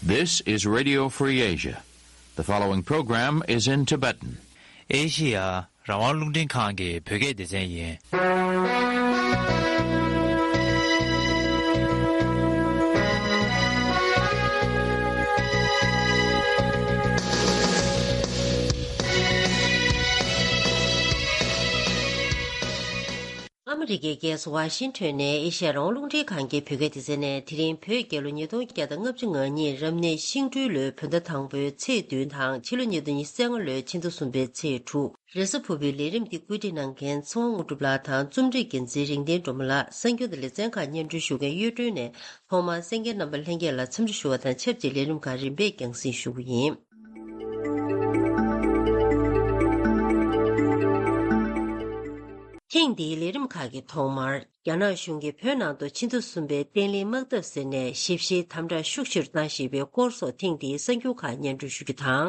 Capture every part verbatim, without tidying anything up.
This is Radio Free Asia. The following program is in Tibetan. ཨེ་ཤི་ཡ་རང་དབང་རླུང་འཕྲིན་ཁང་གི་བོད་སྐད་སྡེ་ཚན་ཡིན། ཨ་མི་རི་ཀའི་རྒྱལ་ས་ཝ་ཤིང་ཊོན་ནས་ཨེ་ཤ་ཡ་རང་དབང་རླུང་འཕྲིན་ཁང་གི་བོད་སྐད་སྡེ་ཚན་ནས། དེ་རིང་བོད་རྒྱལ་ལོ་ཉིས་སྟོང་བརྒྱ་དང་ལྔ་བཅུ་ང་གཉིས་རབ་གནས་ཤིང་སྦྲུལ་ལོའི་བོད་ཟླ་དང་པོའི་ཚེས་བདུན་དང་། ཕྱི་ལོ་ཉིས་སྟོང་ཉི་ཤུ་རྩ་ལྔ་ལོའི་ཕྱི་ཟླ་གསུམ་པའི་ཚེས་དྲུག་རེས་གཟའ་ཕུར་བུའི་ལས་རིམ་འདི་བཀོད་སྒྲིག་གནང་མཁན་ཚེ་དབང་དངོས་གྲུབ་ལགས་དང་། རྩོམ་སྒྲིག་འགན་འཛིན་རིག་ལྡན་སྒྲོལ་མ་ལགས། གསར་འགྱུར་དང་ལེ་ཚན་ཁག་སྙན་སྒྲོན་ཞུ་མཁན་གཡུ་སྒྲོན་ནས། ཐོག་མར་གསན་མཁན་རྣམ་པ་ལྷན་རྒྱས་ལ་འཚམས་འདྲི་ཞུ་བ་དང་ཆབས་ཅིག་ལས་རིམ་ཁག་རིམ་པས་རྒྱང་སྲིང་ཞུ་གི་ཡིན། ཐེངས་འདིའི་ལས་རིམ་ཁག་གི་ཐོག་མར། རྒྱ་ནག་གཞུང་གིས་བོད་ནང་དུ་ཕྱི་ཟླ་གསུམ་པའི་བརྟན་ལྷིང་དམག་འཐབ་ཟེར་ནས་ཞིབ་བཤེར་དམ་དྲག་ཤུགས་ཆེ་རུ་བཏང་བཞིན་པའི་སྐོར་སོགས། ཐེངས་འདིའི་གསར་འགྱུར་ཁག་སྙན་སྒྲོན་ཞུ་རྒྱུ་དང་།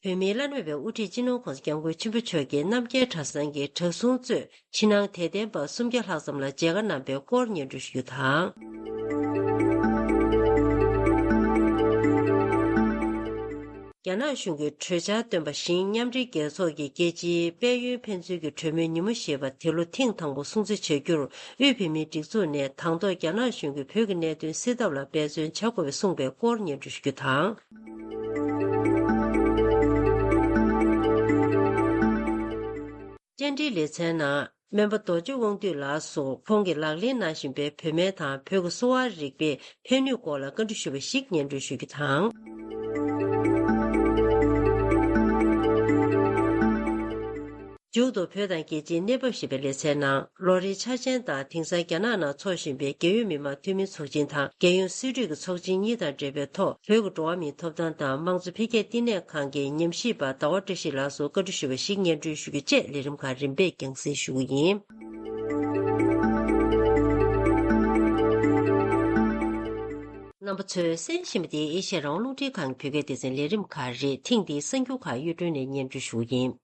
བོད་མིའི་བླ་ན་མེད་པའི་དབུ་ཁྲིད་སྤྱི་ནོར་༸གོང་ས་༸སྐྱབས་མགོན་ཆེན་པོ་མཆོག་གིས་རྣམ་རྒྱལ་གྲྭ་ཚང་གི་གྲྭ་སྲུང་གཙོས་ཕྱི་ནང་དད་ལྡན་པ་སུམ་བརྒྱ་ལྷག་ཙམ་ལ་མཇལ་ཁ་གནང་པའི་སྐོར་སྙན་སྒྲོན་ཞུ་རྒྱུ་དང་། རྒྱ་ནག་གཞུང་གིས་གྲོས་འཆར་བཏོན་པ་བཞིན། མཉམ་འབྲེལ་རྒྱལ་ཚོགས་ཀྱི་རྒྱལ་སྤྱིའི་དཔལ་ཡོན་ཕན་ཚུན་གྱི་གྲོས་མོལ་ཉིན་མོ་ཞེས་པ་དེ་ལོ་ཐེངས་དང་པོ་སྲུང་བརྩི་བྱ་རྒྱུར། དབུས་བོད་མིའི་སྒྲིག་འཛུགས་ནས་དང་ཐོག་རྒྱ་ནག་གཞུང་གིས་བོད་ཀྱི་གནད་དོན་སེལ་ཐབས་ལ་འབད་བརྩོན་བྱ་དགོས་པའི་གསུངས་པའི་སྐོར་སྙན་སྒྲོན་ཞུ་རྒྱུ་དང་། བཅར་འདྲིའི་ལེ་ཚན་ནང་། སྨན་པ་རྡོ་རྗེ་དབང་འདུས་ལགས་སུ། ཁོང་གིས་ལག་ལེན་གནང་བཞིན་པའི་བོད་སྨན་དང་བོད་ཀྱི་གསོ་བ་རིག་པའི་ཕན་ནུས་སྐོར་ལ་བཀའ་འདྲི་ཞུས་པ་ཞིག་སྙན་སྒྲོན་ཞུ་རྒྱུ་དང་། མཇུག་ཏུ་བོད་དང་རྒྱལ་སྤྱིའི་གནས་བབ་ཞེས་པའི་ལེ་ཚན་ནང་། ལོ་རེའི་འཆར་ཅན་ལྟར་དེང་སང་རྒྱ་ནག་ནང་འཚོགས་བཞིན་པའི་རྒྱལ་ཡོངས་མི་དམངས་འཐུས་མིའི་ཚོགས་ཆེན་དང་། རྒྱལ་ཡོངས་སྲིད་གྲོས་ཀྱི་ཚོགས་ཆེན་གཉིས་དང་འབྲེལ་བའི་ཐོག་བོད་ཀྱི་འགྲོ་བ་མིའི་ཐོབ་ཐང་དང་དམངས་གཙོ་འཕེལ་རྒྱས་བསྟི་གནས་ཁང་གི་ཉམས་ཞིབ་པ་ཟླ་བ་བཀྲ་ཤིས་ལགས་སུ་བཀའ་འདྲི་ཞུས་པ་ཞིག་སྙན་སྒྲོན་ཞུ་རྒྱུ་བཅས། ལས་རིམ་ཁག་རིམ་པས་རྒྱང་སྲིང་ཞུ་གི་ཡིན། རྣམ་པ་ཚོས་གསན་བཞིན་པ་འདི་ཨེ་ཤ་ཡ་རང་དབང་རླུང་འཕྲིན་ཁང་གི་བོད་སྐད་སྡེ་ཚན་ལས་རིམ་ཁག་རེད། ཐེངས་འདིའི་གསར་འགྱུར་ཁག་གཡུ་སྒྲོན་ནས་སྙན་སྒྲོན་ཞུ་གི་ཡིན།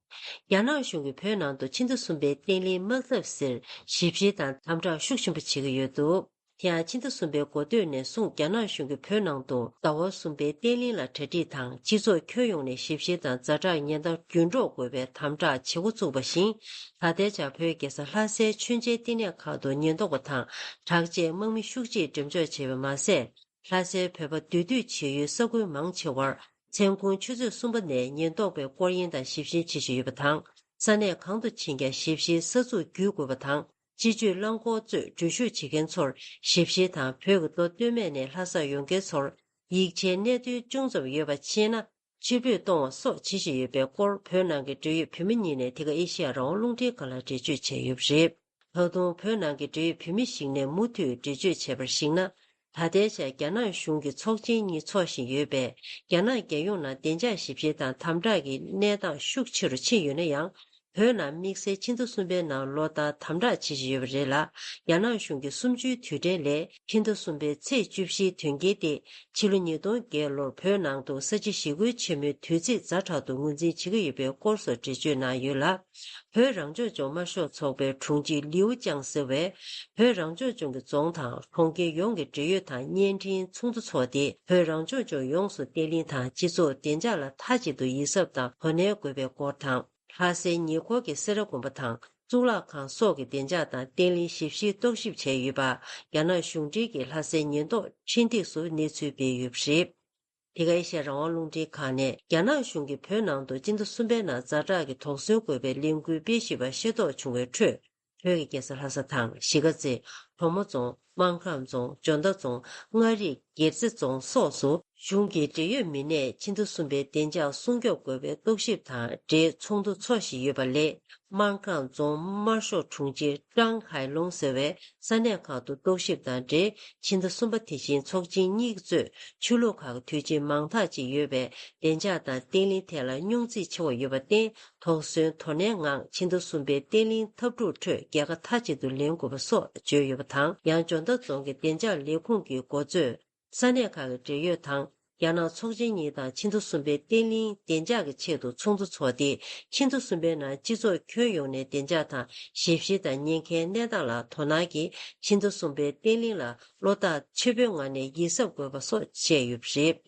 རྒྱ་ནག་གཞུང་གིས་བོད་ནང་དུ་ཕྱི་ཟླ་གསུམ་པའི་བརྟན་ལྷིང་དམག་འཐབ་ཟེར་ཞིབ་བཤེར་དང་དམ་དྲག་ཤུགས་ཆེན་པོ་བྱེད་ཀྱི་ཡོད་འདུག་དེ་ཡང་ཕྱི་ཟླ་གསུམ་པའི་འགོ་སྟོད་ནས་བཟུང་རྒྱ་ནག་གཞུང་གིས་བོད་ནང་དུ་ཟླ་བ་གསུམ་པའི་བརྟན་ལྷིང་ལ་གྲ་སྒྲིག་དང་། སྤྱི་ཚོགས་ཁྱོན་ཡོངས་ནས་ཞིབ་བཤེར་དང་ཛ་དྲག་ཉེན་བརྡ་རྒྱུན་སྒྲོག་དགོས་པའི་དམ་དྲག་བྱེད་འགོ་བཙུགས་པ་བཞིན། ད་ལྟའི་ཆར་བོད་རྒྱལ་ས་ལྷ་སའི་མཆོད་མཇལ་བསྟི་གནས་ཁག་ཏུ་ཉེན་རྟོག་པ་དང་དྲག་ཆས་དམག་མི་ཤུགས་ཆེས་འགྲེམས་འཇོག་བྱས་པ་མ་ཟད། ལྷ་སའི་བོད་པ་འདུས་སྡོད་བྱེད་ཡུལ་ས་ཁུལ་མང་ཆེ་བར། མཚན་གུང་ཆུ་ཚོད་གསུམ་པ་ནས་ཉེན་རྟོག་པས་སྐོར་གཡེང་དང་ཞིབ་བཤེར་བྱེད་བཞིན་ཡོད་པ་དང་། ས་གནས་གང་དུ་ཕྱིན་ཀྱང་ཞིབ་བཤེར་ས་ཚུགས་བརྒྱུད་དགོས་པ་དང་། སྤྱི་སྤྱོད་རླངས་འཁོར་གཙོས་འགྲུལ་བཞུད་བྱེད་མཁན་ཚོར་ཞིབ་བཤེར་དང་། བོད་ཀྱི་མདོ་སྟོད་སྨད་ནས་ལྷ་སར་ཡོང་མཁན་ཚོར་ཡིག་ཆའི་གནད་དོན་ཅུང་ཙམ་ཡོད་པ་མཆིས་ན། ཕྱིར་འབུད་གཏོང་བ་སོགས་བྱེད་བཞིན་ཡོད་པའི་སྐོར། བོད་ནང་གི་འབྲེལ་ཡོད་བོད་མི་གཉིས་ནས་དེ་ག་ཨེ་ཤེ་ཡ་རང་དབང་རླུང་འཕྲིན་ཁང་ལ་འགྲེལ་བརྗོད་བྱས་ཡོད་པ་རེད། ད་དུང་བོད་ནང་གི་འབྲེལ་ཡོད་བོད་མི་ཞིག་ནས་མུ་མཐུད་འགྲེལ་བརྗོད་བྱས་པར་གཞིགས་ན། ད་ལྟའི་ཆར་རྒྱ་ནག་གཞུང་གིས་ཚོགས་ཆེན་གཉིས་འཚོགས་བཞིན་ཡོད་པས། རྒྱ་ནག་རྒྱལ་ཡོངས་ནང་བདེ་འཇགས་ཞིབ་བཤེར་དང་དམ་དྲག་གི་གནས་སྟངས་ཤུགས་ཆེ་རུ་ཕྱིན་ཡོད་ན་ཡང་། བོད་ནང་དམིགས་བསལ་ཕྱི་ཟླ་གསུམ་པའི་ནང་ལོ་ལྟར་དམ་དྲག་བྱེད་བཞིན་ཡོད་པ་རེད་ལ། རྒྱ་ནག་གཞུང་གི་གསུམ་བཅུའི་དུས་དྲན་ལས་ཕྱི་ཟླ་གསུམ་པའི་ཚེས་བཅུ་བཞིའི་དོན་རྐྱེན་ཏེ། ཕྱི་ལོ་ཉིས་སྟོང་བརྒྱད་ལོར་བོད་ནང་དུ་ས་བྱི་ཞི་རྒོལ་ཆེན་མོའི་དུས་ཚིགས་ཛ་དྲག་ཏུ་ངོས་འཛིན་བྱེད་ཀྱི་ཡོད་པའི་སྐོར་སོགས་འགྲེལ་བརྗོད་གནང་ཡོད་ལ། བོད་རང་སྐྱོང་ལྗོངས་དམར་ཤོག་ཚོགས་པའི་དྲུང་ཆེ་ལིའུ་ཅང་ཟེར་བས། བོད་རང་སྐྱོང་ལྗོངས་ཀྱི་རྫོང་དང་གྲོང་ཁྱེར་ཡོངས་ཀྱི་འབྲེལ་ཡོད་དང་བརྙན་འཕྲིན་ཚོགས་འདུ་འཚོགས་ཏེ། བོད་རང་སྐྱོང་ལྗོངས་ཡོངས་སུ་བརྟན་ལྷིང་དང་སྤྱི་ཚོགས་བདེ་འཇགས་ལ་མཐའ་གཅིག་ཏུ་ཡིད་གཟབ་དང་དོ་ནན་དགོས་པའི་སྐོར་དང་། ལྷ་སའི་ཉེ་འཁོར་གྱི་སེ་ར་དགོན་པ་དང་གཙུག་ལག་ཁང་སོགས་ཀྱི་བདེ་འཇགས་དང་བརྟན་ལྷིང་ཞིབ་བཤེར་རྟོག་ཞིབ་བྱས་ཡོད་པ། རྒྱ་ནག་གཞུང་འབྲེལ་གྱི་ལྷ་སའི་ཉེན་རྟོག་འཕྲིན་སྟེགས་སུ་གནས་ཚུལ་སྤེལ་ཡོད་པ་རེད། དེ་ག་ཨེ་ཤ་ཡ་རང་དབང་རླུང་འཕྲིན་ཁང་ནས། རྒྱ་ནག་གཞུང་གིས་བོད་ནང་དུ་སྤྱི་ཟླ་གསུམ་པའི་ནང་ཛ་དྲག་གི་དོགས་ཟོན་དགོས་པའི་ལས་འགུལ་སྤེལ་བཞིན་པ་ཤེས་རྟོགས་བྱུང་བའི་ཁྲོད། བོད་ཀྱི་རྒྱལ་ས་ལྷ་ས་དང་གཞིས་ཀ་རྩེ། གྲོ་མོ་རྫོང་། སྨར་ཁམས་རྫོང་། ཇོ་མདའ་རྫོང་། མངའ་རིས། སྒེར་རྩེ་རྫོང་སོགས་སུ་གཞུང་གི་འབྲེལ་ཡོད་མི་སྣས་ཕྱི་ཟླ་གསུམ་པའི་བདེ་འཇགས་སྲུང་སྐྱོབ་དགོས་པའི་རྟོག་ཞིབ་དང་འབྲེལ་ཚོགས་འདུ་འཚོགས་བཞིན་ཡོད་པ་ལས། སྨར་ཁམས་རྫོང་དམར་ཤོག་དྲུང་ཆེ་ཀྲང་ཧའེ་ལུང་ཟེར་བས། ས་གནས་ཁག་ཏུ་རྟོག་ཞིབ་དང་འབྲེལ། ཕྱི་ཟླ་གསུམ་པ་དེ་བཞིན་ཚོགས་ཆེན་གཉིས་གཙོས་ཆོས་ལུགས་ཁག་གི་དུས་ཆེན་མང་དག་ཅིག་ཡོད་པས། བདེ་འཇགས་དང་བརྟན་ལྷིང་ཐད་ལ་སྙུང་ཚིག་ཆེ་བ་ཡོད་པར་བརྟེན། དོགས་ཟོན་དོ་ནན་ངང་ཕྱི་ཟླ་གསུམ་པའི་བརྟན་ལྷིང་འཐབ་འཁྲུག་ཁྲོད་རྒྱལ་ཁ་མཐའ་གཅིག་ཏུ་ལེན་དགོས་པ་སོགས་བརྗོད་ཡོད་པ་དང་། ཡང་ཇོ་མདའ་རྫོང་གི་བདེ་འཇགས་ལས་ཁུངས་ཀྱི་འགོ་གཙོས། ས་གནས་ཁག་གི་འབྲེལ་ཡོད་དང་ རྒྱ་ནག་ཚོགས་ཆེན་གཉིས་དང་ཆིག་སྟོང་གསུམ་པའི་བརྟན་ལྷིང་བདེ་འཇགས་ཀྱི་ཆེད་དུ་ཚོགས་འདུ་འཚོགས་ཏེ། ཆིག་སྟོང་གསུམ་པའི་ནང་སྤྱི་ཚོགས་ཁྱོན་ཡོངས་ནས་བདེ་འཇགས་དང་ཞིབ་བཤེར་དང་ཉེན་ཁའི་གནས་སྟངས་ལ་དོ་སྣང་གིས་ཆིག་སྟོང་གསུམ་པའི་བརྟན་ལྷིང་ལ་བློ་ཐག་ཆོད་པོའི་ངང་ནས་ཡིད་གཟབ་དགོས་པ་སོགས་བཤད་ཡོད་པ་རེད།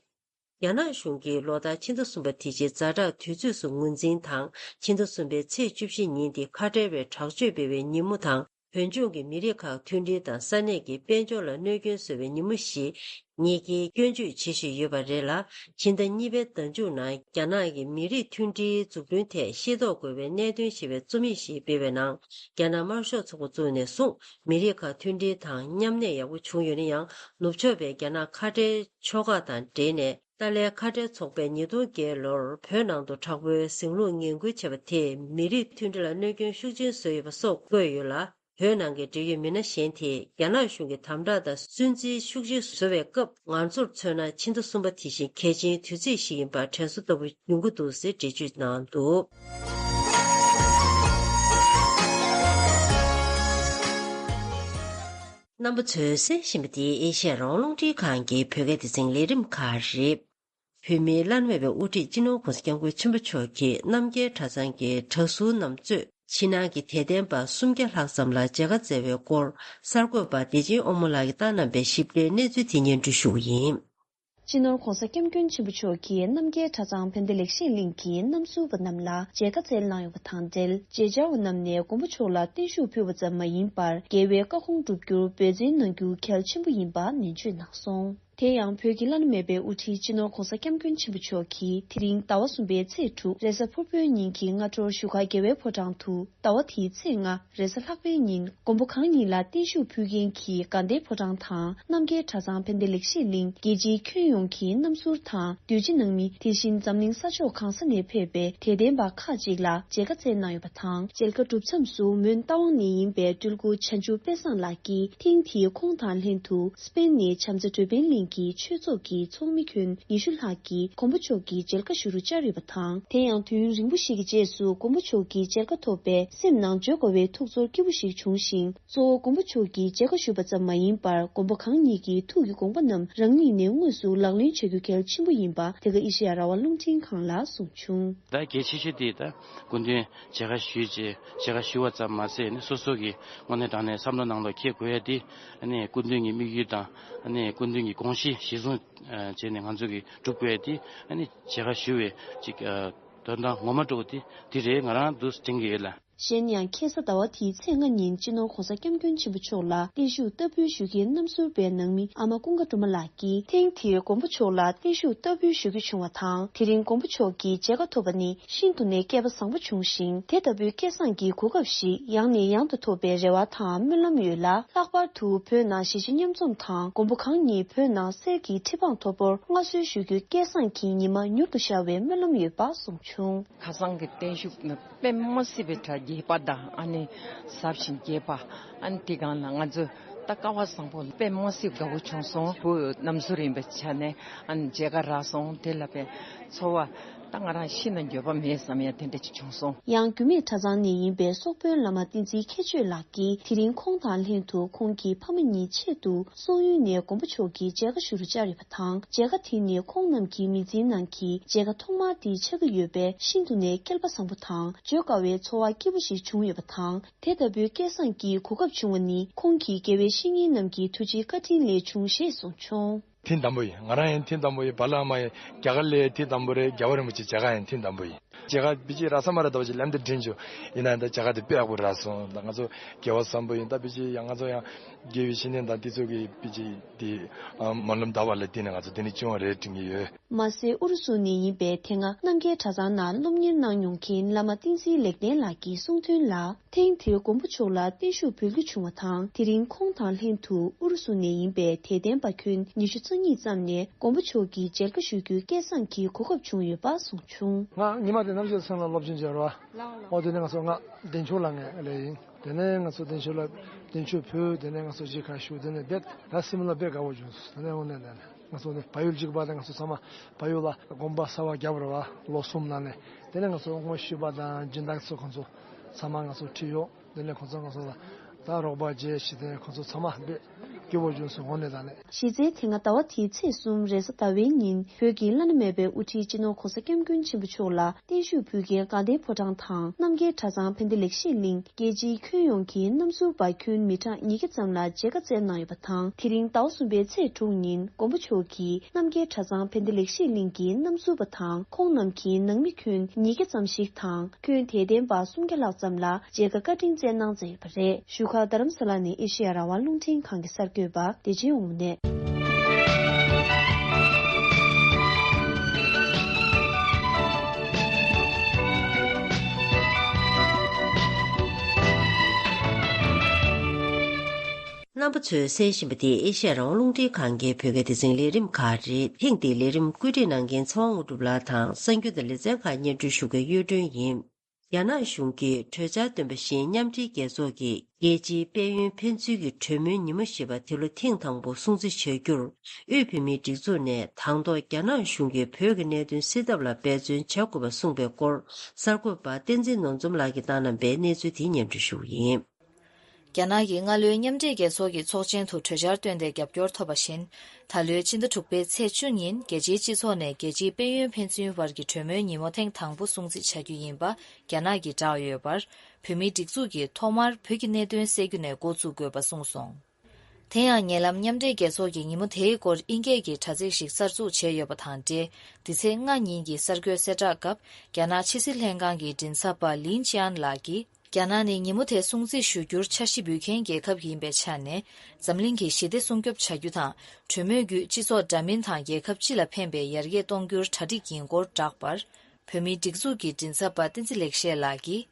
རྒྱ་ནག་གཞུང་གིས་ལོ་ལྟར་ཆིག་སྟོང་གསུམ་པ་དེ་ཕྱིའི་ཛ་དྲག་དུས་ཚོད་སུ་ངོས་འཛིན་དང་། ཆིག་སྟོང་གསུམ་པའི་ཚེས་བཅུ་བཞི་ཉིན་དེ་ཁ་བྲལ་བའི་དྲག་སྤྱོད་སྤེལ་བའི་ཉིན་མོ་དང་། བོད་ལྗོངས་ཀྱི་མི་རིགས་ཁག་མཐུན་སྒྲིལ་དང་ས་གནས་ཀྱི་དཔལ་འབྱོར་ལ་གནོད་སྐྱོན་བཟོ་བའི་ཉིན་མོ་ཞེས་ཉེས་འགེལ་སྐྱོན་བརྗོད་བྱེད་བཞིན་ཡོད་པ་རེད་ལ། ཕྱི་ཟླ་གཉིས་པའི་ཟླ་མཇུག་ནང་རྒྱ་ནག་གི་མི་རིགས་མཐུན་སྒྲིལ་འཛུགས་སྐྲུན་ཐད་ཤེས་རྟོགས་དགོས་པའི་གནད་དོན་ཞེས་པའི་རྩོམ་ཡིག་ཞིག་སྤེལ་བའི་ནང་། རྒྱ་ནག་དམར་ཤོག་ཚོགས་པ་བཙུགས་ནས་བཟུང་མི་རིགས་ཁག་མཐུན་སྒྲིལ་དང་མཉམ་གནས་ཡག་པོ་བྱུང་ཡོད་ན་ཡང་། ནུབ་ཕྱོགས་པའི་རྒྱ་ནག་ཁ་བྲལ་ཕྱོགས་ཁག་དང་འབྲེལ་ནས། ཏཱ་ལའི་ཁ་བྲལ་ཚོགས་པས་ཉིས་སྟོང་བརྒྱད་ལོར་བོད་ནང་དུ་དྲག་པོའི་ཟིང་ལུགས་ངན་སྐུལ་བྱས་པ་དེས་མི་རིགས་མཐུན་སྒྲིལ་ལ་གནོད་སྐྱོན་ཤུགས་ཆེན་བཟོས་ཡོད་པ་སོགས་བཀོད་ཡོད་ལ། བོད་ནང་གི་འབྲེལ་ཡོད་མི་སྣ་གཞན་དེས་རྒྱ་ནག་གཞུང་གི་དམ་དྲག་དང་སུན་གཙེར་ཤུགས་ཆེན་བཟོ་བའི་སྐབས། ང་ཚོར་མཚོན་ན་ཕྱི་ཟླ་གསུམ་པ་དེ་བཞིན་གལ་ཆེའི་དུས་ཚིགས་ཤིག་ཡིན་པར་དྲན་གསོ་ལྟ་བུ་ཡོང་གི་འདུག་ཟེར་འགྲེལ་བརྗོད་གནང་འདུག། རྣམ་པ་ཚོས་གསན་བཞིན་པ་འདི་ཨེ་ཤེ་ཡ་རང་དབང་རླུང་འཕྲིན་ཁང་གི་བོད་སྐད་སྡེ་ཚན་ལས་རིམ་ཁག་རེད། བོད་མིའི་བླ་ན་མེད་པའི་དབུ་ཁྲིད་སྤྱི་ནོར་༸གོང་ས་༸སྐྱབས་མགོན་ཆེན་པོ་མཆོག་གིས་རྣམ་རྒྱལ་གྲྭ་ཚང་གི་གྲྭ་ཟུར་རྣམས་གཙོས་ཕྱི་ནང་གི་དད་ལྡན་པ་སུམ་བརྒྱ་ལྷག་ཙམ་ལ་མཇལ་ཁ་བསྩལ་བའི་སྐོར། གསར་འགོད་པ་བདེ་ཆེན་དབང་མོ་ལགས་ཀྱིས་བཏང་གནང་པའི་ཞིབ་ཕྲའི་གནས་ཚུལ་དེ་སྙན་སྒྲོན་ཞུ་གི་ཡིན། སྤྱི་ནོར་༸གོང་ས་༸སྐྱབས་མགོན་ཆེན་པོ་མཆོག་གིས་རྣམ་རྒྱལ་གྲྭ་ཚང་ཕན་བདེ་ལེགས་བཤད་གླིང་གི་རྣམ་ཟུར་པ་རྣམས་ལ་མཇལ་ཁ་བསྩལ་གནང་ཡོད་པ་དང་འབྲེལ། མཇལ་བཅར་བ་རྣམས་ནས་མགོན་པོ་མཆོག་ལ་བརྟན་བཞུགས་ཕུལ་བ་ཙམ་མ་ཡིན་པར། རྒྱལ་བའི་བཀའ་དགོངས་བསྒྲུབ་རྒྱུར་འབད་བརྩོན་གནང་རྒྱུ་གལ་ཆེན་པོ་ཡིན་པ་ནན་བརྗོད་གནང་སོང་། དེ་ཡང་བོད་ཀྱི་བླ་ན་མེད་པའི་དབུ་ཁྲིད་སྤྱི་ནོར་༸གོང་ས་༸སྐྱབས་མགོན་ཆེན་པོ་མཆོག་གིས་དེ་རིང་ཟླ་བ་གསུམ་པའི་ཚེས་དྲུག་རེས་གཟའ་ཕུར་བུའི་ཉིན་གྱི་སྔ་དྲོར་བཞུགས་སྒར་རྒྱལ་བའི་ཕོ་བྲང་དུ། ཟླ་བ་དེའི་ཚེས་ལྔ་རེས་གཟའ་ལྷག་པའི་ཉིན་མགོན་པོ་གང་ཉིད་ལ་བརྟན་བཞུགས་ཕུལ་མཁན་གྱི་དགའ་ལྡན་ཕོ་བྲང་དང་། རྣམ་རྒྱལ་གྲྭ་ཚང་ཕན་བདེ་ལེགས་བཤད་གླིང་། རྒྱལ་སྤྱིའི་ཁྱོན་ཡོངས་ཀྱི་རྣམ་ཟུར་དང་། དུས་ཆེན་གནང་མི། དེ་བཞིན་འཛམ་གླིང་ས་ཕྱོགས་གང་ས་ནས་ཕེབས་པའི་དད་ལྡན་པ་ཁག་ཅིག་ལ་མཇལ་ཁ་བསྩལ་གནང་ཡོད་པ་དང་། མཇལ་ཁ་གྲུབ་མཚམས་སུ་མོན་རྟ་དབང་ནས་ཡིན་པའི་སྤྲུལ་སྐུ་བྱང་ཆུབ་དཔལ་བཟང་ལགས་ཀྱིས་ཐེངས་འདིའི་ཁོང་དང་ལྷན་དུ་སྤེན་ནས་བྱམས་བརྩེ་འགྲོ་ཕན་གླིང་གི་ཆོས་ཚོགས་ཀྱི་ཚོགས་མི་ཁྱོན་ཉི་ཤུ་ལྷག་གིས་མགོན་པོ་མཆོག་གི་མཇལ་ཁ་ཞུ་རུ་བཅར་ཡོད་པ་དང་། དེ་ཡང་དུས་ཡུན་རིང་པོ་ཞིག་གི་རྗེས་སུ་མགོན་པོ་མཆོག་གི་མཇལ་ཁ་ཐོབ་པས་སེམས་ནང་བརྗོད་དཀའ་བའི་ཐུགས་ཚོར་སྐྱེ་བོ་ཞིག་བྱུང་ཞིང་། གཙོ་བོ་མགོན་པོ་མཆོག་གི་མཇལ་ཁ་ཞུས་པ་ཙམ་མ་ཡིན་པར། མགོན་པོ་གང་ཉིད་ཀྱི་ཐུགས་ཀྱི་དགོངས་པ་རྣམས་རང་ཉིད་ནས་དངོས་སུ་ལག་ལེན་བྱ་རྒྱུ་གལ་ཆེན་པོ་ཡིན་པ་དེ་ག་ཨེ་ཤེ་ཡ་རང་དབང་རླུང་འཕྲིན་ཁང་ལ་གསུངས་བྱུང་། ད་གལ་ཆེ་ཤོས་དེ་ད་སྐུ་མདུན་མཇལ་ཁ་ཞུས་རྗེས་མཇལ་ཁ་ཞུ་བ་ཙམ་མ་ཟད་ནས་སོ་སོ་གི་དངོས་གནས་དྲང་གནས་བསམ་བློ་ནང་ལ་འཁྱེར་དགོས་ཡ་དེ། ཨ་ནི་སྐུ་མདུན་གྱི་དམིགས་ཡུལ་དང་། ཨ་ནི་སྐུ་མདུན་གྱི་དགོངས་གཞི་གཞིར་བཟུང་བྱས་ནས་ང་ཚོ་གི་སྒྲུབ་དགོས་ཡ་དེ། ཨ་ནི་མཇལ་ཁ་ཞུ་བའི་ཅིག་དོན་དག་ངོ་མ་འདྲ་བོ་དེ་དེ་རེད། ང་རང་འདུག་དྲན་གྱི་ཡོད་ལ། གཞན་ཡང་ཁ་སང་ཟླ་བ་དེའི་ཚེས་ལྔ་ཉིན་སྤྱི་ནོར་༸གོང་ས་༸སྐྱབས་མགོན་ཆེན་པོ་མཆོག་ལ་བརྟན་བཞུགས་བསྟར་འབུལ་ཞུ་མཁན་རྣམ་ཟུར་པའི་ནང་མི་ཨ་མ་ཀུན་དགའ་སྒྲོལ་མ་ལགས་ཀྱིས། ཐེངས་འདིར་མགོན་པོ་མཆོག་ལ་བརྟན་བཞུགས་བསྟར་འབུལ་ཞུ་རྒྱུ་བྱུང་བ་དང་། དེ་རིང་མགོན་པོ་མཆོག་གི་མཇལ་ཁ་ཐོབ་པ་ནི་ཤིན་ཏུ་ནས་སྐལ་པ་བཟང་པོ་བྱུང་ཞིང་། དེ་ལྟ་བུའི་སྐལ་བཟང་གི་གོ་སྐབས་ཤིག་ཡང་ནས་ཡང་དུ་ཐོབ་པའི་རེ་བ་དང་སྨོན་ལམ་ཡོད་ལ། ལྷག་པར་དུ་བོད་ནང་གཞིས་བྱེས་མཉམ་འཛོམས་དང་། མགོན་པོ་གང་ཉིད་བོད་ནང་གསེར་གྱི་ཁྲི་འཕང་མཐོ་པོར་མངའ་གསོལ་ཞུ་རྒྱུའི་སྐལ་བཟང་གི་ཉི་མ་མྱུར་དུ་ཤར་བའི་སྨོན་ལམ་ཡོད་པ་གསུངས་བྱུང་། ཁ་སང་གི་བརྟན་བཞུགས་ནི་དཔེ་མ་སྲིད་པའི་གྲ་རྒྱས་པ་དང་། ཨ་ནི་ཟབ་ཞིང་རྒྱས་པ། ཨ་ནི་དེ་སྒང་ལ་ང་ཚོ་ད་སྐལ་བ་བཟང་པོ་དཔེ་མ་སྲིད་དགའ་བོ་བྱུང་སོང་། བུ་རྣམ་ཟུར་ཡིན་པའི་ཆ་ནས་ཨ་ནི་མཇལ་ཁ་རག་སོང་། དེ་ལ་དཔེ་ཚོར་བ་ད་ང་རང་ཤི་ན་འགྱོད་པ་མེད་བསམ་ཡ་དེ་འདྲ་ཅིག་བྱུང་སོང་། ཡང་རྒྱུད་སྨད་གྲྭ་ཚང་ནས་ཡིན་པའི་སོག་དཔོན་བླ་མ་བསྟན་འཛིན་མཁས་ཆོས་ལགས་ཀྱིས་དེ་རིང་ཁོང་དང་ལྷན་དུ་ཁོང་གི་ཕ་མ་གཉིས་ཆེད་དུ། སོག་ཡུལ་ནས་མགོན་པོ་མཆོག་གི་མཇལ་ཁ་ཞུ་རུ་བཅར་ཡོད་པ་དང་། མཇལ་ཁ་དེ་ནི་ཁོང་རྣམས་ཀྱི་མི་ཚེའི་ནང་གི་མཇལ་ཁ་ཐོག་མ་དེ་ཆགས་ཀྱི་ཡོད་པས་ཤིན་ཏུ་ནས་སྐལ་པ་བཟང་པོ་དང་བརྗོད་དཀའ་བའི་ཚོར་བ་སྐྱིད་པོ་ཞིག་བྱུང་ཡོད་པ་དང་། དེ་ལྟ་བུའི་སྐལ་བཟང་གི་གོ་སྐབས་བྱུང་བ་ནི་ཁོང་གི་དགེ་བའི་བཤེས་གཉེན་རྣམས་ཀྱི་ཐུགས་རྗེ་བཀའ་དྲིན་ལས་བྱུང་ཞེས་གསུངས་བྱུང་། ཐེངས་དང་པོ་ཡིན། ང་རང་ཡང་ཐེངས་དང་པོ་ཡིན། བ་ལང་མ་ཡིན། རྒྱ་གར་ལ་ཐེངས་དང་པོ་རེད། རྒྱལ་བ་རིན་པོ་ཆེ་མཇལ་ཁ་ཡང་ཐེངས་དང་པོ་ཡིན། མཇལ་ཁ་པི་ཅི་ར་ས་མ་ར་ད་བ་ཅི་ལམ་དུ་དྲན་བྱུང་། ཡིན་ན་ད་མཇལ་ཁ་དེ་དཔེ་ཡག་པོ་རག་སོང་། ད་ང་ཚོ་རྒྱལ་བ་བཟང་པོ་ཡིན། ད་པི་ཅི་ཡང་ང་ཚོ་ཡང་དགེ་བའི་བཤེས་གཉེན་དང་དེ་ཚོ་གི་པི་ཅི་དེ་སྨོན་ལམ་བཏབ་པ་ལ་བརྟེན་ནས་ང་ཚོ་དེ་ནས་བྱུང་བ་རེད་དྲན་གྱི་ཡོད། མ་ཟད་ཨུ་རུ་སུ་ནས་ཡིན་པའི་དེ་སྔ་རྣམ་རྒྱལ་གྲྭ་ཚང་ནང་སློབ་གཉེར་གནང་མྱོང་མཁན་བླ་མ་བསྟན་འཛིན་ལེགས་ལྡན་ལགས་ཀྱིས་གསུངས་དོན་ལ། ཐེངས་འདིར་མགོན་པོ་མཆོག་ལ་བརྟན་བཞུགས་འབུལ་རྒྱུ་བྱུང་བ་དང་། དེ་རིང་ཁོང་དང་ལྷན་དུ་ཨུ་རུ་སུ་ནས་ཡིན་པའི་དད་ལྡན་པ་ཁྱོན་ཉི་ཤུ་རྩ་གཉིས་ཙམ་ནས་མགོན་པོ་མཆོག་གི་མཇལ་ཁ་ཞུ་རྒྱུའི་སྐལ་བཟང་གི་གོ་སྐབས་བྱུང་ཡོད་པ་གསུངས་བྱུང་། ང་ཉི་མ་དེ་རྣམ་རྒྱལ་ཚང་ལ་སློབ་ཆེན་བྱས་རོགས། ཨོ་དེ་ནས་ང་ཚོ་ང་བདེ་མཆོག་ལ་ངས་ལས་ཡིན། དེ་ནས་ང་ཚོ་བདེ་མཆོག་ལ་བདེ་མཆོག་བུ། དེ་ནས་ང་ཚོ་གཅིག་ཁ་ཞུ། དེ་ནས་བསྡད། ད་སེམས་ལ་དཔེ་དགའ་བོ་བྱུང་། དེ་ནས་འོ་ནས་ནས་ང་ཚོ་ནི་བལ་ཡུལ་གཅིག་པ་དང་ང་ཚོ་ཚང་མ་བལ་ཡུལ་ལ་དགོན་པ་གསར་པ་བརྒྱབ་རེད་བ། ལོ་གསུམ་ནང་ནས། དེ་ནས་ང་ཚོ་དབུ་མ་ཞུས་པ་དང་སྦྱིན་བདག་ཚོ་ཁོང་ཚོ་ཚང་མ་ང་ཚོ་ཁྲིད་ཡོང་། དེ་ནས་ཁོང་ཚོ་ང་ཚོ་ལ་ད་རོགས་པ་བྱས་ཤིག་དེ་ནས་ཁོང་ཚོ་ཚང་མ་དཔེ་ སྐྱིད་པོ་བྱུང་སོང་། དངོས་གནས་དྲང་གནས། གཞི་རྩའི་དེ་སྔ་ཟླ་བ་འདིའི་ཚེས་གསུམ་རེས་གཟའ་ཟླ་བའི་ཉིན་བོད་ཀྱི་བླ་ན་མེད་པའི་དབུ་ཁྲིད་སྤྱི་ནོར་༧གོང་ས་༧སྐྱབས་མགོན་ཆེན་པོ་མཆོག་ལ་བརྟན་བཞུགས་ཕུལ་མཁན་དགའ་ལྡན་ཕོ་བྲང་དང་རྣམ་རྒྱལ་གྲྭ་ཚང་ཕན་བདེ་ལེགས་བཤད་གླིང་རྒྱལ་སྤྱིའི་ཁྱོན་ཡོངས་ཀྱི་རྣམ་ཟུར་པ་ཁྱོན་མི་གྲངས་ཉིས་བརྒྱ་ཙམ་ལ་མཇལ་ཁ་བསྩལ་གནང་ཡོད་པ་དང་། དེ་རིང་ཟླ་བ་གསུམ་པའི་ཚེས་དྲུག་ཉིན་མགོན་པོ་མཆོག་གིས་རྣམ་རྒྱལ་གྲྭ་ཚང་ཕན་བདེ་ལེགས་བཤད་གླིང་གི་རྣམ་ཟུར་པ་དང་ཁོང་རྣམས་ཀྱི་ནང་མི་ཁྱོན་ཉིས་བརྒྱ་ཙམ་ཞིག་དང་། ཁྱོན་དད་ལྡན་པ་སུམ་བརྒྱ་ལྷག་ཙམ་ལ་མཇལ་ཁ་བཀའ་དྲིན་བསྩལ་གནང་མཛད་ཡོད་པ་རེད། བཞུགས་སྒར་རྡ་རམ་ས་ལ་ནས་ཨེ་ཤེ་ཡ་རང་དབང་རླུང་འཕྲིན་ཁང་གི་གསར་འགོད་པ་བདེ་ཆེན་དབང་མོ་ནས། རྣམ་པ་ཚོས་གསན་བཞིན་པ་འདི་ཨེ་ཤེ་ཡ་རང་དབང་རླུང་འཕྲིན་ཁང་གི་བོད་སྐད་སྡེ་ཚན་ལས་རིམ་ཁག་རེད། ཐེངས་འདིའི་ལས་རིམ་བཀོད་སྒྲིག་གནང་མཁན་ཚེ་དབང་དངོས་གྲུབ་ལགས་དང་གསར་འགོད་པ་ལེ་ཚན་ཁག་སྙན་སྒྲོན་ཞུ་མཁན་གཡུ་སྒྲོན་ཡིན། རྒྱ་ནག་གཞུང་གིས་གྲོས་འཆར་བཏོན་པ་བཞིན་མཉམ་འབྲེལ་རྒྱལ་ཚོགས་ཀྱི་རྒྱལ་སྤྱིའི་དཔལ་ཡོན་ཕན་ཚུན་གྱི་གྲོས་མོལ་ཉིན་མོ་ཞེས་པ་དེ་ལོ་ཐེངས་དང་པོ་སྲུང་བརྩི་བྱ་རྒྱུར། དབུས་བོད་མིའི་སྒྲིག་འཛུགས་ནས་དང་ཐོག་རྒྱ་ནག་གཞུང་གིས་བོད་ཀྱི་གནད་དོན་སེལ་ཐབས་ལ་འབད་བརྩོན་བྱ་དགོས་པ་གསུངས་པའི་སྐོར། གསར་འགོད་པ་བསྟན་འཛིན་ནོར་འཛོམས་ལགས་ཀྱིས་བཏང་གནང་པའི་གནས་ཚུལ་དེ་སྙན་སྒྲོན་ཞུ་གི་ཡིན། རྒྱ་ནག་གིས་སྔ་ལོའི་མཉམ་འབྲེལ་རྒྱལ་ཚོགས་ཀྱི་ཚོགས་ཆེན་དུ་གྲོས་འཆར་བཏོན་ཏེ་རྒྱབ་སྐྱོར་ཐོབ་པ་བཞིན། ད་ལོའི་ཕྱི་ཟླ་དྲུག་པའི་ཚེས་བཅུ་ཉིན་རྒྱལ་སྤྱིའི་སྤྱི་ཚོགས་ནས་རྒྱལ་སྤྱིའི་དཔལ་ཡོན་ཕན་ཚུན་བར་གྱི་གྲོས་མོལ་ཉིན་མོ་ཐེངས་དང་པོ་སྲུང་བརྩི་བྱ་རྒྱུ་ཡིན་པ་རྒྱ་ནག་གིས་བསྒྲགས་ཡོད་པར། བོད་མིའི་སྒྲིག་འཛུགས་ཀྱིས་ཐོག་མར་བོད་ཀྱི་གནད་དོན་སེལ་རྒྱུ་ནས་འགོ་བཙུགས་དགོས་པ་གསུངས་སོང་། དེ་ཡང་ཉེ་ལམ་མཉམ་འབྲེལ་རྒྱལ་ཚོགས་ཀྱིས་ཉིན་མོ་དེའི་སྐོར་དབྱིན་སྐད་ཀྱི་དྲ་ཚིགས་ཤིག་གསར་འཛུགས་བྱས་ཡོད་པ་དང་འབྲེལ། འདི་ཚེས་ལྔ་ཉིན་གྱི་གསར་འགོད་གསལ་བསྒྲགས་སྐབས་རྒྱ་ནག་ཕྱི་སྲིད་ལྷན་ཁང་གི་མགྲིན་ཚབ་པ་ལིན་ཅི་ཨན་ལགས་ཀྱིས། རྒྱ་ནག་ནི་ཉིན་མོ་དེ་སྲུང་བརྩི་ཞུ་རྒྱུར་འཆར་གཞི་འབུལ་མཁན་རྒྱལ་ཁབ་ཡིན་པའི་ཆ་ནས། འཛམ་གླིང་གི་ཞི་བདེ་སྲུང་སྐྱོབ་བྱ་རྒྱུ་དང་། གྲོས་མོལ་བརྒྱུད་སྤྱི་ཚོགས་འདྲ་མིན་དང་རྒྱལ་ཁབ་སྤྱི་ལ་ཕན་པའི་ཡར་རྒྱས་གཏོང་རྒྱུར་གྲ་སྒྲིག་ཡིན་སྐོར་བསྒྲགས་པར། བོད་མིའི་སྒྲིག་འཛུགས་ཀྱི་མགྲིན་ཚབ་པ་བསྟན་འཛིན་ལེགས་བཤད་ལགས་ཀྱིས།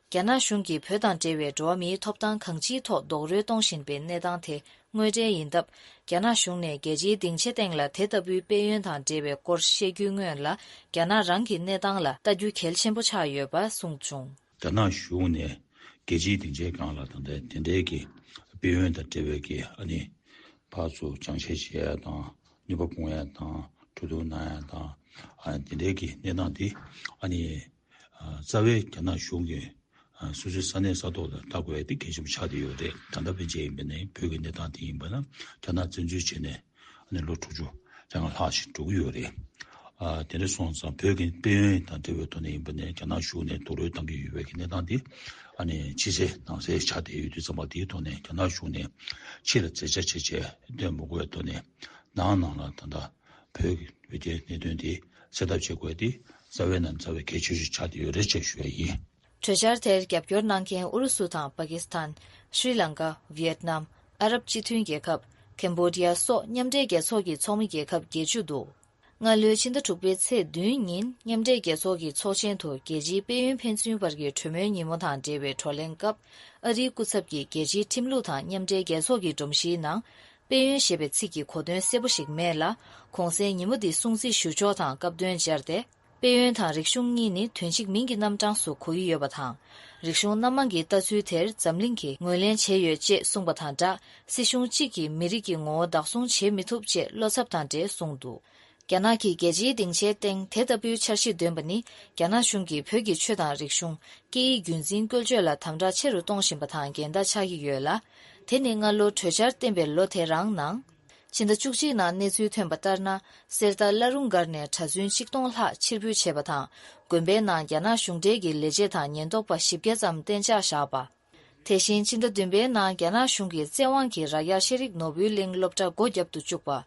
རྒྱ་ནག་གཞུང་གིས་བོད་དང་འབྲེལ་བའི་འགྲོ་བ་མིའི་ཐོབ་ཐང་གང་ཅིའི་ཐོག་རྡོག་རོལ་གཏོང་བཞིན་པའི་གནས་སྟངས་དེ་དངོས་འབྲེལ་ཡིན་སྟབས། རྒྱ་ནག་གཞུང་ནས་རྒྱལ་སྤྱིའི་སྡིངས་ཆའི་སྟེང་ལ་དེ་ལྟ་བུའི་དཔལ་ཡོན་དང་འབྲེལ་བའི་སྐོར་བཤད་རྒྱུའི་སྔོན་ལ། རྒྱ་ནག་རང་གི་གནས་སྟངས་ལ་ལྟ་རྒྱུ་གལ་ཆེན་པོ་ཆགས་ཡོད་པ་གསུངས་བྱུང་། རྒྱ་ནག་གཞུང་ནས་རྒྱལ་སྤྱིའི་སྡིངས་ཆའི་སྒང་ལ་ད་ལྟ་དེ་འདྲའི་གི་དཔལ་ཡོན་དང་འབྲེལ་བའི་གི་ཨ་ནི་ཕར་ཚུར་སྦྱང་བཤད་བྱེད་ཡ་དང་ནུས་པ་སྤུངས་ཡ་དང་གྲོས་བསྡུར་གནང་ཡ་དང་ཨ་དེ་འདྲའི་གི་གནས་སྟངས་དེ་ཨ་ནི་ཨ་རྩ་བའི་རྒྱ་ནག་གཞུང་གི་ཨ་སོ་སོའི་ས་གནས་ས་ཐོག་ལ་ལྟ་དགོས་ཡ་དེ་གལ་ཆེན་པོ་ཆགས་བསྡད་ཡོད་རེད། ད་ལྟ་ཕན་ཆད་ཡིན་པ་ནི་བོད་ཀྱི་གནས་སྟངས་དེ་ཡིན་པ་ན་རྒྱ་ནག་བཙན་འཛུལ་བྱས་ནས། ཨ་ནི་ལོ་དྲུག་ཅུ་རེ་ལྔ་ལྷག་ཞིག་འགྲོ་གི་ཡོད་རེད། ཨ་དེ་འདྲ་སོང་ཙང་བོད་ཀྱི་དཔལ་ཡོན་དང་འབྲེལ་བའི་ཐོག་ནས་ཡིན་པ་ནས་རྒྱ་ནག་གཞུང་ནས་རྡོག་རོལ་བཏང་གི་ཡོད་པའི་གི་གནས་སྟངས་དེ་ཨ་ནི་ཕྱི་གསལ་ནང་གསལ་ཆགས་བསྡད་ཡོད་དུས་ཙམ་པ་དེའི་ཐོག་ནས་རྒྱ་ནག་གཞུང་ནས་ཕྱི་ལ་མཛད་འཆར་བྱས་བྱས་སྟོན་མི་དགོས་པའི་ཐོག་ནས་ནང་ནང་ལ་ད་ལྟ་བོད་ཀྱི་འོས་བསྡུའི་གནད་དོན་དེ་སེལ་ཐབས་བྱེད་དགོས་དེ་རྩ་བའི་ནང་རྩ་བའི་གལ་ཆེ་ཤོས་ཆགས་བསྡད་ཡོད་རེད་ཅེས་ཞུ་ཡ་ཡིན། གྲོས་འཆར་དེར་རྒྱབ་སྐྱོར་གནང་མཁན་ཨུ་རུ་སུ་དང་པ་ཀི་སི་ཐན། ཤྲི་ལང་ཀ། ཝི་ཡེད་ནམ། ཨ་རབ་སྤྱི་མཐུན་རྒྱལ་ཁབ། ཀེམ་བྷོ་ཌི་ཡ་སོགས་མཉམ་འབྲེལ་རྒྱལ་ཚོགས་ཀྱི་ཚོགས་མི་རྒྱལ་ཁབ་བརྒྱད་ཅུ་འདུག་སྔ་ལོའི་ཕྱི་ཟླ་དྲུག་པའི་ཚེས་བདུན་ཉིན་མཉམ་འབྲེལ་རྒྱལ་ཚོགས་ཀྱི་ཚོགས་ཆེན་དུ་རྒྱལ་སྤྱིའི་དཔལ་ཡོན་ཕན་ཚུན་བར་གྱི་གྲོས་མོལ་ཉིན་མོ་དང་འབྲེལ་བའི་བགྲོ་གླེང་སྐབས། ཨ་རིའི་སྐུ་ཚབ་ཀྱིས་རྒྱལ་སྤྱིའི་ཁྲིམས་ལུགས་དང་མཉམ་འབྲེལ་རྒྱལ་ཚོགས་ཀྱི་སྒྲོམ་གཞིའི་ནང་། དཔལ་ཡོན་ཞེས་པའི་ཚིག་གི་གོ་དོན་གསལ་པོ་ཞིག་མེད་ལ། གོང་གསལ་ཉིན་མོ་འདི་སྲུང་བརྩི་ཞུ་ཕྱོགས་དང་སྐབས་དོན་སྦྱར་ཏེ། དཔལ་ཡོན་དང་རིག་གཞུང་གཉིས་ནི་དོན་གཅིག་མིང་གི་རྣམ་གྲངས་སུ་གོ་གི་ཡོད་པ་དང་། རིག་གཞུང་སྣ་མང་གི་ལྟ་ཚུལ་དེར་འཛམ་གླིང་གིས་ངོས་ལེན་བྱས་ཡོད་ཅེས་གསུངས་པ་དང་སྦྲགས། སྲིད་གཞུང་གཅིག་གིས་མི་རིགས་ཀྱི་ངོ་བོ་བདག་བཟུང་བྱེད་མི་ཐུབ་ཅེས་བློ་འཚབ་དང་འབྲེལ་གསུངས་འདུག་རྒྱ་ནག་གིས་རྒྱལ་སྤྱིའི་སྡིངས་ཆའི་སྟེང་དེ་ལྟ་བུའི་འཆར་གཞི་འདོན་པ་ནི། རྒྱ་ནག་གཞུང་གིས་བོད་ཀྱི་ཆོས་དང་རིག་གཞུང་། སྐད་ཡིག་རྒྱུན་འཛིན་བཀོལ་སྤྱོད་ལ་དམ་དྲག་ཆེ་རུ་གཏོང་བཞིན་པ་དང་འགལ་ཟླ་ཆགས་ཀྱི་ཡོད་ལ། དེ་ནི་སྔ་ལོ་གྲོས་འཆར་བཏོན་པའི་ལོ་དེ་རང་ནང་། ཕྱི་ཟླ་བཅུ་གཅིག་ནང་གནས་ཚུལ་ཐོན་པ་ལྟར་ན། གསེར་རྟ་བླ་རུང་སྒར་ནས་གྲྭ་བཙུན་ཆིག་སྟོང་ལྷག་ཕྱིར་འབུད་བྱས་པ་དང་། དགོན་པའི་ནང་རྒྱ་ནག་གཞུང་འབྲེལ་གྱི་ལས་བྱེད་དང་ཉེན་རྟོག་པ་བཞི་བརྒྱ་ཙམ་གཏན་འཇགས་བཞག་པ། དེ་བཞིན་ཕྱི་ཟླ་བདུན་པའི་ནང་རྒྱ་ནག་གཞུང་གིས་བཙན་དབང་གིས་ར་ཡག་ཤེས་རིག་ནོར་བུའི་གླིང་སློབ་གྲྭ་སྒོ་བརྒྱབ་ཏུ་བཅུག་པ།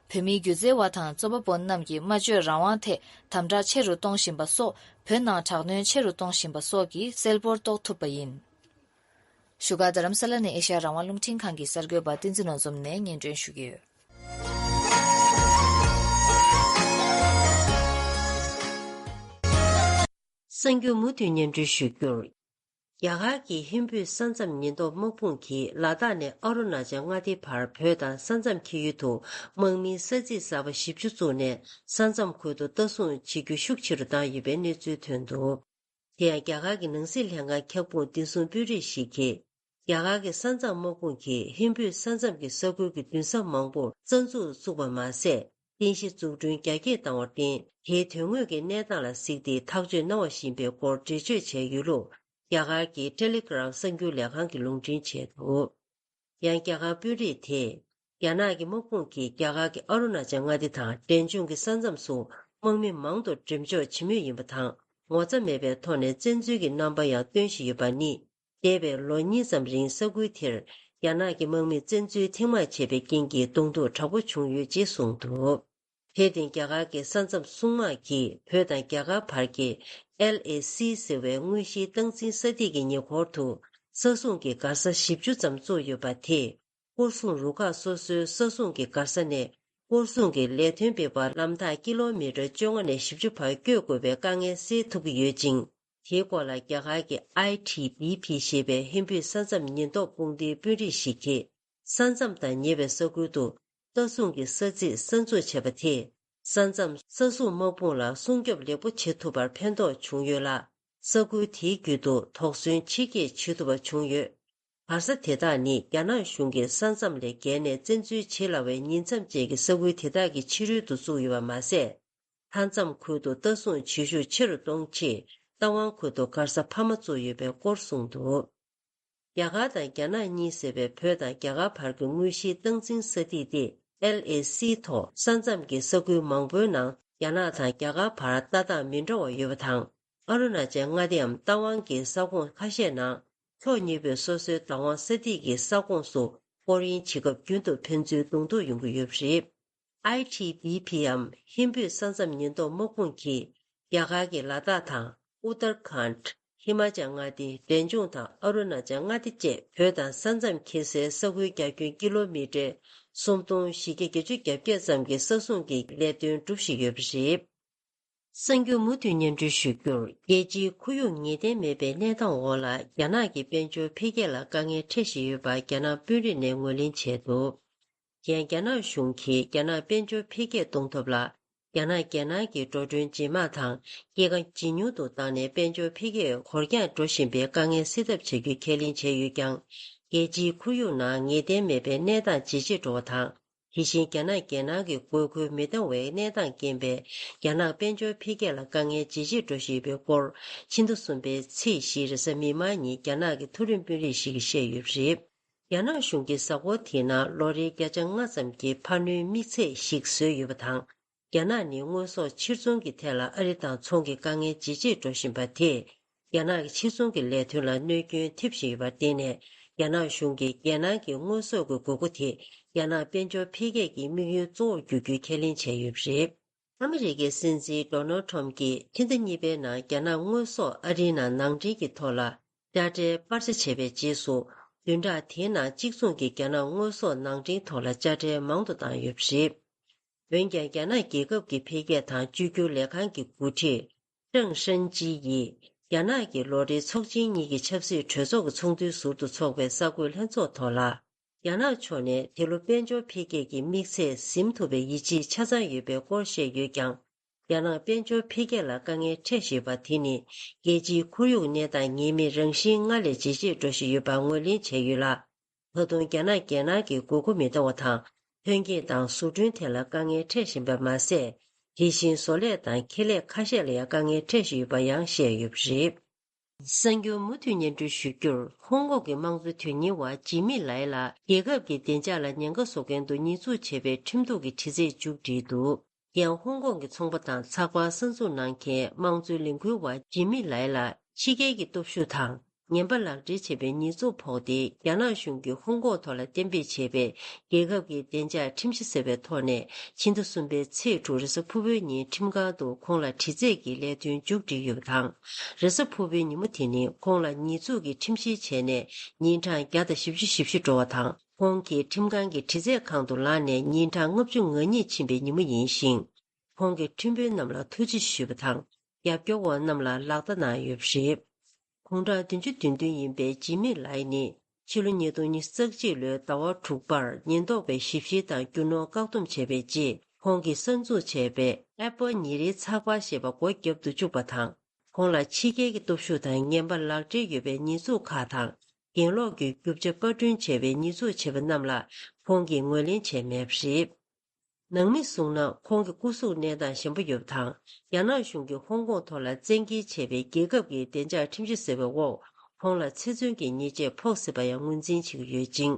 བོད་མིའི་སྒྱུ་རྩལ་བ་དང་རྩོམ་པ་པོ་རྣམས་ཀྱི་སྨྲ་བརྗོད་རང་དབང་ཐད་དམ་དྲག་ཆེ་རུ་གཏོང་བཞིན་པ་སོགས། བོད་ནང་དྲག་གནོན་ཆེ་རུ་གཏོང་བཞིན་པ་སོགས་ཀྱིས་གསལ་པོར་རྟོགས་ཐུབ་པ་ཡིན། བཞུགས་སྒར་རྡ་རམ་ས་ལ་ནས་ཨེ་ཤ་ཡ་རང་དབང་རླུང་འཕྲིན་ཁང་གི་གསར་འགོད་པ་བསྟན་འཛིན་ནོར་འཛོམས་ནས་སྙན་སྒྲོན་ཞུ་གི་ཡོད། གསར་འགྱུར་མུ་མཐུད་སྙན་སྒྲོན་ཞུ་རྒྱུར། རྒྱ་གར་གྱི་ཧིན་བོད་ས་མཚམས་ཉེན་རྟོག་དམག་དཔུང་གིས་ལ་དྭགས་ནས་ཨ་རུ་ན་ཅལ་མངའ་སྡེའི་བར་བོད་དང་ས་མཚམས་འཁེལ་ཡུལ་དུ་དམག་མིའི་ས་ཚིགས་གསར་པ་བཞི་བཅུ་བཙུགས་ནས་ས་མཚམས་ཁུལ་དུ་ལྟ་སྲུང་བྱེད་རྒྱུ་ཤུགས་ཆེ་རུ་བཏང་ཡོད་པའི་གནས་ཚུལ་ཐོན་འདུག་དེ་ཡང་རྒྱ་གར་གྱི་ནང་སྲིད་ལྷན་ཁང་འཁྱག་པོ་བདེ་སྲུང་དཔོན་རིགས་ཤིག་གིས། རྒྱ་གར་གྱི་ས་མཚམས་དམག་དཔུང་གིས་ཧིན་བོད་ས་མཚམས་ཀྱི་ས་ཁུལ་གྱི་མདུན་ས་མང་པོར་རྩ་འཛུགས་བཙུགས་པ་མ་ཟད། རྟེན་གཞི་འཛུགས་སྐྲུན་རྒྱ་སྐྱེད་བཏང་བར་བརྟེན། དེའི་དོན་དངོས་ཀྱི་གནས་སྟངས་ལ་གཟིགས་ཏེ་ཐག་གཅོད་གནང་བ་ཞིག་ཡིན་པའི་སྐོར་འགྲེལ་བརྗོད་བྱས་ཡོད་ལུགས། རྒྱ་གར་གྱི་ཊེ་ལི་གྷི་རམ་གསར་འགྱུར་ལས་ཁང་གིས་ལུང་འདྲེན་བྱས་འདུག་ཡང་རྒྱ་གར་དཔོན་རིགས་དེས། རྒྱ་ནག་གི་དམག་དཔུང་གིས་རྒྱ་གར་གྱི་ཨ་རུ་ན་ཅལ་མངའ་སྡེ་དང་འབྲས་ལྗོངས་ཀྱི་ས་མཚམས་སུ་དམག་མི་མང་དུ་འགྲེམས་འཇོག་བྱེད་མུས་ཡིན་པ་དང་། ངོ་ཚ་མེད་པའི་ཐོག་ནས་བཙན་འཛུལ་གྱི་རྣམ་པ་ཡང་སྟོན་བཞིན་ཡོད་པ་ནི། འདས་པའི་ལོ་གཉིས་ཙམ་རིང་ས་ཁུལ་དེར་རྒྱ་ནག་གི་དམག་མིས་བཙན་འཛུལ་ཐེངས་མང་བྱས་པའི་རྐྱེན་གྱིས་གདོང་ཐུག་དྲག་པོ་བྱུང་ཡོད་ཅེས་གསུངས་འདུག་དེར་བརྟེན་རྒྱ་གར་གྱི་ས་མཚམས་སྲུང་དམག་གིས་བོད་དང་རྒྱ་གར་བར་གྱི་ཨེལ་ཨེ་སི་ཟེར་བའི་དངོས་གཞིའི་སྟངས་འཛིན་ས་ཐིག་གི་ཉེ་འཁོར་དུ་ས་སྲུང་གི་སྒར་ས་བཞི་བཅུ་ཙམ་བཙུགས་ཡོད་པ་དེས། སྐོར་སྲུང་རུ་ཁག་སོ་སོའི་ས་སྲུང་གི་སྒར་ས་ནས་སྐོར་སྲུང་གི་ལས་དོན་སྤེལ་བར་ལམ་ཐག་ཀི་ལོ་མི་ཊར་བཅོ་ལྔ་ནས་བཞི་བཅུ་བར་བསྐྱོད་དགོས་པའི་དཀའ་ངལ་སེལ་ཐུབ་ཀྱི་ཡོད་ཅིང་། དེའི་སྐོར་ལ་རྒྱ་གར་གྱི་ཨའི་ཊི་བི་ཕི་ཞེས་པའི་ཧིན་བོད་ས་མཚམས་ཉེན་རྟོག་དཔུང་སྡེའི་དཔོན་རིགས་ཤིག་གིས། ས་མཚམས་དང་ཉེ་བའི་ས་ཁུལ་དུ་ལྟ་སྲུང་གི་ས་ཚིགས་གསར་འཛུགས་བྱས་པ་དེས། ས་མཚམས་ས་སྲུང་དམག་དཔུང་ལ་སྲུང་སྐྱོབ་ལེགས་པོ་བྱེད་ཐུབ་པར་ཕན་ཐོགས་བྱུང་ཡོད་ལ། ས་ཁུལ་དེའི་རྒྱུད་དུ་དོགས་ཟོན་ཆེ་སྐྱེད་བྱེད་ཐུབ་པ་བྱུང་ཡོད། སྒར་ས་དེ་དག་ནི་རྒྱ་ནག་གཞུང་གིས་ས་མཚམས་ལས་བརྒལ་ནས་བཙན་འཛུལ་བྱེད་སླ་བའི་ཉིང་མཚམས་ཅན་གྱི་ས་ཁུལ་དེ་དག་གི་ཕྱི་རོལ་དུ་བཙུགས་ཡོད་པ་མ་ཟད། མཐའ་མཚམས་ཁུལ་དུ་ལྟ་སྲུང་བྱེད་ཤུགས་ཆེ་རུ་གཏོང་ཆེད། རྟ་དབང་ཁུལ་དུ་སྒར་ས་འཕར་མ་བཙུགས་ཡོད་པའི་སྐོར་གསུངས་འདུག་རྒྱ་གར་དང་རྒྱ་ནག་གཉིས་ཟེར་བའི་བོད་དང་རྒྱ་གར་བར་གྱི་དངོས་གཞིའི་སྟངས་འཛིན་ས་ཐིག་སྟེ། ཨེལ་ཨེ་སི་ཐོག་ས་མཚམས་ཀྱི་ས་ཁུལ་མང་པོའི་ནང་རྒྱ་ནག་དང་རྒྱ་གར་བར་ལྟ་སྟངས་མི་འདྲ་བ་ཡོད་པ་དང་། ཨ་རུ་ན་ཅལ་མངའ་སྡེའམ་རྟ་དབང་གི་ས་ཁོངས་ཁ་ཤས་ནང་། ཕྱོགས་གཉིས་པོས་སོ་སོའི་བདག་དབང་ས་ཐིག་གི་ས་ཁོངས་སུ་སྐོར་གཡེང་བྱེད་སྐབས་རྒྱུན་དུ་ཕན་ཚུན་གདོང་ཐུག་ཡོང་གི་ཡོད་པ་རེད། ཨའི་ཊི་བི་ཕིའམ་ཧིན་བོད་ས་མཚམས་ཉེན་རྟོག་དམག་དཔུང་གིས་རྒྱ་གར་གྱི་ལ་དྭགས་དང་ཨུ་ཏར་ཁཱན། ཧི་མ་ཅལ་མངའ་སྡེ། འབྲས་ལྗོངས་དང་ཨ་རུ་ན་ཅལ་མངའ་སྡེ་བཅས་བོད་དང་ས་མཚམས་འཁེལ་སའི་ས་ཁུལ་རྒྱ་ཁྱོན་ཀི་ལོ་མི་ཊར་སུམ་སྟོང་བཞི་བརྒྱ་བརྒྱད་ཅུ་གྱ་བརྒྱད་ཙམ་གྱི་ས་སྲུང་གི་ལས་དོན་སྒྲུབ་བཞིན་ཡོད་པ་རེད། གསར་འགྱུར་མུ་མཐུད་སྙན་སྒྲོན་ཞུ་རྒྱུར། རྒྱལ་སྤྱིའི་ཁོར་ཡུག་ངེས་གཏན་མེད་པའི་གནས་སྟངས་འོག་ལ་རྒྱ་ནག་གི་དཔལ་འབྱོར་འཕེལ་རྒྱས་ལ་དཀའ་ངལ་འཕྲད་བཞིན་ཡོད་པ་རྒྱ་ནག་དཔོན་རིགས་ནས་ངོས་ལེན་བྱས་འདུག་ཡང་རྒྱ་ནག་གཞུང་གིས་རྒྱ་ནག་དཔལ་འབྱོར་འཕེལ་རྒྱས་གཏོང་ཐབས་ལ། རྒྱ་ནག་རྒྱལ་ནང་གི་འགྲོ་གྲོན་ཇེ་དམའ་དང་སྐྱེད་ཀ་ཇེ་ཉུང་དུ་བཏང་ནས་དཔལ་འབྱོར་འཕེལ་རྒྱས་འགོར་འགྱངས་འགྲོ་བཞིན་པའི་དཀའ་ངལ་སེལ་ཐབས་བྱ་རྒྱུའི་ཁས་ལེན་བྱས་ཡོད་ཀྱང་། རྒྱལ་སྤྱིའི་ཁོར་ཡུག་ནང་ངེས་གཏན་མེད་པའི་གནས་སྟངས་ཇེ་ཆེར་འགྲོ་བ་དང་། དེ་བཞིན་རྒྱ་ནག་རྒྱལ་ནང་གི་དགོས་མཁོ་མི་འདང་བའི་གནས་སྟངས་རྐྱེན་པས། རྒྱ་ནག་དཔལ་འབྱོར་འཕེལ་རྒྱས་ལ་དཀའ་ངལ་ཇེ་ཆེར་འགྲོ་བཞིན་ཡོད་པའི་སྐོར། ཕྱི་ཟླ་གསུམ་པའི་ཚེས་བཞི་རེས་གཟའ་མིག་དམར་ཉིན་རྒྱ་ནག་གི་མཐོ་རིམ་དཔོན་རིགས་ཤིག་གིས་བཤད་ཡོད་པ་རེད། རྒྱ་ནག་གཞུང་གིས་གཟའ་འཁོར་དེའི་ནང་ལོ་རེའི་བརྒྱ་ཆ་ལྔ་ཙམ་གྱི་འཕར་སྣོན་དམིགས་ཚད་ཞིག་བཟོས་ཡོད་པ་དང་། རྒྱ་ནག་ནི་དངོས་ཟོག་ཕྱིར་ཚོང་གི་ཐད་ལ་ཨ་རི་དང་ཚོང་གི་དཀའ་ངལ་ཇེ་ཆེར་འགྲོ་བཞིན་པ་དེས། རྒྱ་ནག་གི་ཕྱིར་ཚོང་གི་ལས་དོན་ལ་གནོད་སྐྱོན་ཐེབས་བཞིན་ཡོད་པར་བརྟེན་ནས། རྒྱ་ནག་གཞུང་གིས་རྒྱལ་ནང་གི་དངོས་ཟོག་གི་དགོས་མཁོ་དེ། རྒྱ་ནག་དཔལ་འབྱོར་འཕེལ་རྒྱས་ཀྱི་དམིགས་ཡུལ་གཙོ་བོར་འགྱུར་རྒྱུའི་ཁས་ལེན་བྱས་ཡོད་པ་རེད། ཨ་མི་རི་ཀའི་སྲིད་འཛིན་ཌོ་ནལ་ཁྲོམ་གྱིས་ཕྱི་ཟླ་གཉིས་པའི་ནང་རྒྱ་ནག་དངོས་ཟོག་ཨ་རིའི་ནང་ནང་འདྲེན་གྱི་ཐོག་ལ་དཔྱ་ཁྲལ་སྤར་ཆ་བྱས་པའི་རྗེས་སུ། བདུན་ཕྲག་དེའི་ནང་གཅིག་མཚུངས་ཀྱི་རྒྱ་ནག་དངོས་ཟོག་ནང་འདྲེན་ཐོག་ལ་དཔྱ་ཁྲལ་མང་དུ་བཏང་ཡོད་པ་རེད། འོན་ཀྱང་། རྒྱ་ནག་རྒྱལ་ཁབ་ཀྱི་འཕེལ་རྒྱས་དང་བཅོས་བསྒྱུར་ལས་ཁང་གི་འགོ་ཁྲིད་ཀྲང་ཧྲན་ཅི་ཡིས། རྒྱ་ནག་གི་ལོ་རེའི་ཚོགས་ཆེན་གཉིས་ཀྱི་ཆབ་སྲིད་གྲོས་ཚོགས་ཀྱི་ཚོགས་འདུའི་ཟུར་དུ་འཚོགས་པའི་གསར་འགོད་ལྷན་ཚོགས་ཐོག་ལ། རྒྱ་ནག་ཕྱོགས་ནས་དེ་ལོ་དཔལ་འབྱོར་འཕེལ་རྒྱས་ཀྱི་དམིགས་ཚད་ཟིན་ཐུབ་པའི་ཡིད་ཆེས་ཆ་ཚང་ཡོད་པའི་སྐོར་བཤད་ཡོད་ཀྱང་། རྒྱ་ནག་དཔལ་འབྱོར་འཕེལ་རྒྱས་ལ་དཀའ་ངལ་འཕྲད་བཞིན་པ་དེ་ནི། རྒྱལ་སྤྱིའི་ཁོར་ཡུག་གནས་སྟངས་ངེས་མེད་རང་བཞིན་སྔར་ལས་ཇེ་ཆེར་འགྲོ་བཞིན་ཡོད་པར་ངོས་ལེན་བྱས་ཡོད་ལ། ད་དུང་རྒྱ་ནག་རྒྱལ་ནང་གི་དགོས་མཁོ་མི་འདང་བ་དང་། ཐོན་སྐྱེད་དང་བཟོ་སྐྲུན་ཐད་ལ་དཀའ་ངལ་འཕྲད་བཞིན་པ་མ་ཟད། དེ་བཞིན་བཟོ་ལས་དང་ཁེ་ལས་ཁ་ཤས་ལ་ཡང་དཀའ་ངལ་འཕྲད་བཞིན་ཡོད་པ་ཡང་བཤད་ཡོད་པ་རེད། གསར་འགྱུར་མུ་མཐུད་སྙན་སྒྲོན་ཞུ་རྒྱུར། ཧོང་ཀོང་གི་དམངས་གཙོ་དོན་གཉེར་བ་ཇི་མི་ལའི་ལ་རྒྱལ་ཁབ་ཀྱི་བདེ་འཇགས་ལ་ཉེན་ཁ་བཟོ་མཁན་དུ་ཉེས་འཛུགས་བྱས་པའི་ཁྲིམས་གཏུག་གི་དྲི་རྩད་མཇུག་བསྒྲིལ་འདུག་ཡང་ཧོང་ཀོང་གི་ཚོང་པ་དང་ཚགས་པར་གསར་འཛུགས་གནང་མཁན་དམངས་གཙོའི་ལས་འགུལ་བ་ཇི་མི་ལའི་ལ་ཕྱི་རྒྱལ་གྱི་སྟོབས་ཤུགས་དང་ངན་པ་ལག་སྦྲེལ་བྱས་པའི་ཉེས་འཛུགས་ཕོག་སྟེ། རྒྱ་ནག་གཞུང་གིས་ཧོང་ཀོང་ཐོག་ལ་གཏན་འབེབས་བྱས་པའི་རྒྱལ་ཁབ་ཀྱི་བདེ་འཇགས་ཁྲིམས་གཞི་ཟེར་བའི་ཐོག་ནས། ཕྱི་ཟླ་གསུམ་པའི་ཚེས་དྲུག་རེས་གཟའ་ཕུར་བུའི་ཉིན་ཁྲིམས་ཁང་དུ་ཁོང་ལ་དྲི་རྩད་ཀྱི་ལས་དོན་མཇུག་བསྒྲིལ་ཡོད་པ་དང་། རེས་གཟའ་ཕུར་བུའི་ཉིན་མོ་དེ་ནི་ཁོང་ལ་ཉེས་འཛུགས་ཀྱི་ཁྲིམས་བཤེར་བྱས་ནས་ཉིན་གྲངས་བརྒྱ་དང་བཞི་བཅུ་ཞེ་བཞི་འགྲོ་བ་དང་། ཁོང་གིས་ཁྲིམས་ཁང་གི་དྲི་རྩད་ཁང་དུ་ལངས་ནས་ཉིན་གྲངས་ལྔ་བཅུ་ང་གཉིས་ཕྱིན་པའི་ཉིན་མོ་ཡིན་ཞིང་། ཁོང་གིས་ཁྲིམས་དཔོན་རྣམས་ལ་ཐུགས་རྗེ་ཞུས་པ་དང་། རྒྱབ་སྐྱོར་བ་རྣམས་ལ་ལག་བརྡ་གནང་ཡོད་པ་རེད། དགུང་གྲངས་བདུན་ཅུ་དོན་བདུན་ཡིན་པའི་ཇི་མི་ལའི་ནི། ཕྱི་ལོ་ཉིས་སྟོང་ཉི་ཤུ་རྩ་གཅིག་ལོའི་ཟླ་བ་དྲུག་པར་ཉེན་རྟོག་པས་ཞིབ་བཤེར་དང་རྒྱུ་ནོར་བཀག་སྡོམ་བྱས་པའི་རྗེས། ཁོང་གིས་གསར་འཛུགས་བྱས་པའི་ཨེ་པོ་ཉིན་རེའི་ཚགས་པར་ཞེས་པ་སྒོ་བརྒྱབ་ཏུ་བཅུག་པ་དང་། ཁོང་ལ་ཕྱི་རྒྱལ་གྱི་སྟོབས་ཤུགས་དང་ངན་པ་ལག་འབྲེལ་ཡོད་པའི་ཉེས་འཛུགས་ཁག་དང་། གྱེན་ལོག་གི་རྒྱུ་ཆ་པར་སྐྲུན་བྱས་པའི་ཉེས་འཛུགས་བྱས་པ་རྣམས་ལ་ཁོང་གིས་ངོས་ལེན་བྱས་མེད་པ་རེད། ནང་མིས་གསུངས་ན། ཁོང་གི་སྐུ་གཟུགས་གནས་སྟངས་ཞན་པོ་ཡོད་པ་དང་། རྒྱ་ནག་གཞུང་གིས་ཧོང་ཀོང་ཐོག་ལ་བཙན་འགེལ་བྱས་པའི་རྒྱལ་ཁབ་ཀྱི་བདེ་འཇགས་ཁྲིམས་གཞི་ཟེར་བའི་འོག་ཁོང་ལ་ཚེ་བཙོན་གྱི་ཉེས་ཆད་ཕོག་སྲིད་པ་ཡང་ངོས་འཛིན་བྱེད་ཀྱི་ཡོད་ཅིང་།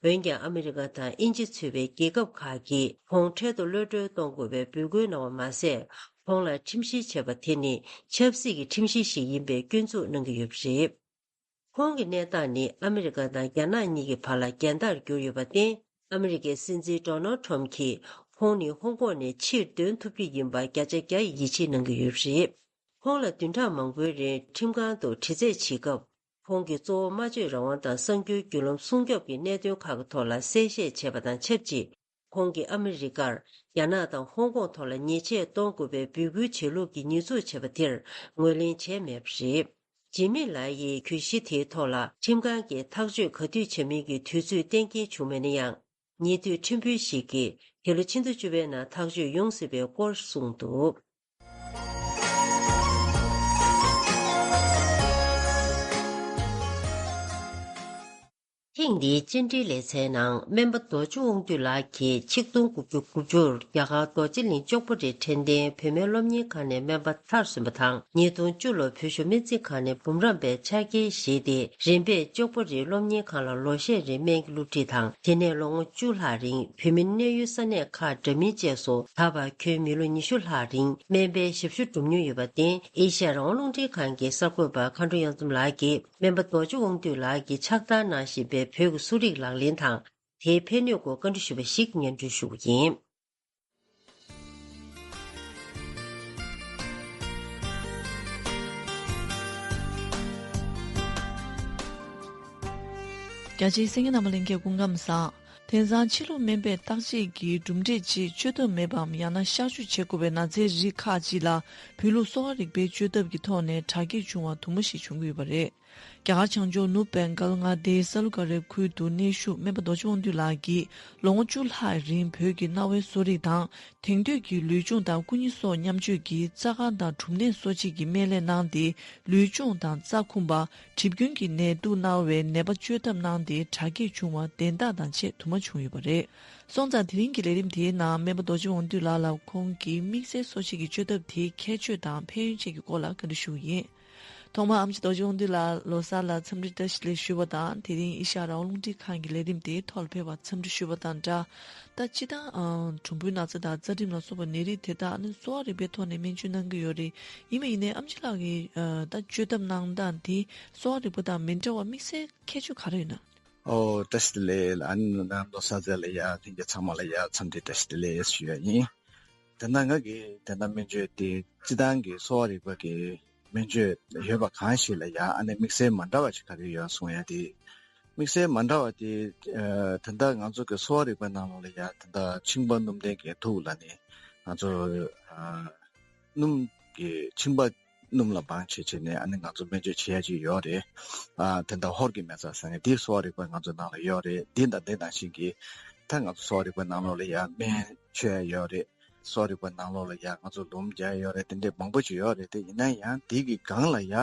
འོན་ཀྱང་ཨ་མི་རི་ཀ་དང་དབྱིན་ཇི་ཚུད་པའི་རྒྱལ་ཁབ་ཁག་གིས་ཁོང་འཕྲལ་དུ་གློད་གྲོལ་གཏོང་དགོས་པའི་འབོད་སྐུལ་གནང་བ་མ་ཟད། ཁོང་ལ་ཁྲིམས་བཤེར་བྱས་པ་དེ་ནི་ཆབ་སྲིད་ཀྱི་ཁྲིམས་བཤེར་ཞིག་ཡིན་པའི་སྐྱོན་འཛུགས་གནང་གི་ཡོད་པ་རེད། ཁོང་གི་གནས་སྟངས་ནི་ཨ་མི་རི་ཀ་དང་རྒྱ་ནག་གཉིས་ཀྱི་བར་ལ་འགལ་ཟླར་གྱུར་ཡོད་པར་བརྟེན། ཨ་མི་རི་ཀའི་སྲིད་འཛིན་ཌོ་ནལ་ཁྲོམ་གྱིས་ཁོང་ནི་ཧོང་ཀོང་ནས་ཕྱིར་འདོན་ཐུབ་རྒྱུ་ཡིན་པར་བརྒྱ་ཆ་བརྒྱ་ཡི་ཡིད་ཆེས་གནང་གི་ཡོད་པ་རེད། ཁོང་ལ་བདུན་ཕྲག་མང་པོའི་རིང་ཁྲིམས་ཁང་དུ་དྲི་རྩད་བྱེད་སྐབས། ཁོང་གིས་གཙོ་བོ་སྨྲ་བརྗོད་རང་དབང་དང་གསར་འགྱུར་བརྒྱུད་ལམ་སྲུང་སྐྱོབ་ཀྱི་གནད་དོན་ཁག་གི་ཐོག་ལ་གསལ་བཤད་བྱས་པ་དང་ཆབས་ཅིག་ཁོང་གིས་ཨ་མི་རི་ཀར་རྒྱ་ནག་དང་ཧོང་ཀོང་ཐོག་ལ་ཉེས་ཆད་གཏོང་དགོས་པའི་འབོད་སྐུལ་བྱེད་ལུགས་ཀྱི་ཉེས་འཛུགས་བྱས་པ་དེར་ངོས་ལེན་བྱས་མེད་པ་རེད། ཇི་མི་ལའི་ཡིས་གྱོད་གཞི་དེའི་ཐོག་ལ་ཁྲིམས་ཁང་གིས་ཐག་གཅོད་ག་དུས་བྱ་མིན་གྱི་དུས་ཚོད་གཏན་འཁེལ་བྱུང་མེད་ན་ཡང་། ཉེ་དུས་ཁྲིམས་དཔོན་ཞིག་གིས་འདི་ལོ་ཕྱི་ཟླ་བཅུ་པའི་ནང་ཐག་གཅོད་ཡོང་སྲིད་པའི་སྐོར་གསུངས་འདུག་ཐེངས་འདིའི་བཅར་འདྲིའི་ལེ་ཚན་ནང་སྨན་པ་རྡོ་རྗེ་དབང་འདུས་ལགས་ཀྱིས་ཆིག་སྟོང་དགུ་བརྒྱ་དགུ་བཅུ་རྒྱ་གར་རྡོ་རྗེ་གླིང་ལྕགས་པོ་རི་འཕྲོད་བསྟེན་བོད་སྨན་སློབ་གཉེར་ཁང་ནས་སྨན་པ་མཐར་སོན་པ་དང་། ཉིས་སྟོང་བཅུ་ལོར་བོད་གཞུང་སྨན་རྩིས་ཁང་ནས་འབུམ་རམས་པའི་ཕྱག་འཁྱེར་བཞེས་ཏེ། རིམ་པས་ལྕགས་པོ་རིའི་སློབ་གཉེར་ཁང་ལ་ལོ་ཤས་རིང་སྨན་གྱི་སློབ་ཁྲིད་དང་། དེ་ནས་ལོ་ངོ་བཅུ་ལྷག་རིང་བོད་མི་གནས་ཡུལ་ས་གནས་ཁག་འདྲ་མིན་བཅས་སུ་ད་བར་ཁྱོན་མི་ལོ་ཉི་ཤུ་ལྷག་རིང་སྨན་པའི་ཞབས་ཞུ་སྒྲུབ་མྱོང་ཡོད་པར་བརྟེན། ཨེ་ཤ་ཡ་རང་དབང་རླུང་འཕྲིན་ཁང་གི་གསར་འགོད་པ་མཁའ་འགྲོ་གཡང་འཛོམས་ལགས་ཀྱིས་སྨན་པ་རྡོ་རྗེ་དབང་འདུས་ལགས་ཀྱིས་ཕྱག་བསྟར་གནང་བཞིན་པའི་བོད་ཀྱི་གསོ་རིག་ལག་ལེན་དང་། དེའི་ཕན་ནུས་སྐོར་བཀའ་འདྲི་ཞུས་པ་ཞིག་སྙན་སྒྲོན་ཞུ་གི་ཡིན། རྒྱ་ཆེའི་གསན་མཁན་རྣམ་པ་ལྷན་རྒྱས་སྐུ་ཁམས་བཟང་། དེང་སང་ཕྱི་ལུགས་སྨན་པས་བརྟག་དཔྱད་ཀྱི་གྲུབ་འབྲས་ཅིག་བཅོས་ཐབས་མེད་པའམ་ཡང་ན་གཤག་བཅོས་བྱེད་དགོས་པའི་ན་ཚའི་རིགས་ཁག་ཅིག་ལ་བོད་ལུགས་གསོ་བ་རིག་པའི་བཅོས་ཐབས་ཀྱི་ཐོག་ནས་དྲག་སྐྱེད་བྱུང་བ་དུ་མ་ཞིག་བྱུང་གི་ཡོད་པ་རེད། རྒྱ་གར་བྱང་ཕྱོགས་ནུབ་བེང་གལ་མངའ་སྡེའི་ས་ལུ་ག་རི་ཁུལ་དུ་གནས་བཞུགས་སྨན་པ་རྡོ་རྗེ་དབང་འདུས་ལགས་ཀྱིས་ལོ་ངོ་བཅུ་ལྷག་རིང་བོད་ཀྱི་གནའ་བོའི་གསོ་རིག་དང་། དེང་དུས་ཀྱི་ལུས་སྦྱོང་དང་སྐུ་ཉིད་སོགས་མཉམ་སྤྱོད་ཀྱིས་རྩ་དཀར་དང་གྲུམ་ནད་གསོ་བྱེད་ཀྱི་སྨན་ལས་གནང་སྟེ། ལུས་སྦྱོང་དང་རྩ་འཁུམས་པ། གྲིབ་སྐྱོན་གྱི་ནད་དུག་ན་བའི་ནད་པ་བཅོས་ཐབས་གནང་སྟེ་དྲག་སྐྱེད་བྱུང་བ་དན་རྟགས་དང་བཅས་དུ་མ་བྱུང་ཡོད་པ་རེད། སོང་ཙང་དེ་རིང་གི་ལས་རིམ་དེའི་ནང་སྨན་པ་རྡོ་རྗེ་དབང་འདུས་ལགས་ལ་ཁོང་གིས་དམིགས་བསལ་གསོ་བྱེད་ཀྱི་བཅོས་ཐབས་དེའི་ཁྱད་ཆོས་དང་ཕན་ཡོན་བཅས་ཀྱི་སྐོར་ལ་བཀའ་འདྲི་ཞུ་གི་ཡིན། ཐོག་མར་ཨེམ་ཆི་རྡོ་རྗེ་དབང་འདུས་ལགས་ལོ་གསར་ལ་འཚམས་འདྲི་བཀྲ་ཤིས་བདེ་ལེགས་ཞུ་བ་དང་། དེ་རིང་ཨེ་ཤ་ཡ་རང་དབང་རླུང་འཕྲིན་ཁང་གི་ལས་རིམ་དེའི་ཐོག་ལ་ཕེབས་པར་འཚམས་འདྲི་ཞུ་བ་དང་སྦྲགས། ད་སྤྱིར་བཏང་ཨ་གྲུམ་བུའི་ན་ཚ་དང་རྩ་གྲིམ་ལ་སོགས་པ་ནད་རིགས་དེ་དག་ནི་གསོ་བ་རིག་པའི་ཐོག་ནས་སྨན་བཅོས་གནང་གི་ཡོད་རེད། ཡིན་པ་ཡིན་ནའི་ཨེམ་ཆི་ལགས་ཀྱིས་ཨ་ད་བཅོས་ཐབས་གནང་སྟངས་དེ་གསོ་བ་རིག་པ་དང་མི་འདྲ་བ་དམིགས་བསལ་ཁྱད་ཆོས་ག་རེ་ཡོད་ན། ཨོ་བཀྲ་ཤིས་བདེ་ལེགས་ལ། ཨ་ནི་ནང་ལོ་གསར་ཚེས་ལ་ཡ་ལྷན་རྒྱས་ཚང་མ་ལ་ཡ་འཚམས་འདྲི་བཀྲ་ཤིས་བདེ་ལེགས་ཞུ་ཡ་ཡིན། དེ་ན་ང་གིས་དེ་ན་སྨན་བཅོས་དེ་སྤྱིར་བཏང་གི་གསོ་བ་རིག་པ་གི་སྨན་བཅོས་ཡོད་པ་གང་ཞིག་ལ་ཡང་ཨ་ནི་དམིགས་བསལ་མ་འདྲ་བ་ཞིག་ག་རེ་ཡོད་གསུང་ཡ་དེ། དམིགས་བསལ་མ་འདྲ་བ་དེ་ཨ་ད་ལྟ་ང་ཚོ་གི་གསོ་བ་རིག་པའི་ནང་ལོགས་ལ་ཡང་ད་ལྟ་མཆིན་པ་སྣུམ་ལྡན་གྱི་དུག་ལ་ནི་ང་ཚོ་ཨ་སྣུམ་གྱི་མཆིན་པ་སྣུམ་ལ་སྦང་བྱེད་བྱས་ནས་ཨ་ནི་ང་ཚོ་སྨན་བཅོས་བྱེད་ཡ་ཅིག་ཡོད་རེད། ཨ་དེ་འདྲ་ཧོར་གྱི་མེ་བཙའ་ཟེར་མཁན་དེ་གསོ་བ་རིག་པ་ང་ཚོ་ནང་ལ་ཡོད་རེད། དེ་དང་དེ་ནང་བཞིན་གྱི་ད་ང་ཚོ་གསོ་བ་རིག་པའི་ནང་ལོགས་ལ་ཡང་སྨན་མཆོད་ཡ་ཡོད་རེད། གསོ་བ་རིག་པ་ནང་ལོགས་ལ་ཡང་ང་ཚོ་ལུམ་རྒྱག་ཡོད་རེད། དེ་འདྲས་མང་པོ་ཅིག་ཡོད་རེད། དེ་ཡིན་ན་ཡང་དེ་གི་སྒང་ལ་ཡང་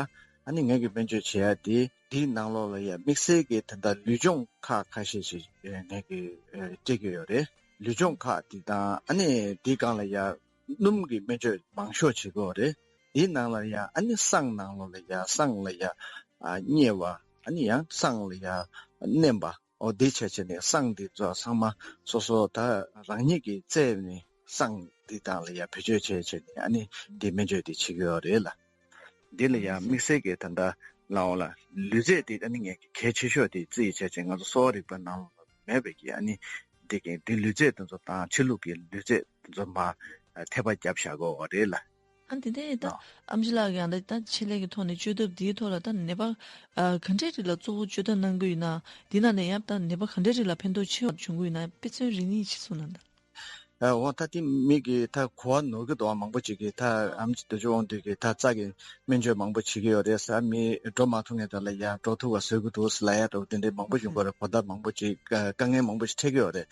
ཨ་ནི་ངེད་ཀྱི་སྨན་བཅོས་བྱེད་ཡ་དེ་དེའི་ནང་ལོགས་ལ་ཡང་དམིགས་བསལ་གྱི་ད་ལྟ་ལུས་སྦྱོང་ཁག་ཁ་ཤས་ཤིག་ངེད་ཀྱིས་སྤྲད་ཀྱི་ཡོད་རེད། ལུས་སྦྱོང་ཁག་དེ་དང་ཨ་ནི་དེའི་སྒང་ལ་ཡང་སྣུམ་གྱི་སྨན་བཅོས་མང་ཤོས་བྱེད་ཀྱི་ཡོད་རེད། དེའི་ནང་ལ་ཡང་ཨ་ནི་བསང་ནང་ལོགས་ལ་ཡང་བསང་ལ་ཡང་མཉེ་བ། ཨ་ནི་ཡང་བསང་ལ་ཡང་མནན་པ། འོ་དེ་བྱས་བྱས་ནས་བསང་འདི་ཚོ་ཚང་མ་སོ་སོ་ད་རང་ཉིད་ཀྱིས་བཙལ་ནས་བསང་འདི་དག་ལ་ཡང་བེད་སྤྱོད་བྱས་བྱས་ནས་ཨ་ནི་འདི་སྨན་བཅོས་འདི་བྱེད་ཀྱི་ཡོད་རེད་ལ། འདི་ལ་ཡང་དམིགས་བསལ་གྱི་ད་ལྟ་ལའོ་ལ་ལུས་རྩལ་འདི་ཨ་ནི་ངས་གལ་ཆེ་ཤོས་དེ་བརྩིས་བྱས་བྱས་ང་ཚོ་གསོ་བ་རིག་པ་ནང་ལ་མེད་པའི་གི་ཨ་ནི་འདི་གི་འདི་ལུས་རྩལ་དེ་ཚོ་དང་ཕྱི་ལུགས་ཀྱི་ལུས་རྩལ་དེ་ཚོ་མ་ཐེ་བ་བརྒྱབ་བཞག་གི་ཡོད་རེད་ལ། ཨ་འདི་ནས་ད་ཨ་ཨམ་ཆི་ལགས་ཀྱིས་ཡང་ད་ད་ཆེད་ལས་ཀྱི་ཐོག་ནས་བཅོས་ཐབས་འདིའི་ཐོག་ལ་ད་ནད་པ་ཨ་ག་འདྲའི་རིགས་ལ་གཙོ་བོ་བཅོས་ཐབས་གནང་གི་ཡོད་ན། འདི་ནང་ནས་ཡང་ད་ནད་པ་ག་འདྲའི་རིགས་ལ་ཕན་ཐོགས་ཆེ་བ་བྱུང་གི་ཡོད་ན། དཔེ་མཚོན་རེ་གཉིས་ཅིག་གསུངས་ན་ད། ཨ་འོ་ད་དེ་མི་གི་ད་གོ་བ་ནོར་གི་འདུག་བ། མང་པོ་ཅིག་གིས་ད་ཨ་ཨམ་ཆི་རྡོ་རྗེ་དབང་འདུས་ཀྱིས་ད་རྩ་གི་སྨན་བཅོས་མང་པོ་བྱེད་ཀྱི་ཡོད་རེད་ཟེར། མི་འགྲོ་མ་ཐུབ་མཁན་དག་ལ་ཡ་འགྲོ་ཐུབ་པ་བཟོ་གི་འདུག་ཟེར་ལབ་ཡ་འདྲ་བོ་དེ་འདྲའི་མང་པོ་བྱུང་གི་ཡོད་རེད། གོ་བརྡ་མང་པོ་ཅིག་དཀའ་ངལ་མང་པོ་ཞིག་འཕྲད་ཀྱི་ཡོད་རེད།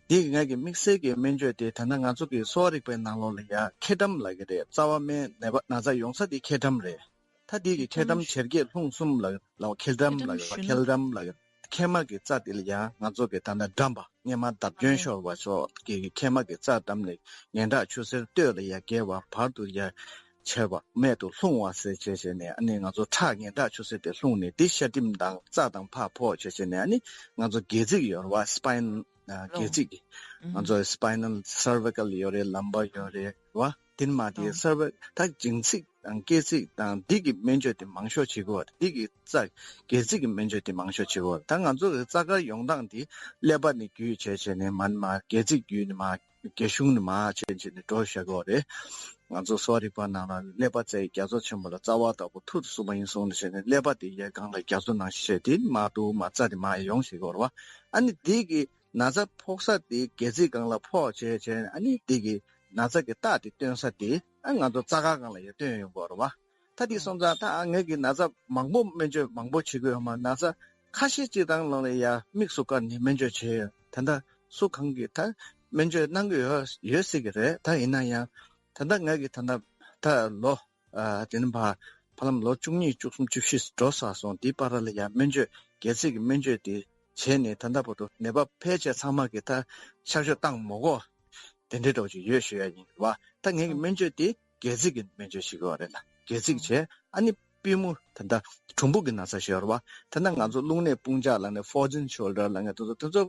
དེ་གི་ང་གི་དམིགས་བསལ་གྱི་སྨན་བཅོས་དེ་ད་ལྟ་ང་ཚོ་གི་གསོ་བ་རིག་པའི་ནང་ལོགས་ལ་ཡ་མཁལ་གྲམ་ལབ་ཀྱི་རེད། རྩ་བ་སྨན་ནད་པ་ན་ཚ་ཡོང་ས་དེ་མཁལ་གྲམ་རེད། ད་དེ་གི་མཁལ་གྲམ་ཇེ་རྒྱས་ལྷུང་གསུམ་ལབ་ལབ། མཁལ་གྲམ་ལབ་ཀྱི་རེད། མཁལ་གྲམ་ལབ་ཀྱི་རེད། མཁལ་མ་གི་རྩ་དེ་ལ་ཡ་ང་ཚོ་གི་ད་ལྟ་འགྲམ་པ་སྔས་མ་བརྡབ་སྐྱོན་ཤོར་བ་སོགས་ཀྱི་མཁལ་མ་གི་རྩ་འགྲམ་ནས་ངན་དྲག་ཆུ་སེར་སྟོད་ལ་ཡ་བརྒལ་བ་བར་དུ་ཡ་ བྱས་པ་རྨད་དུ་ལྷུང་བ་ཟེར་བྱས་བྱས་ནས་ཨ་ནི་ང་ཚོ་ཁྲག་ངན་དག་ཆུ་སེར་དེ་ལྷུང་ནས་དེ་ཤ་གྲིམ་དང་རྩ་དང་ཕར་ཕོག་བྱས་བྱས་ནས་ཨ་ནི་ང་ཚོ་སྒལ་ཚིགས་ཡོད་རེད་བ། སྤའིན་སྒལ་ཚིགས་ང་ཚོ་སྤའི་ནལ་སར་ཝི་ཀལ་ཡོད་རེད། ལམ་པ་ཡོད་རེད་བ། དེ་ནས་མ་དེ་སར་ཝི་ད་སྦྱིན་ཚིགས་དང་སྐེ་ཚིགས་དང་འདི་གི་སྨན་བཅོས་དེ་མང་ཤོས་བྱེད་དགོས་པ། འདི་གི་རྩ་སྒལ་ཚིགས་ཀྱི་སྨན་བཅོས་དེ་མང་ཤོས་བྱེད་དགོས་པ། ད་ང་ཚོ་གི་རྩ་དཀར་ཡོང་སྟངས་དེ་ཀླད་པ་ནས་བརྒྱུད་བྱས་བྱས་ནས་མར་མར་སྒལ་ཚིགས་བརྒྱུད་ནས་མར་སྒལ་གཞུང་ནས་མར་བྱས་བྱས་ནས་འགྲོ་བཞག་གི་ཡོད་རེད། ང་ཚོ་གསོ་བ་རིག་པ་ནང་ལ་ཀླད་པ་རྩའི་རྒྱ་མཚོ་ཆེན་པོ་ལ་རྩ་བ་ལྟ་བུ་ཐུར་དུ་ཟུག་པ་ཡིན་གསུངས་ནས་བྱས་ནས་ཀླད་པ་དེ་ཡའི་སྒང་ལ་རྒྱ་མཚོ་ནང་བཞིན་བྱས་དེ་མར་འདུག་མར་རྩ་དེ་མར་ཡོང་བྱེད་ཀྱི་ཡོད་རེད་བ། ཨ་ནི་འདི་གི་ན་ཚ་ཕོག་ས་དེ་སྒལ་ཚིགས་སྒང་ལ་ཕོག་བྱས་བྱས་ཨ་ནི་འདི་གི་ན་ཚ་གི་རྟགས་དེ་སྟོན་ས་དེ་ཨ་ང་ཚོ་རྩ་དཀར་སྒང་ལ་ཡང་སྟོན་ཡོང་གི་ཡོད་རེད་བ། ད་དེ་སོང་ཙང་ད་ཨ་ངེད་ཀྱི་ན་ཚ་མང་པོ་སྨན་བཅོས་མང་པོ་བྱེད་དགོས་ཡོད་མ་རེད། ན་ཚ་ཁ་ཤས་ཅིག་དང་ལོག་ལ་ཡ་དམིགས་སུ་བཀར་ནས་སྨན་བཅོས་བྱས་ཡོད། ད་ལྟ་སུ་གང་གིས་ད་སྨན་བཅོས་གནང་གི་ཡོད་ཡོད་སྲིད་ཀྱི་རེད། ད་ཡིན་ན་ཡང་ད་ལྟ་ངེད་ཀྱི་ད་ལྟ་ད་ལོ་ཨ་དེ་ནི་ཕ་ཕ་ལམ་ལོ་བཅུ་གཉིས་བཅུ་གསུམ་བཅུ་བཞི་འགྲོ་ས་སོང་། དེའི་བར་ལ་ཡ་སྨན་བཅོས་སྒལ་ཚིགས་ཀྱི་སྨན་བཅོས་དེ་བྱས་ནས་ད་ལྟ་བར་དུ་ནད་པ་ཕལ་ཆེར་ཚང་མ་གི་ད་གཤག་བཅོས་བཏང་མ་དགོས་དེ་འདྲའི་འདྲ་བོ་ཅིག་ཡོད་ཞུ་ཡ་ཡིན་རེད་བ། ད་ངེད་ཀྱི་སྨན་བཅོས་དེ་སྒལ་ཚིགས་ཀྱི་སྨན་བཅོས་ཤིག་ཡོད་རེད་ལ། སྒལ་ཚིགས་བྱས་ཨ་ནི་པུས་མོ་ད་ལྟ་གྲུམ་བུ་གི་ན་ཚ་ཞིག་ཡོད་རེད་བ། ད་ལྟ་ང་ཚོ་རླུང་ནད་དཔུང་འཇགས་ལབ་ནས་ཕོར་ཇིན་ཤོལ་ཌར་ལབ་ནས་དེ་ཚོ་དེ་ཚོ་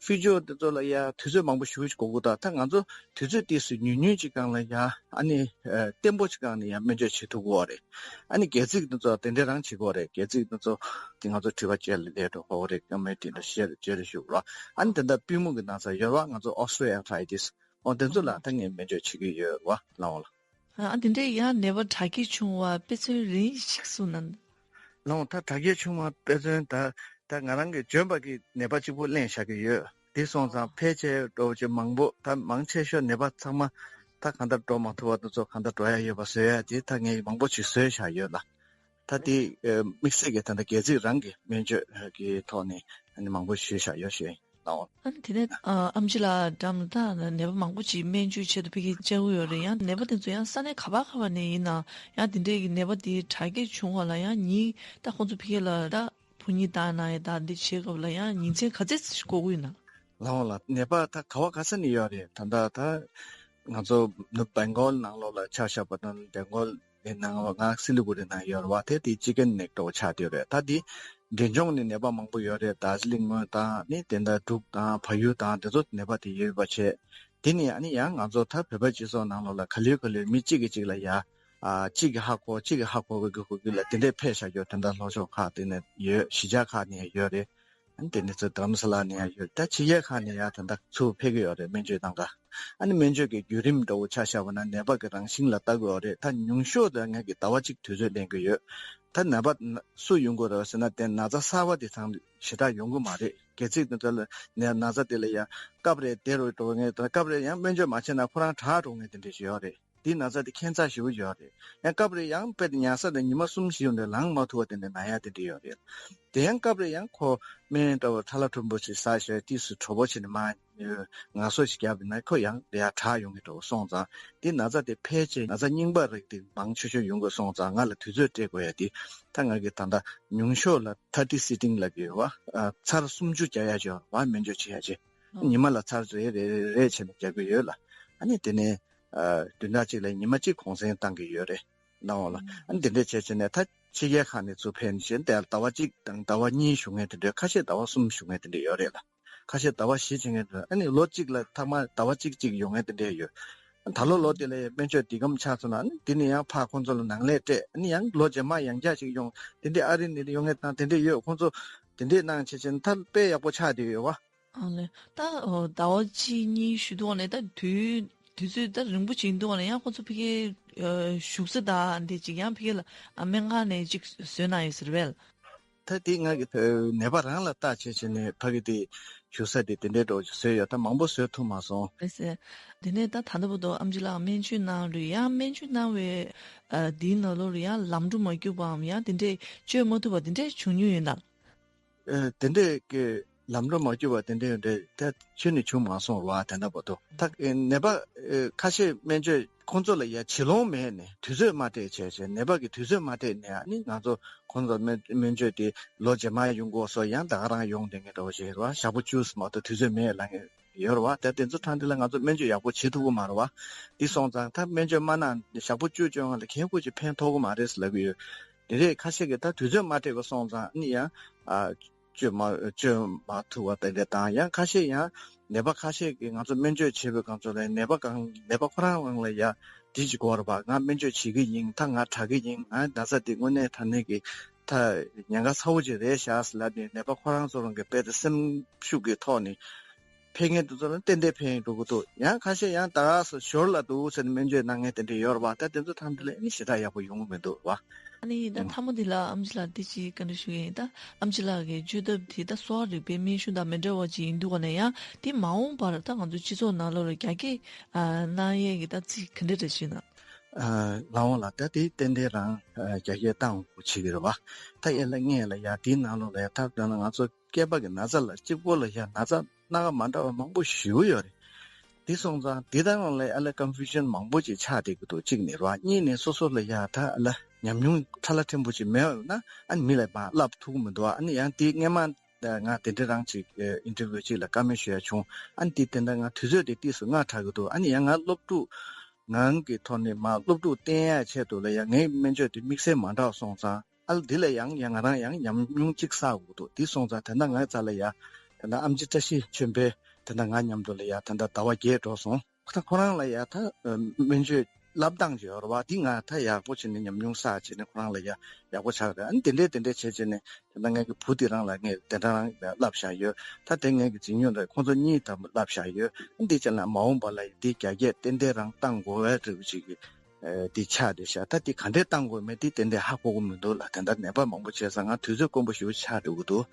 ཕི་ཇི་ཨོ་དེ་ཚོ་ལ་ཡ་དུས་ཚོད་མང་པོ་ཞེ་པོ་ཅིག་འགོར་གི་འདུག་ད་ང་ཚོ་དུས་ཚོད་དེ་ཚོ་ཉུང་ཉུང་ཅིག་སྒང་ལ་ཡ་ཨ་ནི་ཨ་བརྟན་པོ་ཅིག་སྒང་ནས་ཡ་སྨན་བཅོས་བྱེད་ཐུབ་ཀྱི་ཡོད་རེད། ཨ་ནི་སྒལ་ཚིགས་དེ་ཚོ་དེ་འདྲ་རང་བྱེད་ཀྱི་ཡོད་རེད། སྒལ་ཚིགས་དེ་ཚོ་དེ་ང་ཚོ་མཁྲིས་པ་བཅད་ལ་ལས་འགྲོ་ཧོ་རེད། སྐམ་མེད་དེ་འདྲ་བཤད་བྱེད་རེད་ཞུ་གི་རེད། ཨ་ནི་དེ་འདྲ་པུས་མོ་གི་ན་ཚ་ཡོད་རེད་བ། ང་ཚོ་ཨོ་སི་ཊི་ཡོ་ཨར་ཐི་རའི་ཊི་སི་ཨོ་དེ་ཚོ་ལ་ད་ངས་སྨན་བཅོས་བྱེད་ཀྱི་ཡོད་རེད་བ། ལའོ་ལ། ཨ་དེ་འདྲའི་ཡང་ནད་པ་དྲག་སྐྱེད་བྱུང་བ་དཔེ་མཚོན་རིང་ཞིག་གསུངས་ན། ལའོ་ད་དྲག་སྐྱེད་བྱུང་བ་དཔེ་མཚོན་ད་ད་ང་རང་གི་འཇོན་པ་གི་ནད་པ་གཅིག་པུ་གླེང་བཞག་གི་ཡོད། དེ་སོང་ཙང་ཕལ་ཆེར་འགྲོ་བ་ཅིག་མང་པོ་ད་མང་ཆེ་ཤོས་ནད་པ་ཚང་མ་ད་གང་ལྟར་འགྲོ་མ་ཐུབ་པ་དེ་ཚོ་གང་ལྟར་འགྲོ་ཡ་ཡོད་པ་བཟོ་ཡ་དེ་ད་ངས་མང་པོ་ཅིག་བཟོས་བཞག་ཡོད་ལ། ད་དེ་དམིགས་བསལ་གྱི་ད་ལྟ་སྒལ་ཚིགས་རང་གི་སྨན་བཅོས་ཀྱི་ཐོག་ནས་ཨ་ནི་མང་པོ་ཞུས་བཞག་ཡོད་ཞུ་ཡིན། ལའོ། ཨ་ནི་དེ་ནས་ཨ་ཨེམ་ཆི་ལགས་འགྲམ་ད་ནད་པ་མང་པོ་ཅིག་སྨན་བཅོས་ཆེད་དུ་ཕ་གིར་བཅར་གྱི་ཡོད་རེད། ཡང་ནད་པ་དེ་ཚོ་ཡང་ས་གནས་ག་པ་ག་པ་ནས་ཡིན་ན་ཡང་དེ་འདྲའི་གི་ནད་པ་དེ་དྲག་སྐྱེད་བྱུང་བ་ལ་ཡང་ཉིན་ད་ཁོང་ཚོ་ཕ་གི་ལ་ད་བུ་གཉིས་བཏང་ན་ཡང་ད་འདི་བྱེད་སྐབས་ལ་ཡང་ཉིན་མཚན་ག་ཚད་ཞིག་འགོར་གྱི་ཡོད་ན། ལའོ་ལ་ནད་པ་ད་ག་པ་ག་ས་ནས་ཡོད་རེད། ད་ད་ད་ང་ཚོ་ནུབ་བེང་གོལ་ནང་ལོགས་ལ་ཆ་བཞག་པ་དང་བེང་གོལ་དེ་ནང་ལ་ང་སི་ལི་གུ་རི་ནང་ཡོད་རེད་བ། དེ་དེ་ཅི་ཀན་ནེག་འདྲ་བོ་ཆགས་བསྡད་ཡོད་རེད། ད་དེ་འབྲས་ལྗོངས་ནས་ནད་པ་མང་པོ་ཡོད་རེད། དར་ཇི་ལིང་ངོས་དང་ནི་དེ་འདྲ་འབྲུག་དང་བལ་ཡུལ་དང་དེ་ཚོ་ནད་པ་དེ་ཡོད་པ་བྱས། དེ་ནས་ཨ་ནི་ཡང་ང་ཚོ་ད་བོད་པའི་སྤྱི་ཚོགས་ནང་ལོགས་ལ་ག་ལེར་ག་ལེར་མི་གཅིག་གིས་གཅིག་ལ་ཡ་ཨ་གཅིག་གིས་ཧ་གོ་གཅིག་གིས་ཧ་གོ་གི་གི་གི་ལ་དེ་འདྲས་ཕེབས་བཞག་ཡོད། དེ་འདྲ་ལྷོ་ཕྱོགས་ཁག་དེ་ནས་ཡོད། གཞིས་ཆགས་ཁག་ནས་ཡོད་རེད། ཨ་ནི་དེ་ནས་ཚུར་དྷ་རམ་ས་ལ་ནས་ཡང་ཡོད། ད་ཕྱི་རྒྱལ་ཁག་ནས་ཡང་ད་ལྟ་ཚུར་ཕེབས་ཀྱི་ཡོད་རེད། སྨན་བཅོས་གནང་ག་ཨ་ནི་སྨན་བཅོས་ཀྱི་བརྒྱུད་རིམ་འདྲ་བོ་ཆ་བཞག་པ་ན་ནད་པ་གི་རང་བཞིན་ལ་ལྟ་དགོས་ཡོད་རེད། ད་ཉུང་ཤོས་དེ་ངས་ཀྱི་ཟླ་བ་གཅིག་དུས་ཚོད་ལེན་གྱི་ཡོད། ད་ནད་པ་སུ་ཡོང་གི་རེད་ཟེར་ན་དེ་ན་ཚ་གསར་པ་དེ་ཚང་ཞེ་དྲག་ཡོང་གི་མ་རེད། སྒལ་ཚིགས་དེ་ཚོ་ལ་ནད་ན་ཚ་དེ་ལ་ཡང་སྐབས་རེ་བདེ་རུ་འགྲོ་ངེས་དང་སྐབས་རེ་ཡང་སྨན་བཅོས་མ་བྱས་ན་ཁོ་རང་དྲག་འགྲོ་ངེས་དེ་འདྲ་ཞིག་ཡོད་རེད། དེའི་ན་ཚ་དེ་ཁྱད་མཚར་ཞེ་པོ་ཡོད་རེད། ཡང་སྐབས་རེ་ཡང་དཔེ་དེ་ཉལ་ས་དང་ཉི་མ་གསུམ་བཞི་ཡོང་དུས་ལངས་མ་ཐུབ་པ་དེ་འདྲ་ན་ཡ་དེ་འདྲ་ཡོད་རེད། དེ་ཡང་སྐབས་རེ་ཡང་ཁོ་སྨན་འདྲ་བོ་ཁྲ་ལ་ཁྲོམ་པོ་ཞིག་ཟ་བྱས་དུས་སུ་གྲོད་པ་ཕྱིན་ནས་མར་ངལ་གསོ་ཞིག་བརྒྱབ་ཡིན་ན་ཁོ་ཡང་དེ་ཡང་དྲག་ཡོང་གི་འདྲ་བོ་སོང་ཙང་དེ་ན་ཚ་དེ་ཕལ་ཆེར་ན་ཚ་རྙིང་པ་རིགས་དེ་མང་ཆེ་ཤོས་ཡོང་གི་སོང་ཙང་ང་ལ་དུས་ཚོད་སྤྲད་དགོས་ཡ་དེ་ད་ང་གི་ད་ལྟ་ཉུང་ཤོས་ལ་ཐར་ཊི་སི་ཊིང་ལབ་ཀྱི་ཡོད་བ། ཚར་སུམ་ཅུ་རྒྱག་ཡ་ཅིག་ཡོད་བ། སྨན་བཅོས་བྱེད་ཡ་ཅིག་ཉི་མ་ལ་ཚར་རེ་རེ་རེ་རེ་བྱས་ནས་རྒྱག་གི་ཡོད་ལ། ཨ་ནི་དེ་ནས་ཨ་བདུན་ཕྲག་གཅིག་ལ་ཉི་མ་གཅིག་གུང་སེང་བཏང་གི་ཡོད་རེད། གནང་བ་ལ་ཨ་ནི་དེ་འདྲས་བྱས་བྱས་ནས་ད་ཕྱི་རྒྱལ་ཁག་ནས་ཚུར་ཕེབས་ནས་བྱས་ནས་ཟླ་བ་གཅིག་དང་ཟླ་བ་གཉིས་བཞུགས་མཁན་དེ་འདྲས། ཁ་ཤས་ཟླ་བ་གསུམ་བཞུགས་མཁན་དེ་འདྲས་ཡོད་རེད་ལ། ཁ་ཤས་ཟླ་བ་བཞི་བྱེད་མཁན་དེ་འདྲས། ཨ་ནི་ལོ་གཅིག་ལ་ཐོག་མར་ཟླ་བ་གཅིག་གཅིག་ཡོང་མཁན་དེ་འདྲས་ཡོད། ད་ལོ་ལོ་དེ་ལ་སྨན་བཅོས་འདི་གམ་ཆགས་སོང་ན་ཨ་ནི་དེ་ནས་ཡང་ཕར་ཁོང་ཚོ་ལ་ནང་ལས་སྤྲད། ཨ་ནི་ཡང་ལོ་རྗེས་མ་ཡང་བསྐྱར་ཅིག་ཡོང་དེ་འདྲས་ཨ་རི་ནས་ཡོང་མཁན་དང་དེ་འདྲས་ཡོད། ཁོང་ཚོ་དེ་འདྲས་གནང་བྱས་བྱས་ནས་ད་དཔེ་ཡག་པོ་ཆགས་བསྡད་ཡོད་བ། ཨ་ལས། ད་ཨོ་ཟླ་བ་གཅིག་གཉིས་ཞུ་དུས་ནས་ད་དུས་དུས་ཚོད་ད་རིང་པོ་ཅིག་འདུག་ནས་ཡང་ཁོ་ཚོ་ཕ་གིའི་ཨ་བཞུགས་ས་དང་འདི་ཅིག་ཡང་ཕ་གི་ལ་ཨ་སྨན་ཁང་ནས་ཅིག་བཟོས་གནང་ཡོད་ཟེར་བས། ད་དེ་ང་གི་ནད་པ་རང་ལ་བལྟ་བྱས་བྱས་ནས་ཕ་གི་དེ་བཞུགས་ས་དེ་དེ་འདྲའི་འདྲ་བོ་ཅིག་བཟོས་ཡོད། ད་མང་པོ་བཟོས་ཐུབ་མ་སོང་། ཨེ་ཟེར། དེ་ནས་ད་ད་ལྟ་བར་དུ་ཨེམ་ཆི་ལགས་སྨན་བཅོས་གནང་རེད། ཡང་སྨན་བཅོས་གནང་བའི་ཨ་འདིའི་ནང་ལོགས་ལ་ཡང་ལམ་འགྲོ་མ་རྒྱུག་པའམ་ཡང་དེ་འདྲས་བཅོས་མ་ཐུབ་པ་དེ་འདྲས་བྱུང་མྱོང་ཡོད་ན། ཨེ་དེ་འདྲས་ཀྱི་ལམ་འགྲོ་མ་རྒྱུག་པ་དེ་འདྲས་ཡོད་འདྲས་ད་ཁྱོན་ནས་བྱུང་མ་སོང་ར་བ། དེ་འདྲ་བར་དུ་ད་ནད་པ་ཨེ་ཁ་ཤས་སྨན་བཅོས་ཁོང་ཚོ་ལ་ཡ་བྱེད་ལོང་མེད་ནས་དུས་ཚོད་མ་སྤྲད་བྱས་བྱས་ནད་པ་གི་དུས་ཚོད་མ་སྤྲད་ནས་ཨ་ནི་ང་ཚོ་ཁོང་ཚོ་སྨན་སྨན་བཅོས་དེ་ལོ་རྗེས་མ་ཡོང་དགོས་སོ་ཡང་ད་ག་རང་ཡོང་དེ་ངེས་འདྲ་བོ་ཞིག་རེད་བ། ཞག་པོ་བཅུ་ཙམ་མ་གཏོགས་དུས་ཚོད་མེད་ལ་ངེས་ ཡོད་རེད་བ། ད་དེ་ཚོ་ཐང་དེ་ལ་ང་ཚོ་སྨན་བཅོས་ཡག་པོ་བྱེད་ཐུབ་ཀྱི་མ་རེད་བ། དེ་སོང་ཙང་ད་སྨན་བཅོས་མ་གནང་ཞག་པོ་བཅུ་བཅོ་ལྔ་ལ་གལ་ཁོ་ཅིག་ཕན་ཐོགས་ཀྱི་མ་རེད་ཟེར་ལབ་ཀྱི་ཡོད། དེ་རེད། ཁ་ཤས་ཀྱིས་ད་དུས་ཚོད་མ་འཕྲད་པ་སོང་ཙང་ཨ་ནི་ཡང་ཨ་བཅོས་མ་བཅོས་མ་ཐུབ་པ་དེ་འདྲ་དང་། ཡང་ཁ་ཤས་ཡང་ནད་པ་ཁ་ཤས་ཀྱིས་ང་ཚོ་སྨན་བཅོས་བྱེད་པའི་སྐབས་སུ་ལ་ནད་པ་གང་ནད་པ་ཁོ་རང་རང་ལ་ཡ་དེ་ཅིག་དགོས་རེད་པ། ང་སྨན་བཅོས་བྱེད་ཀྱི་ཡིན། ད་ང་དྲག་གི་ཡིན། ང་ན་ཚ་དེ་དངོས་གནས་དྲག་ནས་ཀྱི་ད་ཉེན་ཁ་ཚ་བོ་ཅིག་རེད་ཤག་ཟེར་ལབ་ནས་ནད་པ་ཁོ་རང་ཚོ་རང་གི་དཔེ་དེ་སེམས་ཤུགས་ཀྱི་ཐོག་ནས་ཕན་མཁན་དེ་ཚོ་ལ་ཏན་ཏན་ཕན་འགྲོ་གི་འདུག། ཡང་ཁ་ཤས་ཡང་ད་ག་སེ་ཞོར་ལ་འདུག་ཟེར་ནས་སྨན་བཅོས་གནང་མཁན་དེ་འདྲ་ཡོད་རེད་པ། ད་དེ་ཚོ་ཐམས་ཅད་ལ་ཨ་ནི་ཞེ་དྲག་ཡག་པོ་ཡོང་གི་མི་འདུག་རེད་པ། ཨ་ནི་ད་ཐ་མ་འདི་ལ་ཨེམ་ཆི་ལགས་འདི་ཅིག་བཀའ་འདྲི་ཞུ་ཡ་ཡིན། ད་ཨེམ་ཆི་ལགས་ཀྱི་བཅོས་ཐབས་དེ་ད་གསོ་བ་རིག་པའི་སྨན་གཞུང་དང་མི་འདྲ་བ་ཅིག་ཡིན་དུས་ག་ནས་ཡང་དེ་མ་འོངས་པར་ད་ང་ཚོ་སྤྱི་ཚོགས་ནང་ལོགས་ལ་རྒྱ་སྐྱེད་ཨ་གནང་ཡས་ཀྱི་ད་རྩིས་ག་འདྲ་འདྲ་ཞུས་ན། ཨ་ལགས་འོང་ལགས། ད་དེ་ཏན་ཏན་རང་ཨ་རྒྱ་སྐྱེད་བཏང་དགོས་བྱེད་ཀྱི་རེད་བ། ད་ཡན་ལག་ལྔ་ལ་ཡ་དེའི་ནང་ལོགས་ལ་ཡ་ད་ལྟ་ན་ང་ཚོ་སྐྱེས་པ་གི་ན་ཚ་ལ་གཅིག་པོ་ལ་ཡ་ན་ཚ་སྣ་ཁ་མ་འདྲ་བ་མང་པོ་ཞེ་པོ་ཡོད་རེད། དེ་སོང་ཙང་དེ་དག་ལ་ཨ་ལ་ཀོན་ཕུ་ཤན་མང་པོ་ཅིག་ཆགས་བསྡད་ཀྱི་འདུག། གཅིག་ནས་རེད་བ། གཉིས་ནས་སོ་སོ་ལ་ཡ་ད་ཨ་ལ་ཉམས་མྱོང་ཁྲ་ལ་ཕྲན་བུ་ཅིག་མེད་པ་ཡོད་ན་ཨ་ནི་མི་ལ་མར་བསླབ་ཐུབ་ཀྱི་མི་འདུག། ཨ་ནི་ཡང་དེ་སྔས་མ་ང་དེ་འདྲ་རང་ཅིག་ཨིན་ཊར་བིའུ་ཅིག་ལ་བཀའ་མོལ་ཞུ་ཡ་བྱུང་། ཨ་ནི་དེ་དེ་འདྲ་ང་དུས་ཚོད་དེ་ཏོག་ཙམ་སྔ་དྲགས་ཀྱི་འདུག། ཨ་ནི་ཡང་ང་སློབ་ཕྲུག་ངང་གི་ཐོག་ནས་མར་སློབ་ཕྲུག་བསྟེན་ཡ་ཆེད་དུ་ལ་ཡ་ངའི་སྨན་བཅོས་དེ་དམིགས་བསལ་མ་འདྲ་བ་སོང་ཙང་། ཨ་ལ་འདི་ལ་ཡང་ཡང་ང་རང་ཡང་ཉམས་མྱོང་གཅིག་བསགས་དགོས་འདུག། དེ་སོང་ཙང་དེ་འདྲ་ངའི་རྩ་ལ་ཡ་དེ་འདྲ་ཨེམ་ཆི་བཀྲ་ཤིས་ཆོས་འཕེལ་དེ་འདྲ་ང་མཉམ་དུ་ལ་ཡ་དེ་འདྲ་ཟླ་བ་བརྒྱད་འགྲོ་སོང་། ད་ཁོ་རང་ལ་ཡ་ད་སྨན་བཅོས་བསླབ་སྟངས་ཅིག་ཡོད་རེད་བ། འདི་ང་ད་ཡག་པོ་བྱས་ནས་ཉམས་མྱོང་བསགས་བྱས་ནས་ཁོ་རང་ལ་ཡ་ཡག་པོ་ཆགས་རེད། ཨ་ནི་དེ་འདྲས་དེ་འདྲས་བྱས་བྱས་ནས་ད་ལྟ་ངའི་གི་བུ་དེ་རང་ལ་ངས་དེ་འདྲ་རང་བསླབ་བཞག་ཡོད། ད་དེ་ངའི་གི་རྗེས་མཉམ་ལ་ཁོང་ཚོ་གཉིས་ད་བསླབ་བཞག་ཡོད། ཨ་ནི་དེ་བྱས་ན་མ་འོངས་པ་ལ་ཡ་འདི་རྒྱ་སྐྱེད་ཏན་ཏན་རང་བཏང་དགོས་པའི་འདྲ་བོ་ཅིག་གི་དེ་ཆགས་བསྡད་ཤག། ད་དེ་ག་འདྲས་བཏང་དགོས་མེད་དེ་ཏན་ཏན་ཧ་གོ་གི་མི་འདུག་ལ། དེ་འདྲ་ནད་པ་མང་པོ་བྱས་ཙང་ང་དུས་ཚོད་དཀོན་པོ་ཞེ་པོ་ཆགས་འགྲོ་གི་འདུག།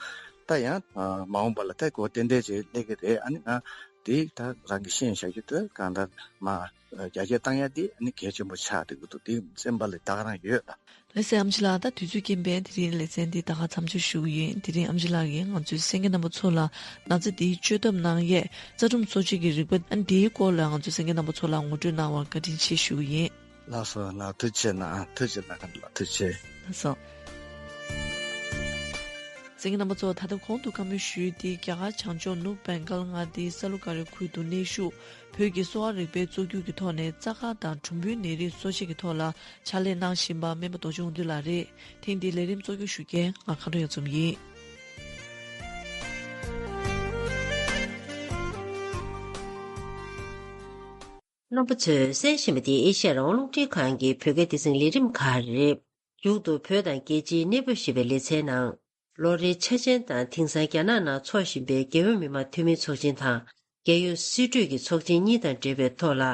ད་ཡང་མ་འོངས་པ་ལ་ད་གོ་ཏན་ཏན་ཅིག་སླེབས་ཀྱི་རེད། ཨ་ནི་ང་དེ་ད་རང་གི་ཤེས་བཞག་རྒྱུ་དེ་གང་ལྟར་མ་རྒྱ་སྐྱེད་བཏང་ཡ་དེ་ཨ་ནི་གལ་ཆེན་པོ་ཆགས་འགྲོ་གི་འདུག། དེ་སེམས་པ་ལ་ད་ག་རང་ཡོད་ལ། ལགས་སེ་ཨེམ་ཆི་ལགས། ད་དུས་ཚོད་རྐྱེན་པས་དེ་རིང་ལེ་ཚན་འདི་ད་ག་མཚམས་འཇོག་ཞུ་གི་ཡིན། དེ་རིང་ཨེམ་ཆི་ལགས་ཀྱིས་ང་ཚོའི་གསན་མཁན་རྣམ་པ་ཚོ་ལ་ན་ཚ་འདིའི་བཅོས་ཐབས་གནང་ཡས་རྩ་ཁྲིམས་སྲོག་བཅད་ཀྱི་རིག་པ་ཨ་འདིའི་སྐོར་ལ་ང་ཚོའི་གསན་མཁན་རྣམ་པ་ཚོ་ལ་ངོ་སྤྲོད་གནང་བར་བཀའ་དྲིན་ཆེ་ཞུ་གི་ཡིན། ལགས་སོ། ལགས་ཐུགས་རྗེ་ཆེ་གནང་། ཐུགས་རྗེ་གནང་། ལགས་ཐུགས་རྗེ་ཆེ། ལགས་སོ། གསན་མཁན་རྣམ་པ་ཚོ། ད་ལྟ་གོང་དུ་བཀའ་མོལ་ཞུས་ཏེ་རྒྱ་གར་བྱང་ཕྱོགས་ནུབ་བེང་གལ་མངའ་སྡེའི་ས་ལུ་ཀ་རི་ཁུལ་དུ་གནས་བཞུགས་བོད་ཀྱི་གསོ་བ་རིག་པའི་གཙོ་རྒྱུགས་ཀྱི་ཐོག་ནས་རྩ་ཁ་དང་གྲུམ་བུའི་ནད་རིགས་གསོ་དཔྱད་ཀྱི་ཐོག་ལ་ཕྱག་ལས་གནང་བཞིན་པ་སྨན་པ་རྡོ་རྗེ་དབང་འདུས་ལགས་རེད། ཐེངས་འདིའི་ལས་རིམ་གཙོ་སྐྱོང་ཞུ་མཁན་ང་མཁའ་འགྲོ་གཡུ་འཛོམས་ཡིན། རྣམ་པ་ཚོས་གསན་བཞིན་པ་འདི་ཨེ་ཤ་ཡ་རང་དབང་རླུང་འཕྲིན་ཁང་གི་བོད་སྐད་སྡེ་ཚན་ལས་རིམ་ཁག་རེད། མཇུག་ཏུ་བོད་དང་རྒྱལ་སྤྱིའི་གནས་བབ་ཞེས་པའི་ལེ་ཚན་ནང་། ལོ་རེའི་འཆར་ཅན་དང་དེང་སང་རྒྱ་ནག་ནང་འཚོགས་བཞིན་པའི་རྒྱལ་ཡོངས་མི་དམངས་འཐུས་མིའི་ཚོགས་ཆེན་དང་། རྒྱལ་ཡོངས་སྲིད་གྲོས་ཀྱི་ཚོགས་ཆེན་གཉིས་དང་འབྲེལ་བའི་ཐོག་ལ།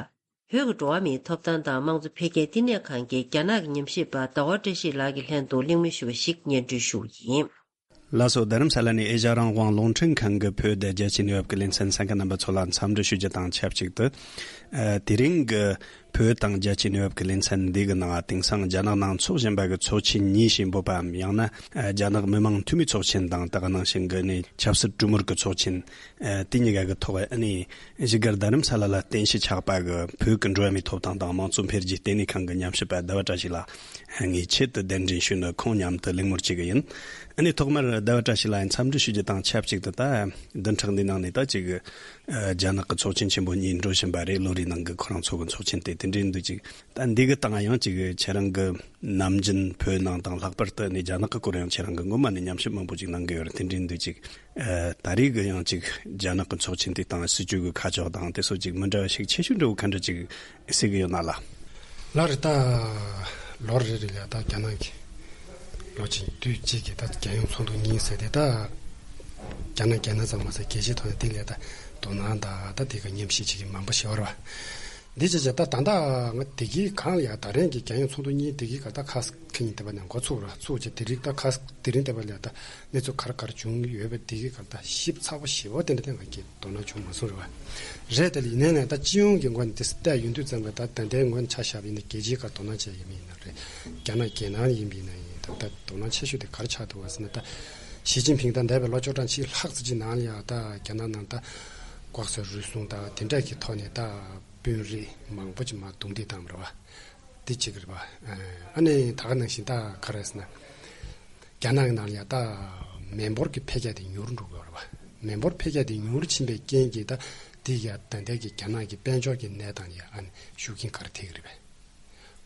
བོད་ཀྱི་འགྲོ་བ་མིའི་ཐོབ་ཐང་དང་དམངས་གཙོ་འཕེལ་རྒྱས་བསྟི་གནས་ཁང་གི་རྒྱ་ནག་གི་ཉམས་ཞིབ་པ་ཟླ་བ་བཀྲ་ཤིས་ལགས་ཀྱི་ལྷན་དུ་གླེང་མོལ་ཞུ་བ་ཞིག་སྙན་སྒྲོན་ཞུ་བ་ཡིན། ལགས་སོ། རྡ་རམ་ས་ལ་ནས་ཨེ་ཤ་ཡ་རང་དབང་རླུང་འཕྲིན་ཁང་གི་བོད་དང་རྒྱལ་སྤྱིའི་གནས་བབ་ཀྱི་ལེ་ཚན་གསན་མཁན་རྣམ་པ་ཚོ་ལ་འཚམས་འདྲི་ཞུ་རྒྱུ་དང་ཆབས་ཅིག་ཏུ། ཨ། དེ་རིང་གི་བོད་དང་རྒྱལ་སྤྱིའི་གནས་བབ་ཀྱི་ལེ་ཚན་འདི་གི་ནང་དེང་སང་རྒྱ་ནག་ནང་འཚོགས་བཞིན་པ་གི་ཚོགས་ཆེན་གཉིས་ཞེས་འབོད་པའམ། ཡང་ན་རྒྱ་ནག་མི་དམངས་འཐུས་མི་ཚོགས་ཆེན་དང་། ད་ག་ནང་བཞིན་གི་ནི་ཆབ་སྲིད་གྲོས་མོལ་གྱི་ཚོགས་ཆེན། ཨ། དེ་གཉིས་ཀ་གི་ཐོག་ཨ་ནི་བཞུགས་སྒར་རྡ་རམ་ས་ལ་ལ་རྟེན་གཞི་ཆགས་པ་གི་བོད་ཀྱི་འགྲོ་བ་མིའི་ཐོབ་ཐང་དང་དམངས་གཙོ་འཕེལ་རྒྱས་ལྟེ་གནས་ཁང་གི་ཉམས་ཞིབ་པ་ཟླ་བ་བཀྲ་ཤིས་ལགས་ངས་ཆེད་དུ་གདན་འདྲེན་ཞུས་ནས་ཁོང་མཉམ་དུ་གླེང་མོལ་བྱེད་ཀྱི་ཡིན། ཨ་ནི་ཐོག་མར་ཟླ་བ་བཀྲ་ཤིས་ལགས་འཚམས་འདྲི་ཞུ་རྒྱུ་དང་ཆབས་ཅིག་ཏུ། ད་བདུན་ཕྲག་འདིའི་ནང་ནས་ད་ཅིག་ཨ། རྒྱ་ནག་གི་ཚོགས་ཆེན་ཆེན་པོ་གཉིས་འགྲོ་བཞིན་པ་རེད། ལོ་རེའི་ནང་གི་ཁོ་རང་ཚོ་གི་ཚོགས་ཆེན་དེ་དེ་འདྲའི་འདུག་ཅིག། ད་འདི་གི་སྟེང་ཡང་ཅིག་ཁྱེད་རང་གི་ནམ་རྒྱུན་བོད་ནང་དང་ལྷག་པར་དུ་ནི་རྒྱ་ནག་གི་སྐོར་ཡང་ཁྱེད་རང་གི་སྔོན་མ་ནས་ཉམས་ཞིབ་མང་པོ་ཅིག་གནང་གི་ཡོད་རེད། དེ་འདྲའི་འདུག་ཅིག། ཨ། ད་རེས་ཀྱི་ཡང་ཅིག་རྒྱ་ནག་གི་ཚོགས་ཆེན་དེ་དང་སྲིད་བྱུས་ཀྱི་ཁ་ཕྱོགས་དང་དེ་སོགས་ཅིག་མི་འདྲ་བ་ཞིག་ཆེ་ཤོས་འདྲ་བོ་ག་འདྲ་ཅིག་གཟིགས་ཀྱི་ཡོད་ན་ལགས། ལགས་རེད། ད་ལོ་རེ་རེ་ལ་ད་རྒྱ་ནག་གི་ལོ་གཅིག་དུས་གཅིག་གི་ད་རྒྱལ་ཡོངས་ཚོགས་འདུ་གཉིས་ཟེར་ཏེ། ད་རྒྱ་ནག་རྒྱལ་ནང་ཙམ་མ་ཟད་རྒྱལ་སྤྱིའི་ཐོག་ནས་དེ་ལས་ད་དོ་སྣང་དང་ད་དེ་ག་ཉམས་ཞིབ་བྱེད་ཀྱི་མང་པོ་ཞིག་ཡོད་རེད་བ། འདི་བྱས་བྱས་ད་ད་ལྟ་ང་བདེ་སྐྱིད་སྒང་ལ་ཡ་ད་རེས་ཀྱི་རྒྱལ་ཡོངས་ཚོགས་འདུ་གཉིས་དེ་གི་ག་ད་ཁ་ཁ་ཉིན་དེ་བ་ནས་འགོ་ཚུགས་ར་ཚུགས་བྱས་དེ་རིང་ད་ཁ་དེ་རིང་དེ་བ་ལ་ཡ་ད་གནས་ཚུལ་ག་རེ་ག་རེ་བྱུང་ཡོད་པ་དེ་གི་ག་ད་ཞིབ་ཚགས་པོ་ཞེ་པོ་དེ་འདྲ་དེ་ང་གི་དོ་སྣང་བྱུང་མ་སོང་རེད་བ། རེད། དེ་ལ་ཡིན་ནའི་ད་སྤྱི་ཡོངས་ཀྱི་ངོས་ནས་དེ་བལྟས་ཡོང་དུས་ཙམ་པ་ད་ད་ལྟའི་ངོས་ནས་ཆ་བཞག་པ་ཡིན་ན་རྒྱལ་སྤྱིའི་ག་དོ་སྣང་བྱས་ཡིན་པ་ཡིན་ན་རེད། རྒྱ་ནག་རྒྱལ་ནང་ཡིན་པ་ཡིན་ན་ཡིན། ད་ད་དོ་སྣང་ཆེ་ཤོས་དེ་ག་རེ་ཆགས་འདུག་བ་ཟེར་ན། ད་ཞི་ཅིན་ཕིང་ད་འདས་པའི་ལོ་བཅུ་གྲངས་གཅིག་ལྷག་ཙམ་ཅིག་ནང་ལ་ཡ་ད་རྒྱ་ནག་ནང་ད་ལྐོག་ཟ་རུལ་སུངས་དང་དེ་འདྲ་གི་ཐོག་ནས་ད་དཔོན་རིགས་མང་པོ་ཅིག་མར་རྡུང་རྡེག་བཏང་བ་རེད་བ། དེ་གཅིག་རེད་བ། ཨ་ནི་ད་ག་ནང་བཞིན་ད་ག་རེ་ཟེར་ན། རྒྱ་ནག་གི་ནང་ལ་ཡ་ད་མི་འབོར་གྱི་འཕེལ་རྒྱས་དེ་མྱུར་འགྲོ་གི་ཡོད་རེད་བ། མི་འབོར་འཕེལ་རྒྱས་དེ་མྱུར་ཕྱིན་པའི་རྐྱེན་གྱིས་ད་ དེ་ཡ་ད་ལྟའི་གི་རྒྱ་ནག་གི་དཔལ་འབྱོར་གྱི་གནས་སྟངས་ཡ་ཨ་ནི་ཤུགས་རྐྱེན་ག་རེ་ཐེབས་ཀྱི་རེད་པས།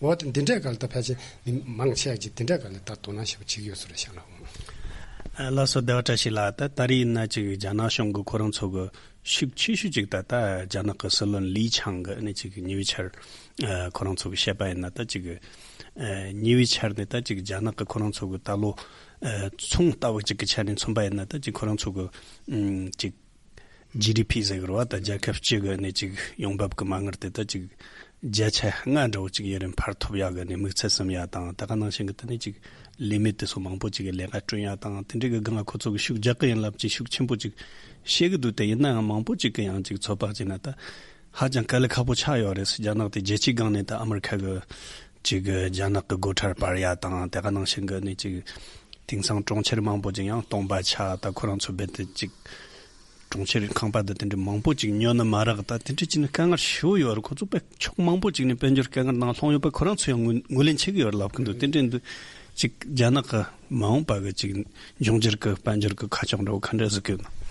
འོ་ད་འདི་འདྲའི་སྐོར་ལ་ད་ཕལ་ཆེར་མི་མང་ཆེ་བ་ཅིག་འདི་འདྲའི་སྐོར་ལ་ད་དོ་སྣང་ཞེ་པོ་བྱེད་ཀྱི་ཡོད་ས་རེད་ཤག་ལགས། ཨ་ལགས་སོ། བདེ་བ་བཀྲ་ཤིས་ལགས། ད་ད་རེས་ཡིན་ན་ཅིག་རྒྱ་ནག་གཞུང་གི་ཁོ་རང་ཚོ་གི་ཤུགས་ཆེ་ཤོས་ཅིག་ད་ལྟ་རྒྱ་ནག་གི་སྲིད་བློན་ལི་ཆང་གི་ཨ་ནི་ཅིག་ཉེ་བའི་ཆར་ཨ་ཁོ་རང་ཚོ་གི་བཤད་པ་ཡིན་ན། ད་ཅིག་ཨ་ཉེ་བའི་ཆར་ནས་ད་ཅིག་རྒྱ་ནག་གི་ཁོ་རང་ཚོ་གི་ད་ལོ་ཨ་ཚོང་ལྟ་བུ་ཅིག་གི་ཆ་ནས་མཚོན་པ་ཡིན་ན། ད་ཅིག་ཁོ་རང་ཚོ་གི་ཨམ་ཅིག་ཇི་ཌི་ཕི་ཟེར་གི་རེད་བ། ད་རྒྱལ་ཁབ་སྤྱི་གི་ཨ་ནི་ཅིག་ཡོང་འབབ་གི་མ་དངུལ་དེ་ད་ཅིག་བརྒྱ་ཆ་ལྔ་འདྲ་བོ་ཅིག་ཡུན་རིང་འཕར་ཐུབ་ཡག་གི་ཨ་ནི་དམིགས་ཚད་བསམ་ཡག་དང་། ད་ག་ནང་བཞིན་གི་ད་ནི་ཅིག་ལས་མི་དེ་ཚོ་མང་པོ་ཅིག་གི་ལས་ཀ་བསྐྲུན་ཡག་དང་། དེ་འདྲའི་གི་སྒང་ཁོ་ཚོ་གི་ཤུགས་རྒྱག་གི་ཡིན་ལབ་ཅིག་ཤུགས་ཆེན་པོ་ཅིག་བཤད་གི་འདུག། དེ་ཡིན་ནའང་མང་པོ་ཅིག་གི་ཡང་ཅིག་ཚོད་དཔག་བྱས་ན་ད་ཧ་ཅང་དཀའ་ལས་ཁག་པོ་ཆགས་ཡོད་རེད། རྒྱ་ནག་དེ་རྒྱལ་སྤྱིའི་སྒང་ནས་ད་ཨ་མི་རི་ཁ་གི་ཅིག་གི་རྒྱ་ནག་གི་སྒོ་ཁྲལ་སྤར་ཡག་དང་། དེ་ག་ནང་བཞིན་གི་ཨ་ནི་ཅིག་དེང་སང་གྲོང་ཁྱེར་མང་པོ་ཅིག་ཡང་སྟོང་པ་ཆགས། ད་ཁོ་རང་ཚོ་རྦད་དེ་ཅིག་གྲོང་ཁྱེར་ཁང་པ་དང་དེ་འདྲ་མང་པོ་ཅིག་ཉོ་ནི་མ་རག། ད་དེ་འདྲ་ཅིག་ནི་དཀའ་ངལ་ཞེ་པོ་ཡོད་རེད། ཁོ་ཚོ་དཔེ་ཕྱོགས་མང་པོ་ཅིག་ནས་དཔལ་འབྱོར་དཀའ་ངལ་ནང་ལྷུང་ཡོད་པ་ཁོ་རང་ཚོ་ཡང་ངོས་ངོས་ལེན་བྱེད་ཀྱི་ཡོད་རེད་ལབ་ཀྱི་འདུག། དེ་འདྲ་འདུག་ཅིག་རྒྱ་ནག་གི་མ་འོངས་པ་གི་ཅིག་འབྱུང་འགྱུར་གི་དཔལ་འབྱོར་གི་ཁ་ཕྱོགས་འདྲ་བོ་ག་འདྲ་ཟིག་གི་ཡོད་ན།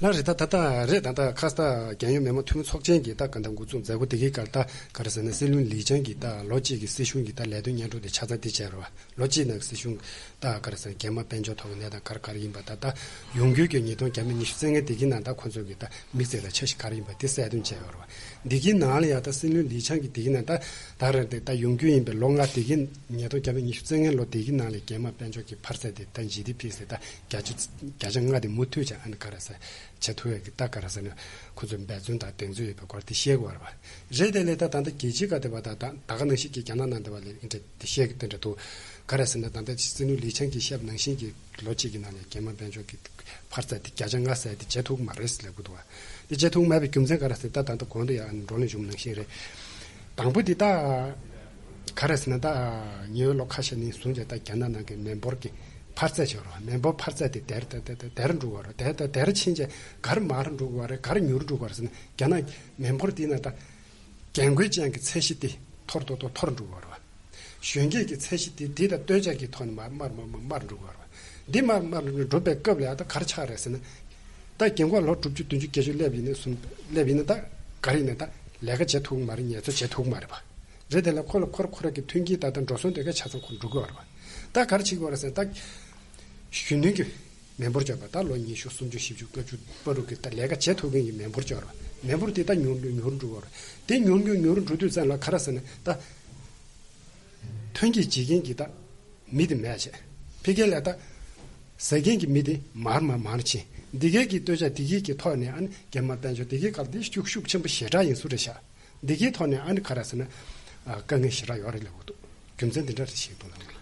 ལགས་རེད། ད་ད་ད་རེད། ད་ད་ཁ་ས་རྒྱལ་ཡོངས་མི་མང་འཐུས་མི་ཚོགས་ཆེན་གྱི་ད་ག་ད་འགོ་འཛུགས་མཛད་སྒོ་དེ་གའི་སྐབས་ད་ག་རེ་ཟེར་ན་སྲིད་བློན་ལི་ཆང་གིས་ད་ལོ་གཅིག་གི་སྲིད་གཞུང་གི་ད་ལས་དོན་སྙན་སྒྲོན་དེ་ཆ་ཚང་དེ་བྱས་རེད་བ། ལོ་གཅིག་ནང་གི་སྲིད་གཞུང་ད་ག་རེ་ཟེར་ན་རྒྱ་མ་དཔལ་འབྱོར་ཐོག་གི་གནས་སྟངས་ག་རེ་ག་རེ་ཡིན་པ། ད་ད་ཡོང་རྒྱུ་གི་ཉིས་སྟོང་བརྒྱ་མེད་ཉི་ཤུ་རྩ་ལྔ་དེ་གི་ནང་ད་ཁོ་ཚོ་གི་ད་དམིགས་བསལ་ལ་འཆར་གཞི་ག་རེ་ཡིན་པ་དེ་གསལ་སྟོན་བྱས་ཡོད་རེད་བ། འདི་གི་ནང་ལ་ཡ་ད་སྲིད་བློན་ལི་ཆང་གིས་འདི་གི་ནང་ད་ད་རེད་དེ་ད་ཡོང་རྒྱུ་ཡིན་པའི་ལོ་ལྔ་དེ་གི་ཉིས་སྟོང་བརྒྱ་མེད་ཉི་ཤུ་རྩ་ལྔ་ལོ་དེ་གི་ནང་ལ་རྒྱ་མ་དཔལ་འབྱོར་གྱི་འཕར་ཚད་དེ་ད་ཇི་ཌི་ཕི་ཟེར་ད་བརྒྱ་ཆ་བརྒྱ་ཆ་ལྔ་དེ་མུ་མཐུད་ཅིག་ཨ་ནི་ག་རེ་ཟེར་བྱེད་ཐུབ་ཡག་གི་ད་ག་རེ་ཟེར་ན་ཁོ་ཚོས་འབད་བརྩོན་དང་གདེང་ཚོད་ཡོད་པའི་སྐོར་དེ་བཤད་དགོས་རེད་བ། རེད་དེ་ལས་ད་ད་ལྟ་རྒྱལ་སྤྱིའི་ཁ་དེ་བ་ད་ད་ད་ག་ནང་བཞིན་གྱི་རྒྱ་ནག་ནང་དེ་བ་ལས་ཨིན་དྲ་དེ་བཤད་གི་དེ་འདྲ་འདུག། ག་རེ་ཟེར་ན་ད་ལྟ་སྲིད་བློན་ལི་ཆང་གིས་བཤད་པ་ནང་བཞིན་གྱི་ལོ་གཅིག་གི་ནང་ནས་རྒྱ་མ་དཔལ་འབྱོར་གྱི་འཕར་ཚད་དེ་བརྒྱ་ཆ་ལྔ་ཟེར་དེ་བྱེད་ཐུབ་མ་རེད་ཟེར་ལབ་གི་འདུག་བ། དེ་བྱེད་ཐུབ་མེད་པའི་རྒྱུ་མཚན་ག་རེ་ཟེར་ད་ད་ལྟ་གོང་དུ་ཡང་བགྲོ་གླེང་བྱུང་ནང་བཞིན་རེད། དང་པོ་དེ་ད་ག་རེ་ཟེར་ན་ད་ཉེ་བའི་ལོ་ཁ་ཤས་ནས་བཟུང་བྱས་ད་རྒྱ་ནག་ནང་གི་མི་འབོར་གྱི་འཕར་ཚད་ཆེ་བ་རེད། མི་འབོར་འཕར་ཚད་དེ་དེར་དེར་དེར་དེར་འགྲོ་བ་རེད། དེར་དེར་དེར་ཕྱིན་བྱས་ག་རེ་མར་འགྲོ་བ་རེད། ག་རེ་མྱུར་འགྲོ་བ་རེད་ཟེར་ན་རྒྱ་ནག་མི་འབོར་དེ་ན་ད་རྒན་རྒོན་ཅན་གྱི་ཚད་གཞི་དེ་མཐོར་ཏོག་ཏོག་མཐོར་འགྲོ་བ་རེད། གཞོན་སྐྱེས་ཀྱི་ཚད་གཞི་དེ་དེ་དང་སྟོན་ཆ་གི་ཐོག་ནས་མར་མར་མར་མར་མར་འགྲོ་བ་རེད། འདི་མར་མར་འགྲོ་བའི་སྐབས་ལ་ཡང་ད་ག་རེ་ཆགས་རེད་ཟེར་ན། ད་རྒན་རྒོན་ལོ་དྲུག་ཅུ་བདུན་ཅུ་བརྒྱད་ཅུ་སླེབས་ཡིན་ནས་གསུམ་སླེབས་ཡིན་ན་ད་ག་རེ་ཡིན་ན་ད་ལས་ཀ་བྱེད་ཐུབ་མ་རེད། ངལ་རྩོལ་བྱེད་ཐུབ་མ་རེད་པ། རེད་དེ་ལ་ཁོ་ལ་ཁོ་ར་ཁོ་ར་གི་མཐུན་རྐྱེན་ད་ལྟ་འགྲོ་སོང་དེ་ག་ཆ་ཚང་ཁོ་འགྲོ་གི་ཡོད་རེད་པ། ད་ག་རེ་བྱེད་ཀྱི་ཡོད་རེད་ཟེར་ན་ད་གཞོན་ནུ་གི་མི་འབོར་བཅོས་པ་ད་ལོ་ཉི་ཤུ་སུམ་ཅུ་བཞི་བཅུ་ལྔ་བཅུ་བར་དུ་གི་ད་ལས་ཀ་བྱེད་ཐུབ་མཁན་གྱི་མི་འབོར་བཅོས་རེད་པ། མི་འབོར་དེ་ད་ཉུང་རུ་ཉུང་རུ་འགྲོ་གི་ཡོད་རེད། དེ་ཉུང་རུ་ཉུང་རུ་འགྲོ་དུས་ཙམ་ལ་ག་རེ་ཟེར་ན་ད། ཐོན་སྐྱེད་བྱེད་མཁན་གྱི་ད་མི་དེ་མེད་བྱས། ཕ་གི་ལ་ད་ཟ་མཁན་གྱི་མི་དེ་མར་མར་མར་ཕྱིན། འདི་གའི་གི་སྟོན་ཆ་འདི་གའི་གི་ཐོག་ནས་ཨ་ནི་རྒྱ་མ་དཔལ་འབྱོར་འདི་གའི་སྐབས་འདི་ཤུགས་ཤུགས་ཆེན་པོ་ཞེ་དྲག་ཡིན་ས་རེད་ཤག། འདི་གའི་ཐོག་ནས་ཨ་ནི་ག་རེ་ཟེར་ན་ཨ་དཀའ་ངལ་ཞེ་དྲག་ཡོད་རེད་ལབ་གི་འདུག། རྒྱུ་མཚན་འདི་འདྲ་རེད་ཤག་འདུག་ལབ།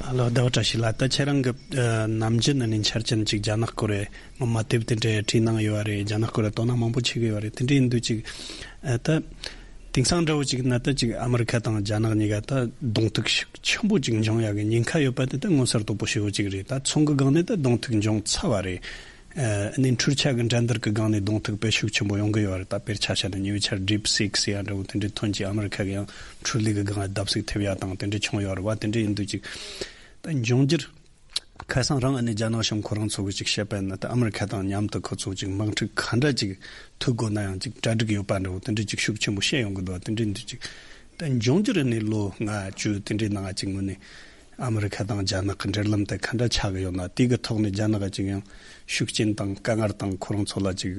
ཨ་ལོ་ཟླ་བ་བཀྲ་ཤིས་ལགས། ད་ཁྱེད་རང་གི་ཨ་ནམ་རྒྱུན་ནས་འཆར་ཅན་ཅིག་རྒྱ་ནག་སྐོར་རེད། ངོ་མ་དེབ་དེ་འདྲའི་བྲིས་གནང་ཡོད་རེད། རྒྱ་ནག་སྐོར་ལ་དོ་སྣང་མང་པོ་བྱེད་ཀྱི་ཡོད་རེད། དེ་འདྲ་ཡིན་དུས་ཅིག་ཨ་ད་དེང་སང་འདྲ་བོ་ཅིག་ན་ད་ཅིག་ཨ་མི་རི་ཁ་དང་རྒྱ་ནག་གཉིས་ཀ་ད་གདོང་ཐུག་ཤུགས་ཆེན་པོ་ཅིག་འབྱུང་ཡག་གི་ཉེན་ཁ་ཡོད་པ་དེ་ད་མངོན་གསལ་དོད་པོ་ཞེ་པོ་ཅིག་རེད། ད་ཚོང་གི་སྒང་ནས་ད་གདོང་ཐུག་འབྱུང་ཚར་བ་རེད། ཨ་ནི་འཕྲུལ་ཆས་ཀྱི་འགྲན་བསྡུར་གྱི་སྒང་ནས་གདོང་ཐུག་དཔེ་ཤུགས་ཆེན་པོ་ཡོང་གི་ཡོད་རེད། ད་དཔེར་ཆ་བཞག་ན་ཉེ་བའི་ཆར་ཌིབ་སིག་སི་ཡ་འདྲ་བོ་དེ་འདྲའི་ཐོན་རྗེས་ཨ་མི་རི་ཁ་གི་ཡང་འཕྲུལ་ལས་ཀྱི་སྒང་ལ་བརྡབ་གསིག་ཐེབས་ཡག་དང་དེ་འདྲ་བྱུང་ཡོད་རེད་བ། དེ་འདྲ་ཡིན་དུས་ཅིག་ད་འབྱུང་འགྱུར། ཁ་སང་རང་ཨ་ནི་རྒྱ་ནག་གཞུང་ཁོ་རང་ཚོ་གི་ཅིག་བཤད་པ་ཡིན་ན་ད་ཨ་མི་རི་ཁ་དང་མཉམ་དུ་ཁོ་ཚོ་ཅིག་དམག་འཁྲུག་ག་འདྲ་ཅིག་ཐུག་དགོས་ན་ཡང་ཅིག་གྲ་སྒྲིག་ཡོད་པ་འདྲ་བོ་དེ་འདྲ་ཅིག་ཤུགས་ཆེན་པོ་བཤད་ཡོང་གི་འདུག། དེ་འདྲ་འདི་ཅིག་ད་འབྱུང་འགྱུར་ཨ་ནི་ལོ་ལྔ་བཅུ་དེ་འདྲའི་ནང་ཅིག་ངོས་ནས་ཨ་མི་རི་ཁ་དང་རྒྱ་ནག་གི་འབྲེལ་ལམ་དེ་ག་འདྲ་ཆགས་ཀྱི་ཡོད་ན། དེ་གི་ཐོག་ནས་རྒྱ་ནག་གི་ཅིག་ཡང་ཤུགས་རྐྱེན་དང་དཀའ་ངལ་དང་ཁོ་རང་ཚོ་ལ་ཅིག་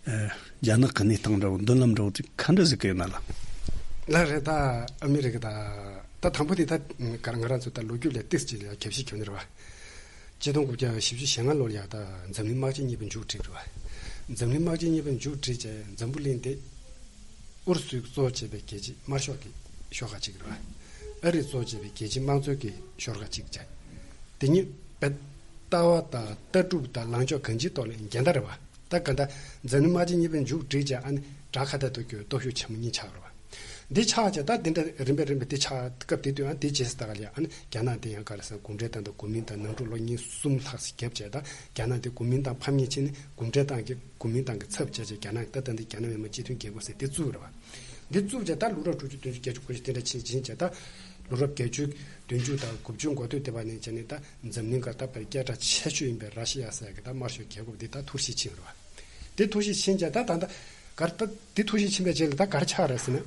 ཨ་རྒྱ་ནག་གི་གནས་སྟངས་འདྲ་བོ་མདུན་ལམ་འདྲ་བོ་ཅིག་ག་འདྲ་གཟིགས་ཀྱི་ཡོད་ན་ལགས། ལགས་རེད། ད་ཨ་མི་རི་ཀ་ད་ད་དང་པོ་དེ་ད་ག་རེ་ང་རང་ཚོ་ད་ལོ་རྒྱུས་ལ་ཏོག་ཙམ་ཅིག་ལ་རྒྱབ་བཤད་བྱུང་ནི་རེད་བ། ཆིག་སྟོང་དགུ་བརྒྱ་བཞི་བཅུ་ཞེ་ལྔ་ལོར་ཡ་ད་འཛམ་གླིང་དམག་ཆེན་གཉིས་པ་མཇུག་བསྒྲིལ་རེད་བ། འཛམ་གླིང་དམག་ཆེན་གཉིས་པ་མཇུག་བསྒྲིལ་རྗེས་འཛམ་བུ་གླིང་འདི་ཨུ་རུ་སུས་གཙོ་བྱས་པའི་རྒྱལ་སྤྱི་དམར་ཤོག་གི་ཤོག་ཁག་ཅིག་རེད་བ། ཨ་རིས་གཙོ་བྱས་པའི་རྒྱལ་སྤྱིའི་དམངས་གཙོའི་གི་ཤོག་ཁག་ཅིག་བྱས། དེ་གཉིས་པའི་ལྟ་བ་དང་ལྟ་གྲུབ་དང་ལངས་ཕྱོགས་གང་ཅིའི་ཐོག་ལ་འགལ་ཟླ་རེད་བ། ད་ག་ད་འཛམ་གླིང་དམག་ཆེན་གཉིས་པ་མཇུག་བསྒྲིལ་རྗེས་ཨ་ནི་བྲག་ཁ་ཐག་ཏུ་གི་སྟོབས་ཤུགས་ཆེན་པོ་གཉིས་ཆགས་རེད་བ། འདི་ཆགས་བྱས་ད་འདི་འདྲ་རིམ་པས་རིམ་པས་འདི་ཆགས་སྐབས་དེ་དུས་ཨ་འདི་རྗེས་སུ་ད་ག་ལ་ཨ་ནི་རྒྱ་ནག་འདི་ཡང་ག་རེ་ཟེར་གུང་ཁྲན་ཏང་དང་གོ་མིན་ཏང་ནང་འཁྲུག་ལོ་གཉིས་གསུམ་ལྷག་ཙམ་བརྒྱབ་བྱས་ད་རྒྱ་ནག་འདི་གོ་མིན་ཏང་ཕམ་ཉེས་ཕྱིན་ནས་གུང་ཁྲན་ཏང་གི་གོ་མིན་ཏང་གི་ཚབ་བྱས་བྱས་རྒྱ་ནག་ད་ལྟ་འདི་རྒྱ་ནག་མི་དམངས་སྤྱི་མཐུན་རྒྱལ་ཁབ་ཟེར་འདི་བཙུགས་རེད་བ། འདི་བཙུགས་བྱས་ད་ལོ་རབས་དྲུག་ཅུ་བདུན་ཅུ་བརྒྱད་ཅུ་དགུ་ཅུ་དེ་འདྲ་ཕྱིན་ཕྱིན་བྱས་ད་ལོ་རབས་བརྒྱད་ཅུ་བདུན་ཅུ་དང་དགུ་བཅུ་འགོ་སྟོད་དེ་བ་ནས་བྱས་ནས་ད་འཛམ་གླིང་ག་ད་དཔེ་སྐད་གྲགས་ཆེ་ཤོས་ཡིན་པའི་ར་ཤི་ཡ་ཟེར་གི་ད་དམར་ཤོག་རྒྱལ་ཁབ་འདི་ད་འཐོར་ཞིག་ཕྱིན་རེད་བ། འདི་འཐོར་ཞིག་ཕྱིན་བྱས་ད་ད་ད། གར་ད་དེ་ཐུགས་གཞིགས་ཕྱིན་པའི་རྗེས་ལ་ད་གར་ཆགས་རེད་ཟེར་ན།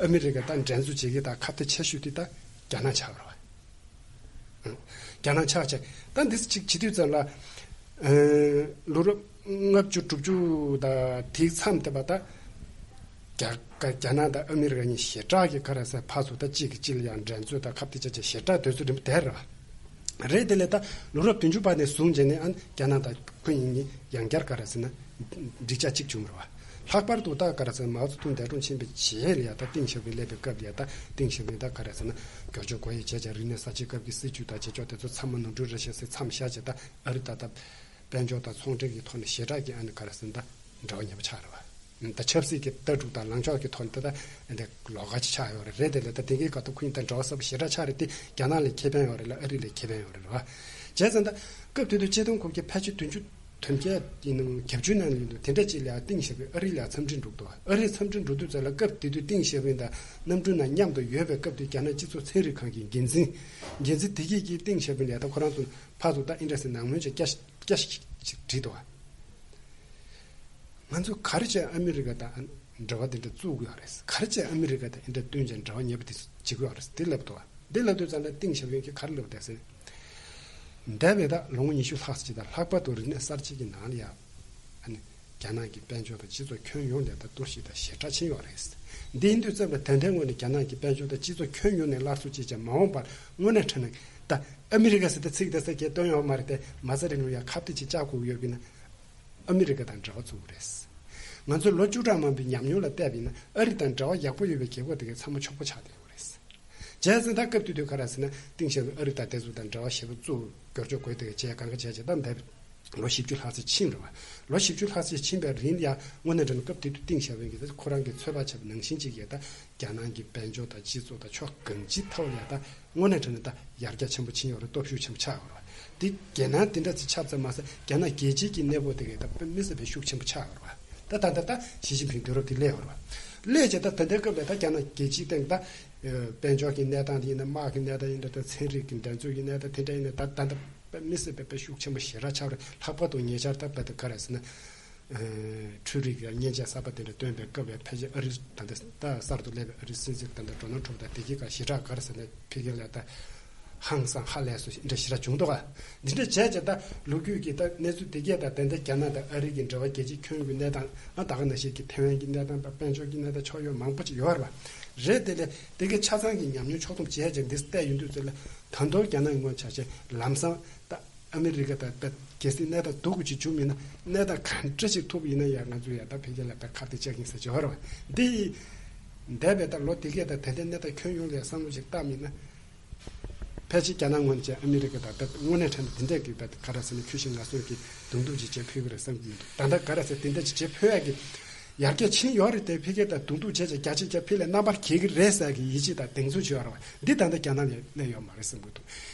ཨ་མི་རི་ཀ་ད་འགྲན་རྩོད་བྱེད་ཀྱི་ད་ཁ་གཏད་ཆེ་ཤོས་དེ་ད་རྒྱ་ནག་ཆགས་རེད་བ། རྒྱ་ནག་ཆགས་བྱས། ད་འདི་ཅིག་བྱེད་དུས་ཙམ་ལ། ཨ། ལོ་རབས་ལྔ་བཅུ་དྲུག་ཅུ་དང་དེའི་མཚམས་དེ་བ་ད། རྒྱ་རྒྱ་ནག་དང་ཨ་མི་རི་ཀ་གཉིས་ཞེ་དྲག་གི་ག་རེ་ཟེར་ཕར་ཚུར་ད་གཅིག་གིས་གཅིག་ལ་ཡང་འགྲན་རྩོད་དང་ཁ་གཏད་བཅག་བྱས་ཞེ་དྲག་དུས་ཚོད་རིང་པོ་དེ་རེད་བ། རེད་དེ་ལས་ད་ལོ་རབས་བདུན་ཅུ་པ་ནས་བཟུང་བྱས་ནས་ཨ་རྒྱ་ནག་དང་ཁོ་གཉིས་ཡང་བསྐྱར་ག་རེ་ཟེར་ན། འགྲིག་ཆགས་གཅིག་བྱུང་རེད་བ། ལྷག་པར་དུ་ད་ག་རེ་ཟེར་ན་མའོ་ཙེ་ཏུང་འདས་གྲོངས་ཕྱིན་པའི་རྗེས་ལ་ཡ་ད་ཏིང་ཞའོ་ཕིང་སླེབས་པའི་སྐབས་ལ་ཡ་ད་ཏིང་ཞའོ་ཕིང་ད་ག་རེ་ཟེར་ན་སྐྱོར་བཅོས་སྒོ་དབྱེ་བྱས་བྱས་རིག་གནས་གསར་བརྗེའི་སྐབས་ཀྱི་སྲིད་བྱུས་དང་བྱེད་ཕྱོགས་དེ་ཚོ་མཚམས་མ་ནོར་འཁྲུལ་རེ་བཞག་སའི་མཚམས་བཞག་བྱས་ད་ཨ་རི་ད་ད་དཔལ་འབྱོར་དང་ཚོང་འབྲེལ་གྱི་ཐོག་ནས་ཞེ་དྲག་གི་ཨ་ནི་ག་རེ་ཟེར་ན་ད་འབྲེལ་བ་ཉེ་པོ་ཆགས་རེད་བ། ད་ཆབ་སྲིད་ཀྱི་ལྟ་གྲུབ་དང་ལངས་ཕྱོགས་ཀྱི་ཐོག་ནས་ད་ད་འདི་ལོགས་ཀ་ཅིག་ཆགས་ཡོད་རེད། རེད་དེ་ལས་ད་དེང་གི་སྐབས་ཐོག་ཁོ་གཉིས་ད་འབྲེལ་བ་གསར་པ་ཞེ་དྲག་ཆགས་རེད་དེ་རྒྱ་ནག་ལ་ཁེ་ཕན་ཡོད་རེད་ལ་ཨ་རི་ལ་ཁེ་ཕན་ཡོད་རེད་བ། བྱས་ཙང་ད་སྐབས་དེ་དུས་ཆིག་སྟོང་དགུ་བརྒྱ་ཕལ་ཆེར་བདུན་ཅུ་དོན་བརྒྱད་ཡིན་ནམ་བརྒྱད་ཅུ་ནང་ལ་ཡིན་འདུག་དེ་འདྲ་ཅིག་ལ་ཡང་ཏིང་ཞའོ་ཕིང་ཨ་རི་ལ་འཚམས་འདྲི་འགྲོ་གི་འདུག་ཨ་རི་འཚམས་འདྲི་འགྲོ་དུས་ཙམ་ལ་སྐབས་དེ་དུས་ཏིང་ཞའོ་ཕིང་དང་གནམ་གྲུ་ནང་མཉམ་དུ་ཡོད་པའི་སྐབས་དེ་རྒྱ་ནག་སྤྱི་ཚོགས་ཚན་རིག་ཁང་གི་འགན་འཛིན། འགན་འཛིན་དེ་གིས་ཀྱིས་ཏིང་ཞའོ་ཕིང་ལ་ད་ཁོ་རང་ཚོ་ཕར་ཚུར་ད་ཨིན་འདྲ་ཟེར་ནང་མོལ་ཅིག་བསྐྱར་བསྐྱར་ཞིག་བྲིས་འདུག་ང་ཚོས་ག་རེ་བྱས་ཨ་མི་རི་ཀ་དང་འབྲེལ་བ་དེ་འདྲ་བཙུགས་དགོས་རེད། ག་རེ་བྱས་ཨ་མི་རི་ཀ་དང་འདི་འདྲ་བསྟུན་བྱས་འབྲེལ་བ་ཉེ་པོ་དེ་བྱེད་དགོས་རེད་དེ་ལབ་འདུག་འདི་ལབ་དུས་ཙམ་ལ་ཏིང་ཞའོ་ཕིང་གིས་ག་རེ་ལབ་འདུག་ཟེར་ན། འདས་པའི་ད་ལོ་ངོ་ཉི་ཤུ་ལྷག་ཙམ་ཅིག་དང་ལྷག་པར་དུ་རིག་གནས་གསར་བརྗེ་གི་ནང་ལ་ཡང་ཨ་ནི་རྒྱ་ནག་གི་དཔལ་འབྱོར་དང་སྤྱི་ཚོགས་ཁྱོན་ཡོངས་ལ་ད་གཏོར་བཤིག་དང་ཞེ་དྲག་ཕྱིན་ཡོད་རེད། འདི་ཡིན་དུས་ཙམ་ལ་ད་ལྟའི་ངོས་ནས་རྒྱ་ནག་གི་དཔལ་འབྱོར་དང་སྤྱི་ཚོགས་ཁྱོན་ཡོངས་ནས་སླར་གསོ་བྱེད་ཅིང་མ་འོངས་པར་དངོས་གནས་དྲང་གནས་ད་ཨ་མི་རི་ཀ་ཟེར་ད་ཚིག་ད་ས་སྐད་བཏོན་ཡོད་མ་རེད་དེ་མ་རྩ་རིང་ལ་ཡང་ཁ་གཏད་ཅིག་བཅག་དགོས་ཡོད་པས་ན། ཨ་མི་རི་ཀ་དང་འབྲེལ་བ་བཙུགས་པ་རེད། ང་ཚོས་ལོ་བཅུ་ཕྲག་མང་པོའི་ཉམས་མྱོང་ལ་བལྟས་པ་ཡིན་ན་ཨ་རི་དང་འབྲེལ་བ་ཡག་པོ་ཡོད་པའི་རྒྱལ་ཁབ་དེ་གའི་ཚང་མ་ཕྱུག་པོ་ཆགས་བསྡད་ཡོད་རེད། བྱས་ཙང་ད་སྐབས་དེ་དུས་ག་རེ་ཟེར་ན་ཏིང་ཞའོ་ཕིང་ཨ་རི་དང་དེ་ཚོ་དང་འབྲེལ་བ་ཞེ་པོ་བཙུགས་སྐྱོར་བཅོས་སྒོ་དབྱེ་བྱས་གང་ག་བྱས་བྱས་ད་འདས་ལོ་བཞི་བཅུ་ལྷག་ཙམ་ཕྱིན་རེད་བ། ལོ་བཞི་བཅུ་ལྷག་ཙམ་ཕྱིན་པའི་རིང་ལ་ཡང་དངོས་གནས་དྲང་གནས་སྐབས་དེ་དུས་ཏིང་ཞའོ་ཕིང་གིས་ད་ཁོ་རང་གིས་ཚོད་དཔག་བྱས་པ་ནང་བཞིན་ཅིག་ཡོད་ད། རྒྱ་ནག་གི་དཔལ་འབྱོར་དང་སྤྱི་ཚོགས་དང་ཕྱོགས་གང་ཅིའི་ཐོག་ལ་ད་དངོས་གནས་དྲང་གནས་ད་ཡར་རྒྱས་ཆེན་པོ་ཕྱིན་ཡོད་རེད། སྟོབས་ཤུགས་ཆེན་པོ་ཆགས་ཡོད་རེད། དེ་རྒྱ་ནག་དེ་འདྲ་ཚོ་ཆགས་ཙམ་མ་ཟད་རྒྱ་ནག་རྒྱལ་སྤྱིའི་གི་གནས་བབ་དེ་གའི་ད་དཔེ་མི་སྲིད་པའི་ཤུགས་ཆེན་པོ་ཆགས་ཡོད་རེད། ད་ད་ད་ད་ཞི་ཅིན་ཕིང་དུས་རབས་དེ་སླེབས་ཡོད་རེད། སླེབས་བྱས་ད་ད་ལྟའི་སྐབས་ལ་ད་རྒྱ་ནག་རྒྱལ་སྤྱིའི་སྟེང་ད་དཔལ་འབྱོར་གྱི་གནས་སྟངས་དེ་ཡིན་ན་དམག་གི་གནས་སྟངས་ཡིན་ན་ད་ཚན་རིག་གི་འགྲན་རྩོད་ཀྱི་གནས་སྟངས་དེ་འདྲ་ཡིན་ན་ད་ད་ད་དཔེ་མི་སྲིད་པའི་དཔེ་ཤུགས་ཆེན་པོ་ཞེ་དྲག་ཆགས་རེད། ལྷག་པར་དུ་ཉེ་ཆར་ད་དཔེ་ད་ག་རེ་ཟེར་ན། འཕྲུལ་རིག་གི་མཉེན་ཆས་གསར་པ་དེ་འདྲ་བཏོན་པའི་སྐབས་ལ་ཕལ་ཆེར་ཨ་རི་ད་ལྟ་ད་གསར་དུ་སླེབས་པའི་ཨ་རིའི་སྲིད་འཛིན་ད་ལྟ་ཌོ་ནལ་ཊམ་དང་དེ་གའི་ཁར་ཞེ་དྲག་ག་རེ་ཟེར་ན་ཕ་གི་ལ་ད་ཧང་སང་ཧ་ལས་སོ་འདྲ་ཞེ་དྲག་བྱུང་འདུག་ག་འདི་འདྲ་བྱས་བྱས་ད་ལོ་རྒྱུས་ཀྱི་ད་གནས་ཚུལ་དེ་གས་ད་ད་ལྟ་རྒྱ་ནག་དང་ཨ་རི་གི་འབྲེལ་བ་རྒྱལ་སྤྱིའི་ཁྱོན་གྱི་གནས་སྟངས་ཨ་ད་ག་ནང་བཞིན་གྱི་ཐེ་ཝན་གྱི་གནས་སྟངས་དང་དཔལ་འབྱོར་གྱི་གནས་སྟངས་ཕྱོགས་ཡོད་མང་པོ་ཅིག་ཡོད་རེད་བ། རེད་དེ་ལས་དེ་གའི་ཆ་ཚང་གི་ཉམས་མྱོང་ཕྱོགས་བསྡོམས་བྱས་བྱས་འདི་བལྟས་ཡོང་དུས་ཚོད་ལ་ད་དུང་རྒྱ་ནག་གི་ངོས་ཆ་བྱས་ལམ་སང་ད། ཨ་མི་རི་ཀ་དང་ད་གལ་སྲིད་གནས་སྟངས་སྡུག་པོ་ཅིག་བྱུང་མིན་ན་གནས་སྟངས་ག་འདྲ་ཞིག་ཐུག་པ་ཡིན་ན་ཡང་ང་ཚོས་ཡང་ད་ཕལ་ཆེར་ལ་ད་ཁ་གཏད་བཅག་གིན་ཟེར་གྱི་ཡོད་རེད་བ། འདི་འདས་པའི་ད་ལོ་དེ་གས་ད་ད་ལྟའི་གནས་སྟངས་ཁྱོན་ཡོངས་ལ་བསམ་བློ་ཞིག་བཏང་མིན་ན། ཕལ་ཆེར་རྒྱ་ནག་ངོས་ནས་ཨ་མི་རི་ཀ་དང་ད་དངོས་གནས་དྲང་གནས་དེ་འདྲས་ཀྱི་ད་ག་རེ་ཟེར་ན་ཁྱོད་ཤི་ང་གསོན་གྱི་གདོང་ཐུག་ཅིག་བྱེད་ཕོད་ཀྱི་རེད་བསམ་གྱི་མི་འདུག་ད་ལྟ་ག་རེ་ཟེར་དེ་འདྲ་ཅིག་བྱེད་ཕོད་ཡག་གི་ཡར་རྒྱས་ཕྱིན་ཡོད་རེད་དེ་ཕལ་ཆེར་ད་གདོང་ཐུག་བྱས་བྱས་རྒྱ་ཆེ་རྒྱ་ཕལ་ལ་རྣམ་པར་རྒྱལ་གྱི་རེད་ཟེར་གྱི་ཡིད་ཆེས་དང་གདེང་ཚོད་ཅིག་ཡོད་རེད་བ། འདི་ད་ལྟ་རྒྱ་ནག་ལ་སླེབས་ཡོད་མ་རེད་བསམ་གྱི་འདུག་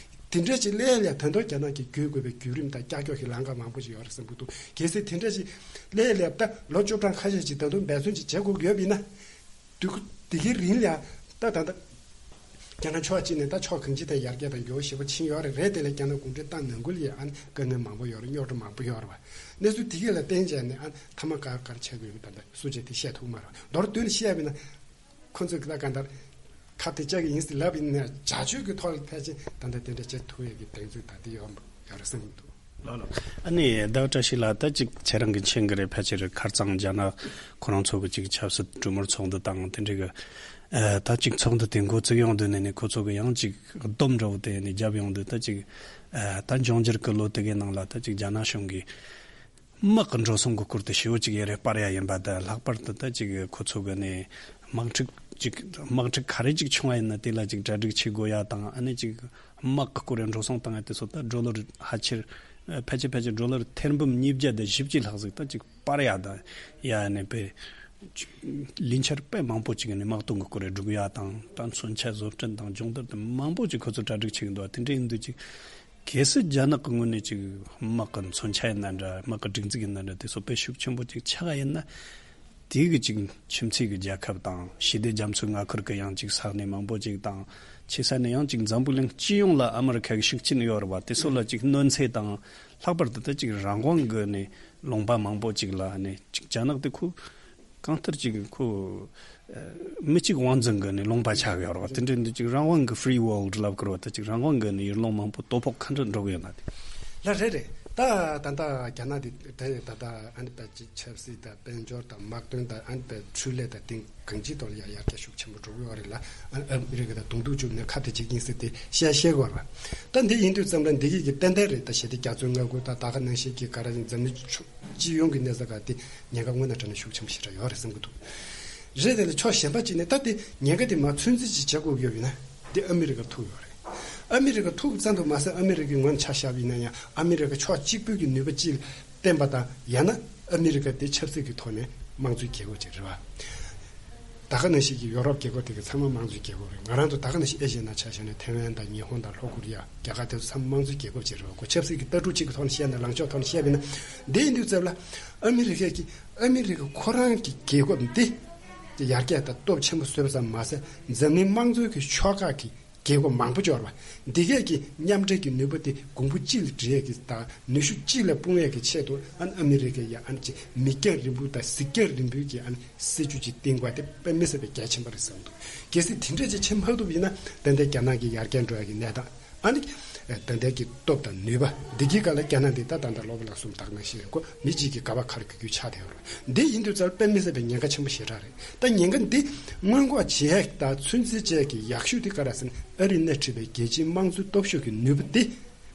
དེ་འདྲ་ཅིག་སླེབས་ལ་ད་དུང་རྒྱ་ནག་གིས་བརྒྱུད་དགོས་པའི་བརྒྱུད་རིམ་དང་ཀྱག་ཀྱོག་གི་ལམ་ཁ་མང་པོ་ཞིག་ཡོད་རེད་བསམ་གྱི་འདུག་གལ་སྲིད་དེ་འདྲ་ཅིག་སླེབས་ལ་ད་ལོ་བཅུ་གྲངས་ཁ་ཤས་ཅིག་ད་དུང་འབད་བརྩོན་ཅིག་བྱེད་དགོས་ཀྱི་ཡོད་པ་ཡིན་ན། དུས་དེ་གའི་རིང་ལ་ད་ད་ལྟ་རྒྱ་ནག་ཕྱོགས་གཅིག་ནས་ད་ཕྱོགས་གང་ཅི་ད་ཡར་རྒྱས་དང་འགྱུར་བ་ཞེ་པོ་ཕྱིན་ཡོད་རེད། རེད་དེ་ལས་རྒྱ་ནག་གུང་ཁྲན་ཏང་ནང་ཁུལ་ལ་ཡང་ཨ་ནི་དཀའ་ངལ་མང་པོ་ཡོད་རེད། རྙོག་དྲ་མང་པོ་ཡོད་རེད་བ། གནས་ཚུལ་དེ་གས་ལ་བརྟེན་བྱས་ནས་ཨ་མཐའ་མ་ག་ག་རེ་བྱེད་དགོས་ཡོད་ད་ལྟ་སུ་བྱས་དེ་བཤད་ཐུབ་མ་རེད་བ། མདོར་བསྡུས་ནས་བཤད་པ་ཡིན་ན། ཁོ་ཚོས་ད་གང་ལྟར་ཁ་གཏད་བཅག་གི་ཡིན་ཟེར་ལབ་ཡིན་ན་བྱ་སྤྱོད་ཀྱི་ཐོག་ལ་ཕལ་ཆེར་ད་ལྟ་དེ་འདྲ་བྱེད་ཐུབ་ཡས་ཀྱི་གདེང་ཚོད་ད་ལྟ་ཡོད་ཡོད་རེད་བསམ་གྱི་འདུག་ལགས་ལགས། ཨ་ནི་ཟླ་བ་བཀྲ་ཤིས་ལགས་ད་ཅིག་ཁྱེད་རང་གི་མཁྱེན་གྱི་རེད། ཕལ་ཆེར་ཁ་རྩང་རྒྱ་ནག་ཁོ་རང་ཚོ་གི་ཅིག་ཆབ་སྲིད་གྲོས་མོལ་ཚོགས་འདུ་དང་དེ་འདྲའི་གི་ཨ་ད་ཅིག་ཚོགས་འདུ་དེ་འགོ་བཙུགས་ཡོང་དུས་ནས་ནི་ཁོ་ཚོ་གི་ཡང་ཅིག་སྡོམ་འདྲ་བོ་དེ་ནི་བརྒྱབ་ཡོང་དུས་ད་ཅིག་ཨ་ད་འབྱུང་འགྱུར་གྱི་ལོ་དེ་གའི་ནང་ལ་ད་ཅིག་རྒྱ་ནག་གཞུང་གིས། དམག་གི་འགྲོ་སོང་གི་སྐོར་དེ་ཞེ་པོ་ཅིག་ཡ་རེ་སྤར་ཡ་ཡིན་པ་དང་། ལྷག་པར་དུ་ད་ཅིག་ཁོ་ཚོ་གི་ནས་དམག་འཁྲུག་ཅིག་དམག་འཁྲུག་ག་རེ་ཅིག་བྱུང་བ་ཡིན་ན་དེ་ལ་ཅིག་གྲ་སྒྲིག་བྱེད་དགོས་ཡ་དང་། ཨ་ནི་ཅིག་དམག་གི་སྐོར་ཡ་འགྲོ་སོང་བཏང་ཡ་དེ་ཚོ་ད་ཌོ་ལར་ཕལ་ཆེར་ཕལ་ཆེར་ཕལ་ཆེར་ཌོ་ལར་ཐེར་འབུམ་ཉིས་བརྒྱ་དང་བཞི་བཅུ་ལྷག་ཟིག་ད་ཅིག་སྤར་ཡ་དང་ཡ་ནས་པའི་ལིན་ཆར་དཔེ་མང་པོ་ཅིག་ནས་དམག་དོན་གི་སྐོར་ཡ་སྒྲུག་ཡ་དང་། ད་མཚོན་ཆ་བཟོ་སྐྲུན་དང་སྦྱོང་བརྡར་དང་མང་པོ་ཅིག་ཁོ་ཚོ་གྲ་སྒྲིག་བྱེད་གི་འདུག་དེ་འདྲ་ཡིན་དུས་ཅིག་གལ་སྲིད་རྒྱ་ནག་གི་ངོས་ནས་ཅིག་དམག་གི་མཚོན་ཆ་ཡིན་ན་འདྲ། དམག་གི་སྒྲིག་འཛུགས་ཡིན་ན་འདྲ། དེ་ཚོ་དཔེ་ཤུགས་ཆེན་པོ་ཅིག་ཆགས་ཡིན་ན། དེ་གི་ཅིག་ཁྱིམ་མཚེས་ཀྱི་རྒྱལ་ཁབ་དང་ཞི་བདེ་རྒྱ་མཚོའི་མངའ་ཁུལ་གྱི་ཡང་ཅིག་ས་གནས་མང་པོ་ཅིག་དང་ ཆེ་ས་ནས་ཡང་ཅིག་འཛམ་བུ་གླིང་སྤྱི་ཡོངས་ལ་ཨ་མི་རི་ཁ་གི་ཤུགས་རྐྱེན་ཡོད་རེད་བ། དེ་ཚོ་ལ་ཅིག་གནོད་འཚེ་དང་། ལྷག་པར་དུ་ད་ཅིག་རང་དབང་གི་ནས་ལུང་པ་མང་པོ་ཅིག་ལ་ནས་ཅིག་རྒྱ་ནག་དེ་ཁོ་གང་ལྟར་ཅིག་ཁོ་ཨ་མི་གཅིག་དབང་འཛིན་གི་ནས་ལུང་པ་ཆགས་ཡོད་རེད་བ། དེ་འདྲ་འདི་ཅིག་རང་དབང་གི་free world ལབ་ཀྱི་རེད་བ། ད་ཅིག་རང་དབང་གི་ནས་ཡུལ་ལུང་མང་པོ་དོ་ཕོག་ག་འདྲ་འགྲོ་གི་ཡོད་ན་དེ། ལགས་རེད་རེད། ད་ད་ད་རྒྱ་ནག་འདི་ད་ད་ད་ཨ་ནི་ད་ཅིག་ཆབ་སྲིད་དང་དཔལ་འབྱོར་དང་དམག་དོན་དང་ཨ་ནི་ད་འཕྲུལ་ལས་དང་དེང་གང་ཅིའི་ཐོག་ལ་ཡར་ཡར་རྒྱས་ཤུགས་ཆེན་པོ་འགྲོ་གི་ཡོད་རེད་ལ། ཨ་ཨ་མི་རི་ཀ་དང་གདོང་ཐུག་བཅུག་ནས་ཁ་གཏད་བྱེད་ཀྱིན་ཟེར་དེ་བཤད་བཤད་དགོས་རེད། ད་འདི་ཡིན་དུས་ཙམ་ལ་འདི་གི་གི་ཏན་ཏན་རེད། ད་ཞེ་དྲག་རྒྱ་མཚོའི་མངའ་ཁུལ་དང་ད་ག་ནང་བཞིན་གྱི་ག་རེ་ཡིན་འཛམ་གླིང་ཕྱོགས་སྤྱི་ཡོངས་ཀྱི་གནས་ཚད་ག་དེ་ཉེན་ཁ་དངོས་གནས་དྲང་གནས་ཤུགས་ཆེན་པོ་ཞེ་དྲག་ཡོད་རེད་བསམ་གྱི་འདུག་རེད་དེ་ལ་ཕྱོགས་གཞན་པ་གཅིག་ནས་ད་དེ་ཉེན་ཁ་དེ་མར་ཚོད་འཛིན་ཅིག་བྱེད་དགོས་ཀྱི་ཡོད་ཡིན་ན་དེ་ཨ་མི་རི་ཀ་ཐུག་ཡོད་རེད། ཨ་མི་རི་ཀ་ཐུག་ཙམ་དུ་མ་ཟད་ཨ་མི་རི་ཀའི་ངོས་ནས་ཆ་བཞག་པ་ཡིན་ན་ཡང་ཨ་མི་རི་ཀ་ཕྱོགས་གཅིག་པུས་ཀྱི་ནུས་པ་ཅིག་བརྟེན་པ་དང་ཡང་ན་ཨ་མི་རི་ཀ་དེ་ཆབ་སྲིད་ཀྱི་ཐོག་ནས་དམངས་གཙོའི་རྒྱལ་ཁབ་ཅིག་རེད་བ། ད་ག་ནང་བཞིན་གྱི་ཡོ་རོབ་རྒྱལ་ཁབ་དེ་ག་ཚང་མ་དམངས་གཙོའི་རྒྱལ་ཁབ་རེད། ང་རང་ཚོ་ད་ག་ནང་བཞིན་ཨེ་ཤི་ཡའི་ནང་ཆ་བཞག་ན་ཐེ་ཝན་དང་ཉི་ཧོང་དང་ལྷོ་ཀོ་རི་ཡ་རྒྱ་གར་དེ་ཚོ་ཚང་མ་དམངས་གཙོའི་རྒྱལ་ཁབ་ཅིག་རེད་བ། ཁོ་ཆབ་སྲིད་ཀྱི་ལྟ་གྲུབ་གཅིག་གི་ཐོག་ནས་བཤད་ན་ལངས་ཕྱོགས་ཐོག་ནས་བཤད་པ་ཡིན་ན་འདི་ཡིན་དུས་ཙམ་ལ་ཨ་མི་རི་ཀས་ཀྱི་ཨ་མི་རི་ཀ་ཁོ་རང་གི་རྒྱལ་ཁབ་འདི་ཡར་རྒྱས་དང་སྟོབས་ཆེན་པོ་བཟོས་པ་ཙམ་མ་ཟད་འཛམ་གླིང་དམངས་གཙོའི་གི་ཕྱོགས་ཁག་གི་རྒྱལ་ཁབ་མང་པོ་འབྱོར་བ། འདི་གས་ཀྱི་མཉམ་འབྲེལ་གྱི་ནུས་པ་དེ་གོང་བུ་གཅིག་ལ་སྒྲིལ་ཡས་ཀྱི་དང་ནུས་ཤུགས་གཅིག་ལ་སྤུངས་ཡས་ཀྱི་ཆེད་དུ་ཨ་ནི་ཨ་མི་རི་ཀས་ཡ་ཨ་ནི་ཅིག་མིག་རྒྱང་རིང་པོ་དང་གཟིགས་རྒྱང་རིང་པོའི་གི་ཨ་ནི་སྲིད་ཇུས་ཅིག་བཏིང་དགོས་དེ་དཔེ་མི་སྲིད་པའི་གལ་ཆེན་པོ་རེད་བསམ་འདུག་གལ་སྲིད་དེ་འདྲས་ཅིག་བྱེད་མ་ཐུབ་ཡིན་ན་ཏན་ཏན་རྒྱ་ནག་གི་ཡར་རྒྱས་འགྲོ་ཡ་གི་གནས་སྟངས་ཨ་ནི་ཏན་ཏན་གྱི་སྟོབས་དང་ནུས་པ་འདི་གི་སྒང་ལ་རྒྱ་ནག་འདི་ད་ད་ལྟ་སློབ་དཔོན་ལགས་གསུངས་དག་ནང་བཞིན་རེད། ཁོ་མི་གཅིག་གི་ག་བ་ཁར་གི་རྒྱུ་ཆགས་བསྡད་ཡོད་རེད། འདི་ཡིན་དུས་ཙར་དཔེ་མི་སྲིད་པའི་ཉེན་ཁ་ཆེན་པོ་ཞེ་དྲག་རེད། ད་ཉེན་ཁ་འདི་སྔོན་འགོག་བྱེད་ཡ་དང་ཚོད་འཛིན་བྱེད་ཡ་གི་ཡག་ཤོས་དེ་ག་རེ་ཟེར་ན་ཨ་རིས་སྣེ་ཁྲིད་པའི་རྒྱལ་སྤྱིའི་དམངས་གཙོའི་སྟོབས་ཤུགས་ཀྱི་ནུས་པ་དེ་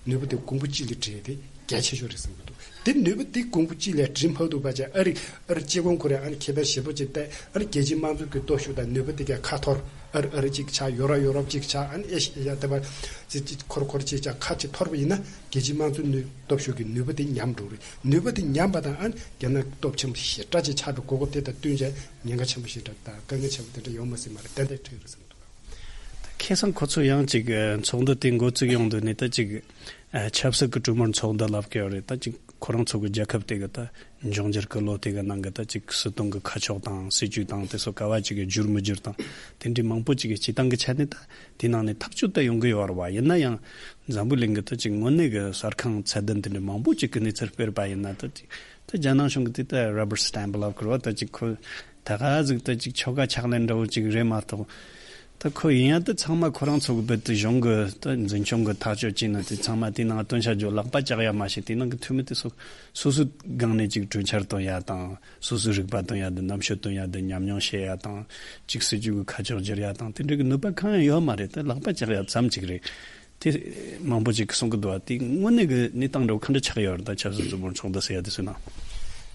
ནུས་པ་དེ་གོང་བུ་གཅིག་ལ་སྒྲིལ་ཏེ་རྒྱ་ཆེ་ཤོས་རེད་བསམ་གྱི་འདུག་དེ་ནུས་པ་དེ་གོང་བུ་གཅིག་ལ་སྒྲིལ་མ་ཐུབ་པ་བྱས་ཨ་རི་ཨ་རི་གཅིག་གོང་ཁོ་རེ་ཨ་ནི་ཁེ་ཕན་ཞེ་པོ་ཅིག་བལྟས་ཨ་རི་རྒྱལ་སྤྱིའི་དམངས་གཙོ་གི་སྟོབས་ཤུགས་དང་ནུས་པ་དེ་གས་ཁ་འཐོར། ཨ་རི་ཨ་རི་གཅིག་ཆགས། ཡོ་རོབ་ཡོ་རོབ་གཅིག་ཆགས། ཨ་ནི་ཨེ་ཤི་ཡ་དེ་བར་ཅིག་ཅིག་འཁོར་འཁོར་གཅིག་ཆགས། ཁ་གཅིག་འཐོར་བ་ཡིན་ན་རྒྱལ་སྤྱིའི་དམངས་གཙོ་ནུས་སྟོབས་ཤུགས་ཀྱི་ནུས་པ་དེ་ཉམས་འགྲོ་རེད། ནུས་པ་དེ་ཉམས་པ་དང་ཨ་ནི་རྒྱ་ནག་སྟོབས་ཆེན་པོ་ཞེ་དྲག་ཅིག་ཆགས་འགྲོ་གོ་སྐབས་དེ་དང་བསྟུན་བྱས་ཉེན་ཁ་ཆེན་པོ་ཞེ་དྲག་དང་དཀའ་ངལ་ཆེན་པོ་དེ་འདྲ་ཡོང་མ་སྲིད་མ་རེད། ཏན་ཏན་འཕྲད་ཀྱི་རེད་བསམ་གྱི་འདུག་ཁ་སང་ཁོ་ཚོ་ཡང་ཅིག་ཚོགས་འདུ་དེ་འགོ་བཙུགས་ཡོང་དུས་ནས་ད་ཅིག་ཨ་ཆབ་སྲིད་ཀྱི་གྲོས་མོལ་ཚོགས་འདུ་ལབ་ཀྱི་ཡོད་རེད། ད་ཅིག་ཁོ་རང་ཚོ་གི་རྒྱལ་ཁབ་དེ་གི་ད་འབྱུང་འགྱུར་གྱི་ལོ་དེ་གི་ནང་གི་ད་ཅིག་སྲིད་དོན་གྱི་ཁ་ཕྱོགས་དང་སྲིད་ཇུས་དང་དེ་ཚོ་ག་བ་ཅིག་གི་འགྱུར་མི་འགྱུར་དང་དེ་འདྲའི་མང་པོ་ཅིག་གི་སྤྱི་བཏང་གི་ཆ་ནས་ད་དེ་ནང་ནས་ཐག་གཅོད་ད་ཡོང་གི་ཡོད་རེད་བ། ཡིན་ན་ཡང་འཛམ་བུ་གླིང་གི་ད་ཅིག་དངོས་གནས་གི་གསར་ཁང་ཚད་ལྡན་དེ་འདྲ་མང་པོ་ཅིག་གི་གནས་ཚུལ་སྤེལ་བ་ཡིན་ན་ད་ཅིག་ད་རྒྱ་ནག་གཞུང་གི་དེ་ད་rubber stamp ལབ་ཀྱི་རེད་བ། ད་ཅིག་ཁོ་ད་ག་ཟིག་ད་ཅིག་ཆོལ་ཁ་ཕྱག་ལེན་འདྲ་བོ་ཅིག་རེད་མ་གཏོགས། ད་ཁོ་ཡིན་ཡང་ད་ཚང་མ་ཁོ་རང་ཚོ་གི་བོད་དུ་གཞུང་གི་ད་འཛིན་སྐྱོང་གི་ཐག་གཅོད་བྱས་ན་དེ་ཚང་མ་དེ་ནང་སྟོན་ཆ་རྒྱུ་ལག་པ་བཅག་ཡ་མ་ཤེས། དེ་ནང་གི་འཐུས་མི་དེ་སོ་སོ་སོའི་སྒང་ནས་ཅིག་གྲོས་འཆར་བཏོན་ཡ་དང་སོ་སོའི་རིག་པ་བཏོན་ཡ་དང་རྣམ་དཔྱོད་བཏོན་ཡ་དང་ཉམས་མྱོང་བཤད་ཡ་དང་ཅིག་སྲིད་ཇུས་ཀྱི་ཁ་ཕྱོགས་བསྒྱུར་ཡ་དང་དེ་འདྲ་གི་ནུས་པ་གང་ཡང་ཡོད་མ་རེད། ད་ལག་པ་བཅག་ཡ་ཙམ་ཅིག་རེད། དེ་མང་པོ་ཅིག་གིས་གསུང་གི་འདུག་བ། དེ་དངོས་གནས་ཀྱི་གནས་སྟངས་འདྲ་བོ་ག་འདྲ་ཆགས་ཡོད་རེད། ད་ཆབ་སྲིད་གྲོས་མོལ་ཚོགས་འདུ་ཟེར་ཡ་དེ་ཚོའི་ནང་།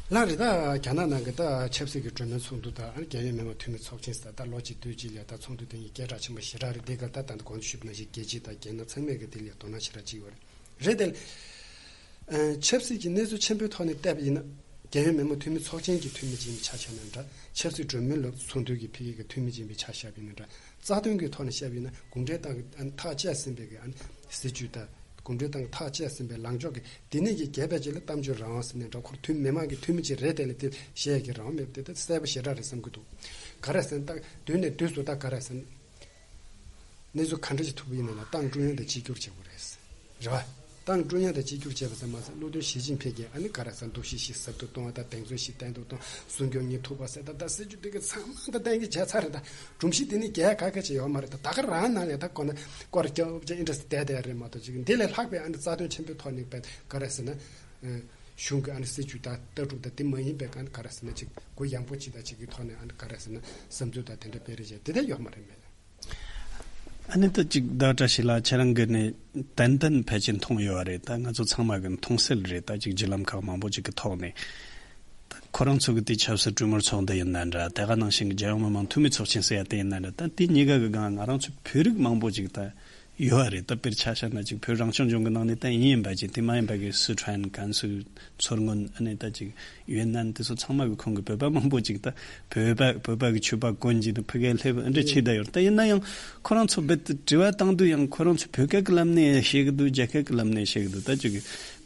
ལགས་རེད། ད་རྒྱ་ནག་ནང་གི་ད་ཆབ་སྲིད་ཀྱི་གྲོས་མོལ་ཚོགས་འདུ་དང་རྒྱལ་ཡོངས་མི་དམངས་འཐུས་མི་ཚོགས་ཆེན་ཟེར་ད་ལོ་གཅིག་དུས་གཅིག་ལ་ད་ཚོགས་འདུ་དེ་གཉིས་སྐད་གྲགས་ཆེན་པོ་ཞེ་དྲག་རེད། དེ་ག་ད་ད་ལྟ་གོང་དུ་ཞུས་པ་ནང་བཞིན་རྒྱལ་སྤྱི་དང་རྒྱལ་ནང་ཚང་མས་གི་དེ་ལ་དོ་སྣང་ཞེ་དྲག་བྱེད་ཀྱི་ཡོད་རེད། རེད་དེ། ཨ་ཆབ་སྲིད་ཀྱི་གནས་ཚུལ་ཆེན་པོའི་ཐོག་ནས་བལྟས་པ་ཡིན་ན། རྒྱལ་ཡོངས་མི་དམངས་འཐུས་མི་ཚོགས་ཆེན་གྱི་འཐུས་མི་ཅིག་ཡིན་པའི་ཆ་བཞག་ན་འདྲ། ཆབ་སྲིད་གྲོས་མོལ་ལ་ཚོགས་འདུ་གི་ཕ་གི་གི་འཐུས་མི་ཅིག་ཡིན་པའི་ཆ་བཞག་པ་ཡིན་ན་འདྲ། རྩ་དོན་གྱི་ཐོག་ནས་བཤད་པ་ཡིན་ན་གུང་ཁྲན་ཏང་གི་ཨ་ནི་ཐག་བཅད་ཟིན་པའི་གི་ཨ་ནི་སྲིད་ཇུས་དང་། གུང་ཁྲན་ཏང་གི་ཐག་བཅད་ཟིན་པའི་ལངས་ཕྱོགས་ཀྱི་དེ་ནས་ཀྱི་རྒྱལ་བ་ཅིག་ལ་གཏམ་བརྗོད་རང་དབང་ཟེར་ནས་འདྲ། ཁོ་འཐུས་མི་མང་གི་འཐུས་མི་ཅིག་རེད་དེ་ལ་དེ་བཤད་ཡ་གི་རང་དབང་མེད་པ་དེ་ད་གསལ་པོ་ཞེ་དྲག་རེད་བསམ་གྱི་འདུག་ག་རེ་ཟེར་ན་ད་དུས་ནས་དུས་སུ་ད་ག་རེ་ཟེར་ན། གནས་ཚུལ་ག་འདྲ་ཞིག་ཐུག་པ་ཡིན་ན་ལ་ཏང་ཀྲུང་དབྱང་དང་གཅིག་གྱུར་བྱེད་དགོས་རེད། རེད་བ། ཏང་ཀྲུང་དབྱང་དང་གཅིག་གྱུར་བྱས་པ་ཙམ་མ་ཟད་བློ་མཐུན་ཞི་ཅིན་ཕིང་གིས་ཨ་ནི་ག་རེ་ཟེར་འདུ་ཤེས་ཞིག་ཟབ་ཏུ་གཏོང་བ་དང་གདེང་ཚོད་ཞིག་བརྟན་དུ་གཏོང་སྲུང་སྐྱོབ་གཉིས་ཐུབ་པ་ཟེར་ད་ད་སྲིད་ཇུས་དེ་ག་ཚང་མ་ད་གཏན་འཁེལ་བྱས་ཚར་རེད། ད་སྒྲོམ་གཞི་དེ་ནི་རྒྱལ་ཁ་ཁ་ཅིག་ཡོད་མ་རེད། ད་ད་ག་རང་ནང་ལས་ད་ཁོ་ན་སྐོར་སྐྱོབ་ཅིག་ཨིན་ཊ་རེ་སི་ཊི་བསྡད་བསྡད་རེད་མ་གཏོགས་ཅིག་འདི་ལས་ལྷག་པའི་ཨ་ནི་རྩ་དོན་ཆེན་པོའི་ཐོག་ནས་པའི་ག་རེ་ཟེར་ན། གཞུང་གི་ཨ་ནི་སྲིད་ཇུས་དང་ལྟ་གྲུབ་དང་དེ་མ་ཡིན་པའི་ཨ་ནི་ག་རེ་ཟེར་ན་ཅིག་གུ་ཡངས་པོ་ཅིག་དང་ཅིག་གི་ཐོག་ནས་ཨ་ནི་ག་རེ་ཟེར་ན་བསམ་ཚུལ་དང་དེ་འདྲ་སྤེལ་རེས་བྱས་དེ་འདྲ་ཡོད་མ་རེད་མེད། ཨ་ནི་ད་ཅིག་ཟླ་བཀྲ་ཤིས་ལགས་ཁྱེད་རང་གིས་ནི་ཏན་ཏན་ཕལ་ཆེར་མཐོང་ཡོད་རེད། ད་ང་ཚོ་ཚང་མ་གིས་མཐོང་གསལ་རེད། ད་ཅིག་བརྒྱུད་ལམ་ཁག་མང་པོ་ཅིག་གི་ཐོག་ནས་ད་ཁོ་རང་ཚོ་གི་དེ་ཆབ་སྲིད་གྲོས་མོལ་ཚོགས་འདུ་ཡིན་ན་འདྲ། དེ་ག་ནང་བཞིན་གྱི་རྒྱལ་ཡོངས་མི་དམངས་འཐུས་མི་ཚོགས་ཆེན་ཟེར་ཡ་དེ་ཡིན་ན་འདྲ། ད་དེ་གཉིས་ཀ་གི་སྒང་ང་རང་ཚོའི་བོད་རིགས་མང་པོ་ཅིག་ད་ཡོད་རེད། ད་དཔེར་ཆ་བཞག་ན་ཅིག་བོད་རང་སྐྱོང་ལྗོངས་ཀྱི་ནང་ནས་ད་ཡིན་ཡིན་པ་ཅིག་དེ་མ་ཡིན་པ་གི་སི་ཁྲོན། ཀན་སུའུ། མཚོ་སྔོན། ཨ་ནི་ད་ཅིག་ཡུན་ནན། དེ་ཚོ་ཚང་མ་གི་ཁོང་གི་བོད་པ་མང་པོ་ཅིག་ད་བོད་པ་བོད་པ་གི་ཕྱུ་པ་གོན་གྱི་ནི་ཕ་གིར་སླེབས་ཨ་འདྲ་བྱས་བསྡད་ཡོད་རེད། ད་ཡིན་ན་ཡང་ཁོ་རང་ཚོ་རྦད་དེ་དྲི་བ་བཏང་དུས་ཡང་ཁོ་རང་ཚོ་བོད་སྐད་ཀྱི་ལམ་ནས་བཤད་གི་འདུག་རྒྱ་སྐད་ཀྱི་ལམ་ནས་བཤད་གི་འདུག་ད་ཅིག་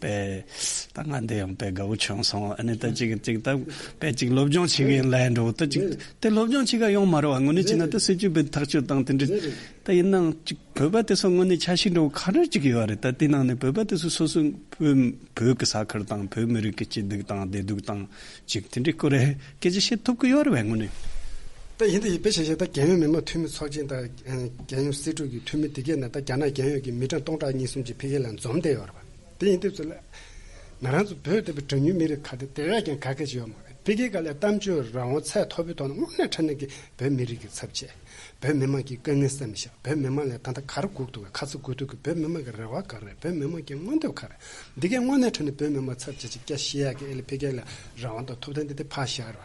པས་ད་ང་འདི་ཡང་དཔེ་དགའ་བོ་བྱུང་སོང་། ཨ་ནི་ད་ཅིག་ཅིག་ད་དཔེ་ཅིག་སློབ་སྦྱོང་བྱེད་གི་ཡིན་ལབ་འགྲོ། ད་ཅིག་དེ་སློབ་སྦྱོང་བྱེད་ག་ཡོང་མ་རེད་བ། དངོས་གནས་བྱས་ན་ད་སྲིད་ཇུས་དཔེ་ཐག་གཅོད་དང་དེ་འདྲ། ད་ཡིན་ནའང་ཅིག་བོད་པ་དེ་ཚོ་དངོས་གནས་ཆ་ཤས་འདྲ་བོ་ག་རེ་ཅིག་ཡོད་རེད། ད་དེ་ནང་ནས་བོད་པ་དེ་ཚོ་སོ་སོའི་བོད་བོད་ཀྱི་ས་ཁུལ་དང་བོད་མི་རིགས་ཀྱི་སྐྱིད་སྡུག་དང་བདེ་སྡུག་དང་ཅིག་དེ་འདྲའི་སྐོར་རེ་སྐད་ཆ་བཤད་ཐུབ་ཀྱི་ཡོད་རེད་པས་དངོས་གནས། ད་ཡིན་ད་ཡིན་པའི་ཆ་ཤས་ད་རྒྱལ་ཡོངས་མི་དམངས་འཐུས་མི་ཚོགས་ཆེན་དང་རྒྱལ་ཡོངས་སྲིད་གྲོས་ཀྱི་འཐུས་མི་དེ་གས་ན་ད་རྒྱ་ནག་རྒྱལ་ཡོངས་ཀྱི་མི་གྲངས་སྟོང་ཕྲག་གཉིས་གསུམ་ཅིག་ཕ་གི་ལ་འཛོམས་བསྡད་ཡོད་རེད་པ། དེ་ཡིན་དུས་ཚོད་ལ་ང་རང་ཚོ་བོད་དེ་བའི་གྲངས་ཉུང་མི་རིགས་ཁག་དེ་དེ་བས་ཀྱང་ག་གེ་ཅིག་ཡོད་མ་རེད། ཕ་གི་ག་ལས་གཏམ་བརྗོད་རང་དབང་ཚད་མཐོ་པོའི་ཐོག་ནས་དངོས་གནས་དྲང་གནས་ཀྱི་བོད་མི་རིགས་ཀྱི་ཚབ་བྱས། བོད་མི་མང་གི་དཀའ་ངལ་སེམས་ཤོག་བོད་མི་མང་ལ་ད་ལྟ་ག་རེ་དགོས་འདུག་ག་ཁ་ཚ་དགོས་གཏུག་གི་བོད་མི་མང་གི་རེ་བ་ག་རེ་རེད། བོད་མི་མང་གི་མངོན་འདོད་ག་རེ་རེད། འདི་གའི་དངོས་གནས་དྲང་གནས་བོད་མི་མང་ཚབ་བྱས་ཅིག་སྐད་བཤད་ཡག་གི་ཨེ་ལ་ཕ་གིའི་ལ་རང་དབང་དང་ཐོབ་ཐང་འདི་དེ་ཕར་བཞག་ར།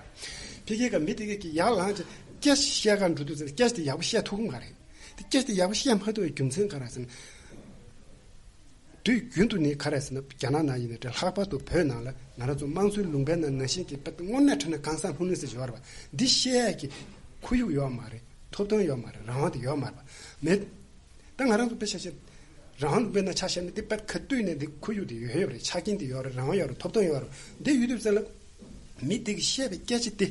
ཕ་གིའི་ག་མི་དེ་གའི་གི་ཡར་ལངས་ཅིག་སྐད་བཤད་ག་འགྲོ་དུས་ཙམ་སྐད་དེ་ཡག་པོ་བཤད་ཐུབ་ཀྱི་མ་རེད། དེ་སྐད་དེ་ཡག་པོ་བཤད་མ་ཐུབ་པའི་རྒྱུ་མཚན་ག་རེ་ཟེར་ན། དུས་རྒྱུན་དུ་ནི་ག་རེ་ཟེར་ན་རྒྱ་ནག་ནང་ཡིན་ན་འདྲ། ལྷག་པར་དུ་བོད་ནང་ལ་ང་རང་ཚོ་དམངས་གཙོའི་ལུང་པའི་ནང་ནང་བཞིན་གྱི་དཔེ་དངོས་གནས་དྲང་གནས་གང་ཟག་ལྷུང་ནས་ཟེར་ཡོད་རེད་པ། འདི་བཤད་ཡག་གི་ཁོར་ཡུག་ཡོད་མ་རེད། ཐོབ་ཐང་ཡོད་མ་རེད། རང་དབང་དེ་ཡོད་མ་རེད་པ། མེད། ད་ང་རང་ཚོ་དཔེ་ཆ་བཞག་རང་དབང་ལུང་པའི་ནང་ཆ་བཞག་ན་འདི་དཔེ་ག་དུས་ནས་འདི་ཁོར་ཡུག་དེ་ཡོད་ཡོད་རེད། ཆ་རྐྱེན་དེ་ཡོད་རེད། རང་དབང་ཡོད་རེད། ཐོབ་ཐང་ཡོད་རེད། འདི་ཡོད་དུས་ཙམ་ལ། མི་དེ་གིས་བཤད་པའི་སྐད་ཆ་དེ།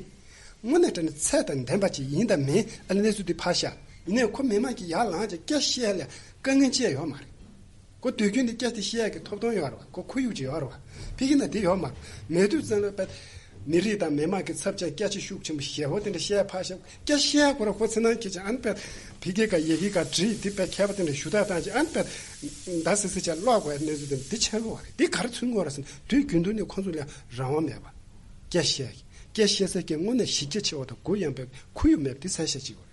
དངོས་གནས་དྲང་གནས་ཚད་དང་ལྡན་པ་ཅིག་ཡིན་དང་མིན་ཨ་ནི་གནས་ཚུལ་དེ་ཕར་བཞག་ཡིན་ནའི་ཁོ་མི་མང་གིས་ཡར་ལངས་ཀྱང་སྐད་བཤད་ལ་དཀའ་ངལ་ཅི་ཡང་ཡོད་མ་རེད། ཁོ་དུས་རྒྱུན་དུ་སྐད་དེ་བཤད་ཡག་གི་ཐོབ་ཐང་ཡོད་རེད་པ། ཁོ་ཁོར་ཡུག་ཅིག་ཡོད་རེད་པ། ཕ་གི་ན་དེ་ཡོད་མ་རེད། མེད་དུས་ཙམ་ལ་དཔེ་མི་རིགས་དང་མི་མང་གི་ཚབ་བྱས་སྐད་ཆ་ཤུགས་ཆེན་པོ་ཞེ་པོ་དེ་འདྲ་བཤད་ཕར་བཞག་སྐད་བཤད་ཡག་ཁོ་རང་ཁོ་ཚེ་ནང་ཁྱེད་ཅག་ཨ་ནི་དཔེ་ཕ་གི་ག་ཡ་གི་ག་བྲིས་དེ་དཔེ་མཁས་པ་དེ་འདྲ་ཞུ་དག་བཏང་ཅིག་ཨ་ནི་དཔེ་ད་སི་སི་ཅག་ཀློག་དགོས་གནས་ཚུལ་དེ་འདི་ཆགས་ཀྱི་ཡོད་རེད། འདི་ག་རེ་མཚོན་གྱི་ཡོད་རེད་ཟེར་ན་དུས་རྒྱུན་དུ་ནས་ཁོ་ཚོ་ལ་རང་དབང་མེད་པ། སྐད་བཤད་ཡག་སྐད་བཤད་ས་སྐད་དངོས་གནས་གཞི་རྒྱ་ཆེ་བ་དང་གུ་ཡངས་པའི་ཁོར་ཡུག་མེད་པ་དེ་གསལ་བཤད་བྱེད་དགོས་རེད།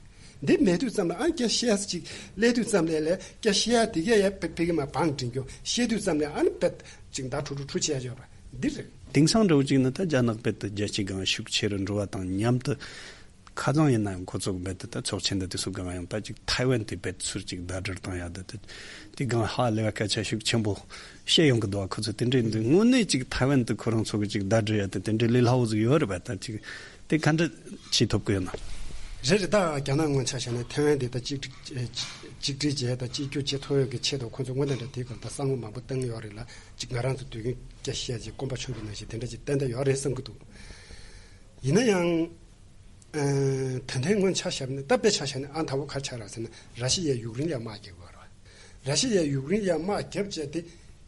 འདི་མེད་དུས་ཙམ་ལ་ཨ་སྐད་བཤད་ས་ཅིག་སླེབས་དུས་ཙམ་ལ་ལས་སྐད་བཤད་ཡག་དེ་གས་ཡ་ཕ་གི་མ་བང་འགྲིག་རྒྱུ་བཤད་དུས་ཙམ་ལ་ཨ་ནི་དཔེ་ཅིག་མདའ་ཁྲུ་ཁྲུ་ཁྲུ་བྱས་ཡོད་པ་འདི་རེད། དེང་སང་འདྲ་བོ་ཅིག་ནི་ད་རྒྱ་ནག་དཔེ་དེ་རྒྱལ་སྤྱིའི་སྒང་ཤུགས་ཆེ་རུ་འགྲོ་བ་དང་མཉམ་དུ། ཁ་རྩང་ཡིན་ན་ཡང་ཁོ་ཚོ་གི་རྦད་དེ་ད་ཚོགས་ཆེན་འདི་དུས་སུ་གང་ཡང་ད་ཅིག་ཐའེ་ཝན་དེ་རྦད་ཚུར་ཅིག་ཟླ་སྒྲིལ་བཏང་ཡག་དེ་དེ་དེ་གང་ཧ་ལས་པ་སྐད་ཆ་ཤུགས་ཆེན་པོ་བཤད་ཡོང་གི་འདུག་བ། ཁོ་ཚོ་དེ་འདྲའི་འདི་དངོས་གནས་ཅིག་ཐའེ་ཝན་དེ་ཁོ་རང་ཚོ་གི་ཅིག་ཟླ་སྒྲིལ་ཡག་དེ་དེ་འདྲའི་ལས་སླ་བོ་ཟིག་ཡོད་རེད་པ། ད་ཅིག་དེ་ག་འདྲ་བྱེད་ཐུབ་ཀྱི་ཡོད་ན། རེད་རེད། ད་རྒྱ་ནག་ངོས་ཆ་བཞག་ན་ཐའེ་ཝན་དེ་ད་གཅིག་སྒྲིལ་གཅིག་སྒྲིལ་བྱས་ད་གཅིག་གྱུར་བྱེད་ཐུབ་ཡོད་ཀྱི་ཆེད་དུ་ཁོ་ཚོ་དངོས་གནས་འདྲ་དེ་གང་ད་བསམ་བློ་མང་པོ་བཏང་ཡོད་རེད་ལ། ཅིག་ང་རང་ཚོ་དུས་རྒྱུན་སྐད་བཤད་ཅིག་སྐོམ་པ་ཆུང་གི་ནང་བཞིན་དེ་འདྲ་ཅིག་ཏན་ཏན་ཡོད་རེད་བསམ་གྱི་འདུག་ཡིན་ན་ཡང་། ཨ། ད་ལྟའི་སྔོན་ཆ་བཞག་ནས་སྟབས་བདེ་ཆ་བཞག་ནས་ཨ་ད་བོ་ག་ཆགས་ར་ཟེར་ན་ར་ཤི་ཡས་ཡུཀ་རེན་ལ་དམག་རྒྱག་གི་ཡོད་རེད། ར་ཤི་ཡས་ཡུཀ་རེན་ལ་དམག་རྒྱབ་བྱས་ཏེ་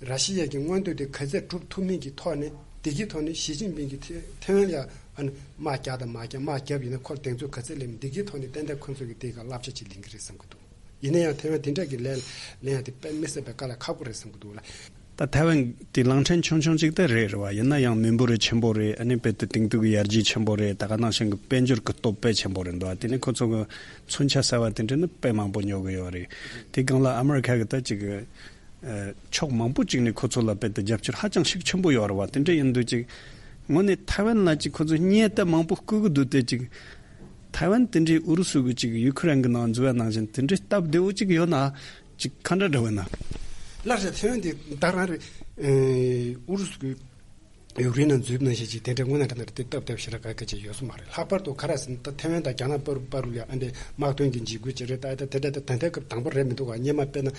ར་ཤི་ཡས་ཀྱི་མངོན་འདོད་དེ་ག་ཚད་སྒྲུབ་ཐུབ་མིན་གྱི་ཐོག་ནས་དེ་གི་ཐོག་ནས་ཞི་ཅིན་ཕིང་གིས་ཐེ་ཐའེ་ཝན་ལ་ཨ་ནི་དམག་རྒྱག་དང་མ་རྒྱག་དམག་རྒྱབ་ཡིན་ན་ཁོར་གདེང་ཚོད་ག་ཚད་སླེབས་མིན་དེ་གི་ཐོག་ནས་ཏན་ཏན་ཁོ་ཚོ་གི་དེ་ག་བསླབ་བྱ་ཅིག་ལེན་གི་རེད་བསམ་གི་འདུག་ཡིན་ན་ཡང་ཐའེ་ཝན་དེ་འདྲ་གི་ལན་ལན་ཡང་དེ་དཔེ་མི་སྲིད་པའི་དཀའ་ལས་ཁག་པོ་རེད་བསམ་གི་འདུག་ལ། ད་ཐའེ་ཝན་དེ་གླིང་ཕྲན་ཆུང་ཆུང་ཅིག་ད་རེད་རེད་བ། ཡིན་ན་ཡང་མི་འབོར་རེ་ཆེན་པོ་རེད། ཨ་ནི་དཔེ་དེ་དེང་དུས་ཀྱི་ཡར་རྒྱས་ཆེན་པོ་རེད། ད་ག་ནང་བཞིན་གྱི་དཔལ་འབྱོར་གྱི་སྟོབས་དཔེ་ཆེན་པོ་རེད་འདུག་དེ་ནི་ཁོ་ཚོ་གི་མཚོན་ཆ་གསར་བ་དེ་འདྲ་ནི་དཔེ་མང་པོ་ཉོ་གི་ཡོད་རེད། དེ་སྒང་ལ་ཨ་མི་རི་ཁ་གི་ད་ཅིག་ཕྱོགས་མང་པོ་ཅིག་ནས་ཁོ་ཚོ་ལ་དཔེ་དེ་རྒྱབ་སྐྱོར་ཧ་ཅང་ཤུགས་ཆེན་པོ་ཡོད་རེད་བ། དེ་འདྲ་ཡིན་དུས་ཅིག་དངོས་གནས་ཐའེ་ཝན་ལ་ཅིག་ཁོ་ཚོ་བརྙས་ད་མང་པོ་བསྐུལ་གི་འདུག་དེ་ཅིག་ཐའེ་ཝན་དེ་འདྲའི་ཨུ་རུ་སུ་གི་ཅིག་ཡུ་ཁུ་རེན་གི་ནང་འཛུལ་བ་ནང་བཞིན་དེ་འདྲའི་སྟབས་བདེ་བོ་ཅིག་ཡོད་ན་ཅིག་ག་འདྲ་འདྲ་བོ་ན། ལགས་སོ། ཐའེ་ཝན་དེ་ད་རང་རེད། ཨུ་རུ་སུ་གི་ཡུཀ་རེན་ནང་འཛུལ་ནང་བཞིན་ཅིག་དེ་འདྲའི་དངོས་གནས་དྲང་གནས་དེ་སྟབས་བདེ་བོ་ཞེ་དྲག་ག་གེ་ཅིག་ཡོད་ས་མ་རེད། ལྷག་པར་དུ་ག་རེ་ཟེར་ན་ད་ཐའེ་ཝན་དང་རྒྱ་ནག་བར་བར་ལ་ཨ་འདྲའི་དམག་དོན་གྱི་འཇིགས་སྐུལ་ཅིག་རེད། ད་ད་དེ་འདྲ་ད་ད་ལྟའི་སྐབས་དང་པོ་རེད་མི་འདུག་ག་སྔོན་མ་དཔེར་ན།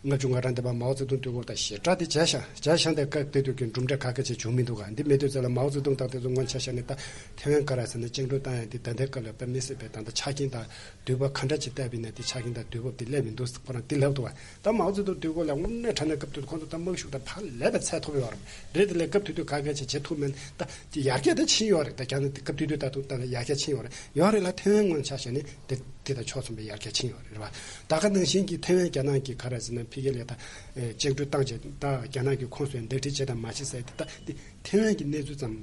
ལྔ་བཅུ་ང་གྲངས་འདས་པ་མའོ་ཙེ་ཏུང་དུས་འཁོར་དང་ཞེ་དྲག་དེ་བྱས་ཤག་བྱས་ཤག་འདི་སྐབས་དེ་དུས་ཀྱི་གྲུབ་འབྲས་ག་གེ་ཅིག་བྱུང་མི་འདུག་ག་འདི་མེད་དུས་ཙམ་ལ་མའོ་ཙེ་ཏུང་དང་དེ་ཚོ་སྔོན་ཆ་བཞག་ནས་ད་ཐའེ་ཝན་ག་རེ་ཟེར་ན་བཅིངས་འགྲོལ་བཏང་ཡག་འདི་ད་ལྟའི་སྐབས་ལ་དཔེ་མི་སྲིད་པའི་ད་ལྟ་ཆ་རྐྱེན་དང་དུས་བབ་ག་འདྲ་ཅིག་བལྟས་པ་ཡིན་ན་དེ་ཆ་རྐྱེན་དང་དུས་བབ་དེ་སླེབས་མི་འདུག་ཁོ་རང་དེ་ལབ་འདུག་བ། ད་མའོ་ཙེ་ཏུང་དུས་འཁོར་ལ་དངོས་གནས་དྲང་གནས་སྐབས་དེ་ཁོང་ཚོ་ད་དམག་ཤུགས་དང་ཕར་ལས་པའི་ཚད་མཐོ་པོ་ཡོད་རེད། རེད་དེ་ལས་སྐབས་དེ་དུས་ག་གེ་ཅིག་བྱེད་ཐུབ་མེད་ད་དེ་ཡར་རྒྱས་ད་ཕྱིན་ཡོད་རེད། ད་རྒྱ་ནག་དེ་སྐབས་དེ་དུས་ད་དུང་ད་ལ་ཡར་རྒྱས་ཕྱིན་ཡོད་རེད། ཡོད་རེད་ལ་ཐའེ་ཝན་སྔོན་ཆ་བཞག་ནས་དེ་དེ་དང་ཕྱོགས་མཚུངས་པའི་ཡར་རྒྱས་ཕྱིན་ཡོད་རེད་བ། ད་ག་ནང་བཞིན་གྱི་ཐའེ་ཝན་རྒྱ་ནག་གི་ག་རེ་ཟེར་ན་ཕ་གི་ལ་ད་བཅིངས་འགྲོལ་བཏང་བྱས་ད་རྒྱ་ནག་གི་ཁོངས་སུ་ཡང་ཟླ་སྒྲིལ་བྱེད་དང་མ་བྱེད་ཟེར་དེ་ད་དེ་ཐའེ་ཝན་གྱི་གནས་ཚུལ་ཙམ་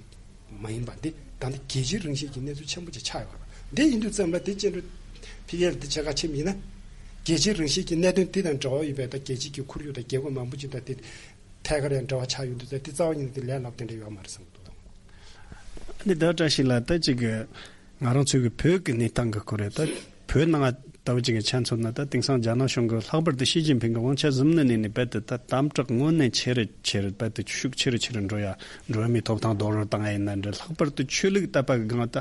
མ་ཡིན་པ་འདི་ད་ལྟ་རྒྱལ་སྤྱིའི་རང་བཞིན་གྱི་གནས་ཚུལ་ཆེན་པོ་ཅིག་ཆགས་ཡོད་རེད་བ། འདི་ཡིན་དུས་ཙམ་ལ་དེ་བཅིངས་འགྲོལ་ཕ་གི་ལ་དེ་བྱེད་ག་ཕྱིན་ཡིན་ན་རྒྱལ་སྤྱིའི་རང་བཞིན་གྱི་གནད་དོན་དེ་དང་འབྲེལ་བ་ཡོད་པའི་ད་རྒྱལ་སྤྱི་གི་ཁོར་ཡུག་དང་རྒྱལ་ཁབ་མང་པོ་ཅིག་ད་དེ་ཐད་ཀར་ཡང་འབྲེལ་བ་ཆགས་ཡོང་དུས་ད་དེ་རྩ་བ་ཉིད་ནས་དེ་ལས་སླ་པོ་དེ་འདྲ་ཡོད་མ་རེད་བསམ་གྱི་འདུག་དང་། འདི་ད་བཀྲ་ཤིས་ལགས་ད་ཅིག་གི་ང་རང་ཚོའི་གི་བོད་ཀྱི་གནས་སྟངས་ཀྱི་སྐོར་རེད། ད་བོད་ནང་ལྟ་བུ་ཅིག་གི་ཆ་མཚོན་ན་ད་དེང་སང་རྒྱ་ནག་གཞུང་གི་ལྷག་པར་དུ་ཞི་ཅིན་ཕིང་གི་དབང་ཆ་ཟིན་ནས་ནས་རྦད་དེ་ད་དམ་དྲག་དངོས་གནས་ཆེ་རུ་ཆེ་རུ་རྦད་དེ་ཤུགས་ཆེ་རུ་ཆེ་རུ་འགྲོ་ཡ། འགྲོ་བ་མིའི་ཐོབ་ཐང་རྡོག་རོལ་བཏང་ཡ་ཡིན་ན་འདྲ། ལྷག་པར་དུ་ཆོས་ལུགས་དད་པ་གི་སྒང་ད་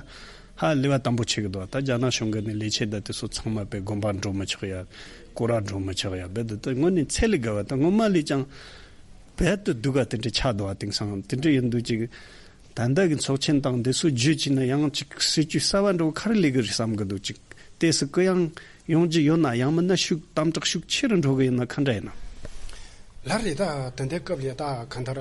ཧ་ལས་པ་དམ་པོ་ཆེ་གི་འདུག་ད་རྒྱ་ནག་གཞུང་གི་ནས་ལས་བྱེད་ད་དེ་ཚོ་ཚང་མ་དཔེ་དགོན་པ་འགྲོ་མི་ཆོག་ཡ། སྐོར་ར་འགྲོ་མི་ཆོག་ཡ། རྦད་དེ་ད་དངོས་གནས་ཚད་ལས་བརྒལ་བ་ད་སྔོན་མ་ལས་ཀྱང་རྦད་དེ་སྡུག་ག་དེ་འདྲ་ཆགས་འདུག་བ། དེང་སང་དེ་འདྲ་ཡིན་དུས་ཅིག་ད་ལྟ་གི་ཚོགས་ཆེན་དང་འདི་ཚོ་བརྒྱུད་ཅིག་ན་ཡང་ཅིག་སྲིད་ཇུས་གསར་བ་འདྲ་བོ་ག་རེ་སླེབས་གི་རེད་བསམ་གི་འདུག་ཅིག་ཏོག་ཙམ་གུ་ཡངས་ ཡོང་རྒྱུ་ཡོད་ན། ཡང་མིན་ན་ཤུགས་དམ་དྲག་ཤུགས་ཆེ་རུ་འགྲོ་གི་ཡིན་ན་ག་འདྲ་ཡིན་ན། ལགས་རེད། ད་ད་ལྟའི་སྐབས་ལ་ད་གང་ལྟར་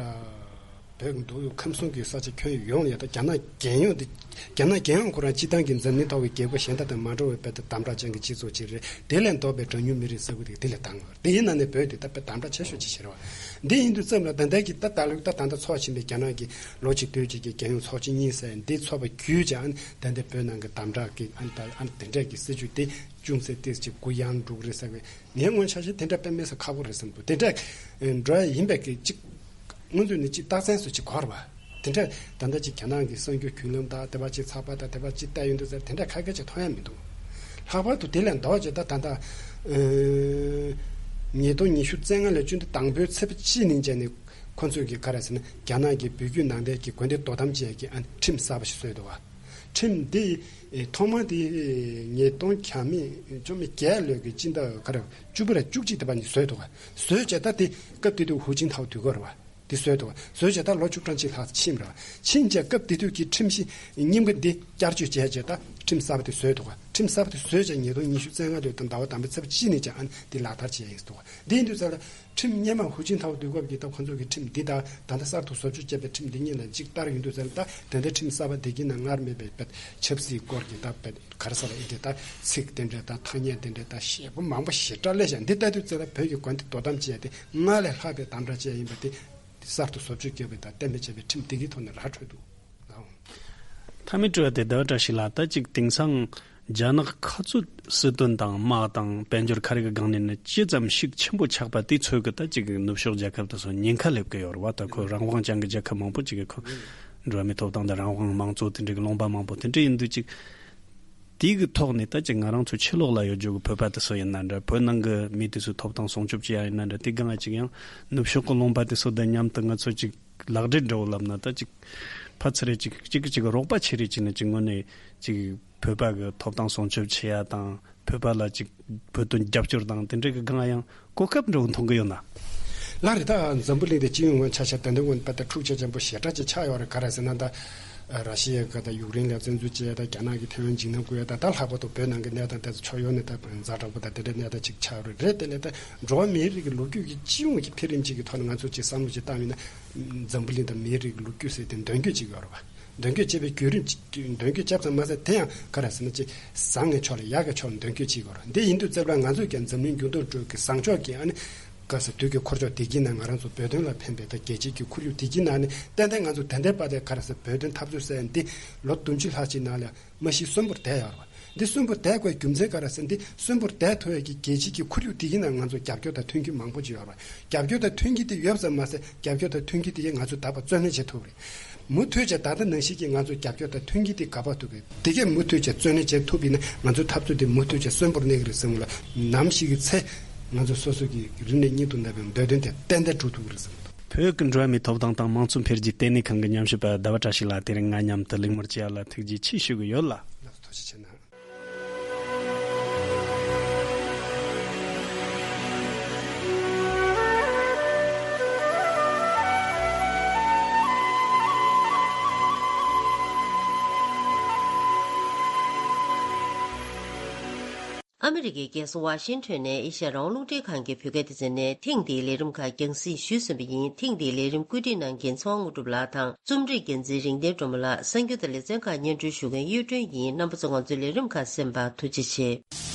བོད་ཀྱི་འདུག་ཁམས་གསུམ་གྱི་ས་ཆ་ཁྱོན་ཡོངས་ལ་ད་རྒྱ་ནག་རྒྱལ་ཡོངས་དེ། རྒྱ་ནག་རྒྱལ་ཡོངས་ཁོ་རང་སྤྱི་བཏང་གི་འཛམ་གླིང་ཐོག་གི་རྒྱལ་ཁབ་གཞན་དག་དང་མ་འདྲ་བའི་དཔེ་ད་དམ་དྲག་ཅན་གྱི་སྤྱི་ཚོགས་ཅིག་རེད། དེ་ལས་ལྡོག་པའི་གྲངས་ཉུང་མི་རིགས་ས་ཁུལ་དེ་དེ་ལས་དང་བར་དེ་ཡིན་ན་ནི་བོད་དེ་ད་དཔེ་དམ་དྲག་ཆེ་ཤོས་ཅིག་བྱེད་རོགས། འདི་ཡིན་དུས་ཙམ་ལ་ད་ལྟ་གི་ད་ད་ལོ་ད་ད་ལྟ་འཚོགས་བཞིན་པའི་རྒྱ་ནག་གི་ལོ་གཅིག་དུས་གཅིག་གི་རྒྱལ་ཡོངས་ཚོགས་ཆེན་གཉིས་ཟེར་འདི་འཚོགས་པ་བརྒྱུད་ཀྱང་ད་ལྟ་བོད་ནང་གི་དམ་དྲག་གི་ཨ་ནི་ད་ཨ་ནི་དེ་འདྲས་ཀྱི་སྲིད་བྱུས་དེ་ཅུང་ཟད་ཏོག་ཙམ་ཅིག་གུ་ཡངས་འགྲོ་གི་རེད་ཟེར་བའི། ངའི་ངོས་ཆ་བཞག་དེ་འདྲ་དཔེ་མི་སྲིད་ཁག་པོ་རེད་བསམ་འདུག་དེ་འདྲ་འགྲོ་ཡ་ཡིན་པའི་གི་ཅིག་སྔོན་ཚུད་ནས་ཅིག་རྟགས་མཚན་སུ་ཅིག་གོ་ར་བ། དེ་འདྲ་ད་ལྟ་ཅིག་རྒྱ་ནག་གི་གསར་འགྱུར་བརྒྱུད་ལམ་དང་དེ་བ་ཅིག་ཚགས་པར་དང་དེ་བ་ཅིག་བལྟས་ཡོང་དུས་ཙང་དེ་འདྲ་ཁ་སྐད་ཅིག་མཐོང་ཡ་མི་འདུག་ལྷག་པར་དུ་དེ་ལས་ལྡོག་ཅིག་ད་ད་ལྟ་ཨེ་ཉིས་སྟོང་ཉི་ཤུ་རྩ་ལྔ་ལོའི་སྤྱི་ཟླ་དང་པོའི་ཚེས་པ་གཅིག་ནས་བྱས་ནས་ཁོ་ཚོས་གི་ག་རེ་ཟེར་ན་རྒྱ་ནག་གི་བོད་བརྒྱུད་ནང་བསྟན་གྱི་དགོན་སྡེ་དོ་དམ་བྱེད་ཡ་གི་ཨ་ཁྲིམས་གསར་པ་ཞིག་བཟོས་འདུག་བ། ཁྲིམས་འདི་ཨེ་ཐོག་མ་དེ་ཨེ་ཉིས་སྟོང་གྱ་མེད་བཅོ་མི་བརྒྱད་ལོའི་གི་སྤྱི་ཟླ་ག་རེ་བཅུ་པ་ར་བཅུ་གཅིག་དེ་བ་ནས་བཟོས་འདུག་ག་བཟོས་བྱས་ད་དེ་སྐབས་དེ་དུས་ཧུའུ་ཅིན་ཐའོ་དུས་འཁོར་བ་དེ་བཟོས་འདུག་ག་བཟོས་བྱས་ད་ལོ་བཅུ་གྲངས་ཅིག་ལྷག་ཕྱིན་ར་ཕྱིན་བྱས་སྐབས་དེ་དུས་ཀྱི་ཁྲིམས་གཞི་རྙིང་པ་འདི་བསྐྱར་བཅོས་བྱས་བྱས་ད་ཁྲིམས་གསར་པ་དེ་བཟོས་འདུག་ག་ཁྲིམས་གསར་པ་དེ་བཟོས་བྱས་ཉིས་སྟོང་ཉི་ཤུ་རྩ་ལྔ་ལོའི་ཟླ་བ་དང་པོའི་ཚེས་པ་གཅིག་ནས་ཀྱང་ཨ་ནི་དེ་ལག་བསྟར་བྱས་ཡིན་འདུག་ག་འདི་ཡིན་དུས་ཙང་ལ། ཁྲིམས་སྔོན་མ་ཧུའུ་ཅིན་ཐའོ་དུས་སྐབས་ཀྱི་ད་ཁོང་ཚོ་གི་ཁྲིམས་འདི་དང་ད་ལྟ་གསར་དུ་བཟོ་བཅོས་བྱས་པའི་ཁྲིམས་འདི་གཉིས་ལ་གཅིག་ལྟར་ཡིན་དུས་ཙང་ད་དེ་འདྲའི་ཁྲིམས་གསར་པ་འདི་གི་ནང་སྔར་མེད་པའི་བེད་ཆབ་སྲིད་སྐོར་གྱི་ད་བེད་ག་རེ་ཟེར་ཨེ་འདི་ད་ཚིག་དེ་འདྲ་ད་ཐ་སྙད་དེ་འདྲ་ད་ཞེ་པོ་མང་པོ་ཞེ་དྲག་སླེབས་ཤག་འདི་ལྟ་དུས་ཙང་ད་བོད་ཀྱི་དགོན་སྡེ་དོ་དམ་བྱས་ཏེ་སྔར་ལས་ལྷག་པའི་དམ་དྲག་བྱས་ཡིན་པ་དེ་གསར་དུ་བཟོ་བཅོས་བརྒྱབ་པའི་ད་གཏན་འབེབས་བྱས་པའི་ཁྲིམས་འདི་གི་ཐོག་ནས་ར་འཕྲོད་འདུག་ལགས། མཐའ་མའི་དྲི་བ་དེ་ཟླ་བ་བཀྲ་ཤིས་ལགས། ད་ཅིག་དེང་སང་རྒྱ་ནག་ཁ་ཚུད་སྲིད་དོན་དང་དམག་དང་དཔལ་འབྱོར་ཁ་རི་གི་སྒང་ནས་ནི་ཅི་ཙམ་ཤུགས་ཆེན་པོ་ཆགས་པ་དེ་ཚོད་ཀྱི་ད་ཅིག་ནུབ་ཕྱོགས་རྒྱལ་ཁབ་དེ་ཚོ་ཉེན་ཁ་སླེབས་ཀྱི་ཡོད་རེད་བ། ད་ཁོ་རང་དབང་ཅན་གྱི་རྒྱལ་ཁབ་མང་པོ་ཅིག་གི་ཁོ་འགྲོ་བ་མིའི་ཐོབ་ཐང་དང་རང་དབང་མང་གཙོ་དེ་འདྲ་གི་ལུང་པ་མང་པོ་དེ་འདྲ་ཡིན་དུས་ཅིག་དེ་གི་ཐོག་ནས་ད་ཅིག་ང་རང་ཚོ་ཕྱི་ལོགས་ལ་ཡོད་རྒྱུ་གི་བོད་པ་དེ་ཚོ་ཡིན་ན་འདྲ། བོད་ནང་གི་མི་དེ་ཚོའི་ཐོབ་ཐང་སྲུང་སྐྱོབ་བྱེད་ཡ་ཡིན་ན་འདྲ། དེ་སྒང་ལ་ཅིག་ཡང་ནུབ་ཕྱོགས་གི་ལུང་པ་དེ་ཚོ་དང་མཉམ་དུ་ང་ཚོ་ཅིག་ལག་འབྲེལ་འདྲ་བོ་ལབ་ན་ད་ཅིག་ཕར་ཚུར་རེ་ཅིག་གཅིག་གིས་གཅིག་གི་རོགས་པ་བྱེད་རེས་བྱས་ནས་ཅིག་དངོས་གནས་ཅིག་བོད་པ་གི་ཐོབ་ཐང་སྲུང་སྐྱོབ་བྱེད་ཡ་དང་བོད་པ་ལ་ཅིག་བོད་དོན་རྒྱབ་སྐྱོར་དང་དེ་འདྲ་གི་སྒང་ཡང་གོ་སྐབས་འདྲ་བོ་མཐོང་གི་ཡོད་ན། ལགས་རེད། ད་འཛམ་བུ་གླིང་དེ་སྤྱི་ཡོངས་ངོས་ཆ་བཞག་ད་ལྟ་ངོས་ནས་ད་འཁྲུག་ཆ་ཆེན་པོ་ཞེ་དྲག་ཅིག་ཆགས་ཡོད་རེད། ག་རེ་ཟེར་ན་ད་ར་ཤི་ཡ་ག་ད་ཡུཀ་རེན་ལ་བཙན་འཛུལ་བྱས། ད་རྒྱ་ནག་གིས་ཐེ་ཝན་འཇིགས་སྣང་བསྐུལ་ཡ། ད་ད་ལྷག་པར་དུ་བོད་ནང་གི་གནས་སྟངས་དེ་ཚོ་ཕྱོགས་ཡོངས་ནས་ད་ཛ་དྲག་པོ་ད་དེ་འདྲའི་གནས་སྟངས་ཅིག་ཆགས་ཡོད་རེད། རེད་དེ་ལས་ད་འགྲོ་བ་མིའི་རིགས་ཀྱི་ལོ་རྒྱུས་ཀྱི་སྤྱི་ཡོངས་ཀྱི་འཕེལ་རིམ་ཅིག་གི་ཐོག་ནས་ང་ཚོ་ཅིག་བསམ་བློ་ཅིག་བཏང་ཡིན་ན། འཛམ་བུ་གླིང་དང་མིའི་རིགས་ཀྱི་ལོ་རྒྱུས་ཟེར་དེ་མདུན་སྐྱོད་ཅིག་ཡོད་རེད་བ། མདུན་སྐྱོད་བྱེད་པའི་བརྒྱུད་རིམ་ཅིག་མདུན་སྐྱོད་བྱས་ཙང་མ་ཟད་དེ་ཡང་ག་རེ་ཟེར་ན་ཅིག་བཟང་ངན་ཕྱོགས་ལ་ཡག་གི་ཕྱོགས་ལ་མདུན་སྐྱོད་བྱེད་དགོས་རེད། འདི་ཡིན་དུས་ཙམ་ལ་ང་ཚོས་ཀྱང་འཛམ་གླིང་འགྱུར་ལྡོག་ཁྲོད་ཀྱི་བཟང་ཕྱོགས་ཀྱི་ཨ་ནི་ག་ས་དུས་ཀྱི་འཁོར་ཕྱོགས་བདེ་སྐྱིད་ནང་ང་རང་ཚོ་བོད་དོན་ལ་ཕན་པའི་ད་རྒྱལ་སྤྱིའི་གི་ཁོར་ཡུག་བདེ་སྐྱིད་ནང་ནས་ཏན་ཏན་ང་ཚོ་ད་ལྟའི་བར་དུ་ག་རེ་ཟེར་བོད་དོན་འཐབ་རྩོད་ཟེར་འདི་ལོ་བདུན་ཅུ་ལྷག་ཅིག་ནང་ལ་མ་གཞི་གསོན་པོར་བསྡད་ཡོད་རེད་བ། འདི་གསོན་པོར་བསྡད་དགོས་རྒྱུ་མཚན་ག་རེ་ཟེར་འདི་གསོན་པོར་བསྡད་ཐུབ་ཡ་གི་རྒྱལ་སྤྱིའི་གི་ཁོར་ཡུག་དེ་གི་ནང་ང་ཚོ་རྒྱབ་སྐྱོར་དང་མཐུན་རྐྱེན་མང་པོ་ཅིག་ཡོད་རེད་བ། རྒྱབ་སྐྱོར་དང་མཐུན་རྐྱེན་དེ་ཡོད་ཙང་མ་ཟད་རྒྱབ་སྐྱོར་དང་མཐུན་རྐྱེན་དེ་གིས་ང་ཚོ་ད་བར་བརྩོན་ལེན་བྱེད་ཐུབ་རེད། མུ་མཐུད་བྱས་ད་ལྟ་ནང་བཞིན་གྱི་ང་ཚོ་རྒྱབ་སྐྱོར་དང་མཐུན་རྐྱེན་དེ་ག་པར་ཐུབ་ཀྱི་དེ་གས་མུ་མཐུད་བྱས་བརྩོན་ལེན་བྱེད་ཐུབ་པ་ཡིན་ན་ང་ཚོའི་འཐབ་རྩོད་དེ་མུ་མཐུད་བྱས་གསོན་པོར་གནས་ཀྱི་རེད་བསམ་གྱི་ལ། ནམ་ཞིག་གི་ཚེ་ང་ཚོ་སོ་སོ་གི་རིག་གནས་སྙིང་དུ་ན་བའི་འདོད་དོན་དེ་ཏན་ཏན་འགྲུབ་ཐུབ་ཀྱི་རེད་བསམ་གྱི་འདུག་བོད་ཀྱི་འགྲོ་བ་མིའི་ཐོབ་ཐང་དང་དམངས་གཙོ་འཕེལ་རྒྱས་ལྟེ་གནས་ཁང་གི་ཉམས་ཞིབ་པ་ཟླ་བ་བཀྲ་ཤིས་ལགས་དེ་རིང་ང་མཉམ་དུ་གླེང་མོལ་བྱས་ཡ་ལ་ཐུགས་རྗེ་ཆེ་ཞུ་གི་ཡོད་ལ། ལགས་སོ། ཐུགས་རྗེ་ཆེ་གནང་། ཨ་མི་རི་ཀའི་རྒྱལ་ས་ཝ་ཤིང་ཊོན་ནས་ཨེ་ཤ་ཡ་རང་དབང་རླུང་འཕྲིན་ཁང་གི་བོད་སྐད་སྡེ་ཚན་ནས་ཐེངས་འདིའི་ལས་རིམ་ཁག་རྒྱང་སྲིང་ཞུས་ཟིན་པ་ཡིན། ཐེངས་འདིའི་ལས་རིམ་བཀོད་སྒྲིག་གནང་མཁན་ཚེ་དབང་དངོས་གྲུབ་ལགས་དང་རྩོམ་སྒྲིག་འགན་འཛིན་རིག་ལྡན་སྒྲོལ་མ་ལགས། གསར་འགྱུར་དང་ལེ་ཚན་ཁག་སྙན་སྒྲོན་ཞུ་མཁན་གཡུ་སྒྲོན་ཡིན། རྣམ་པ་ཚོ་ང་ཚོའི་ལས་རིམ་ཁག་གསན་པར་ཐུགས་རྗེ་ཆེ།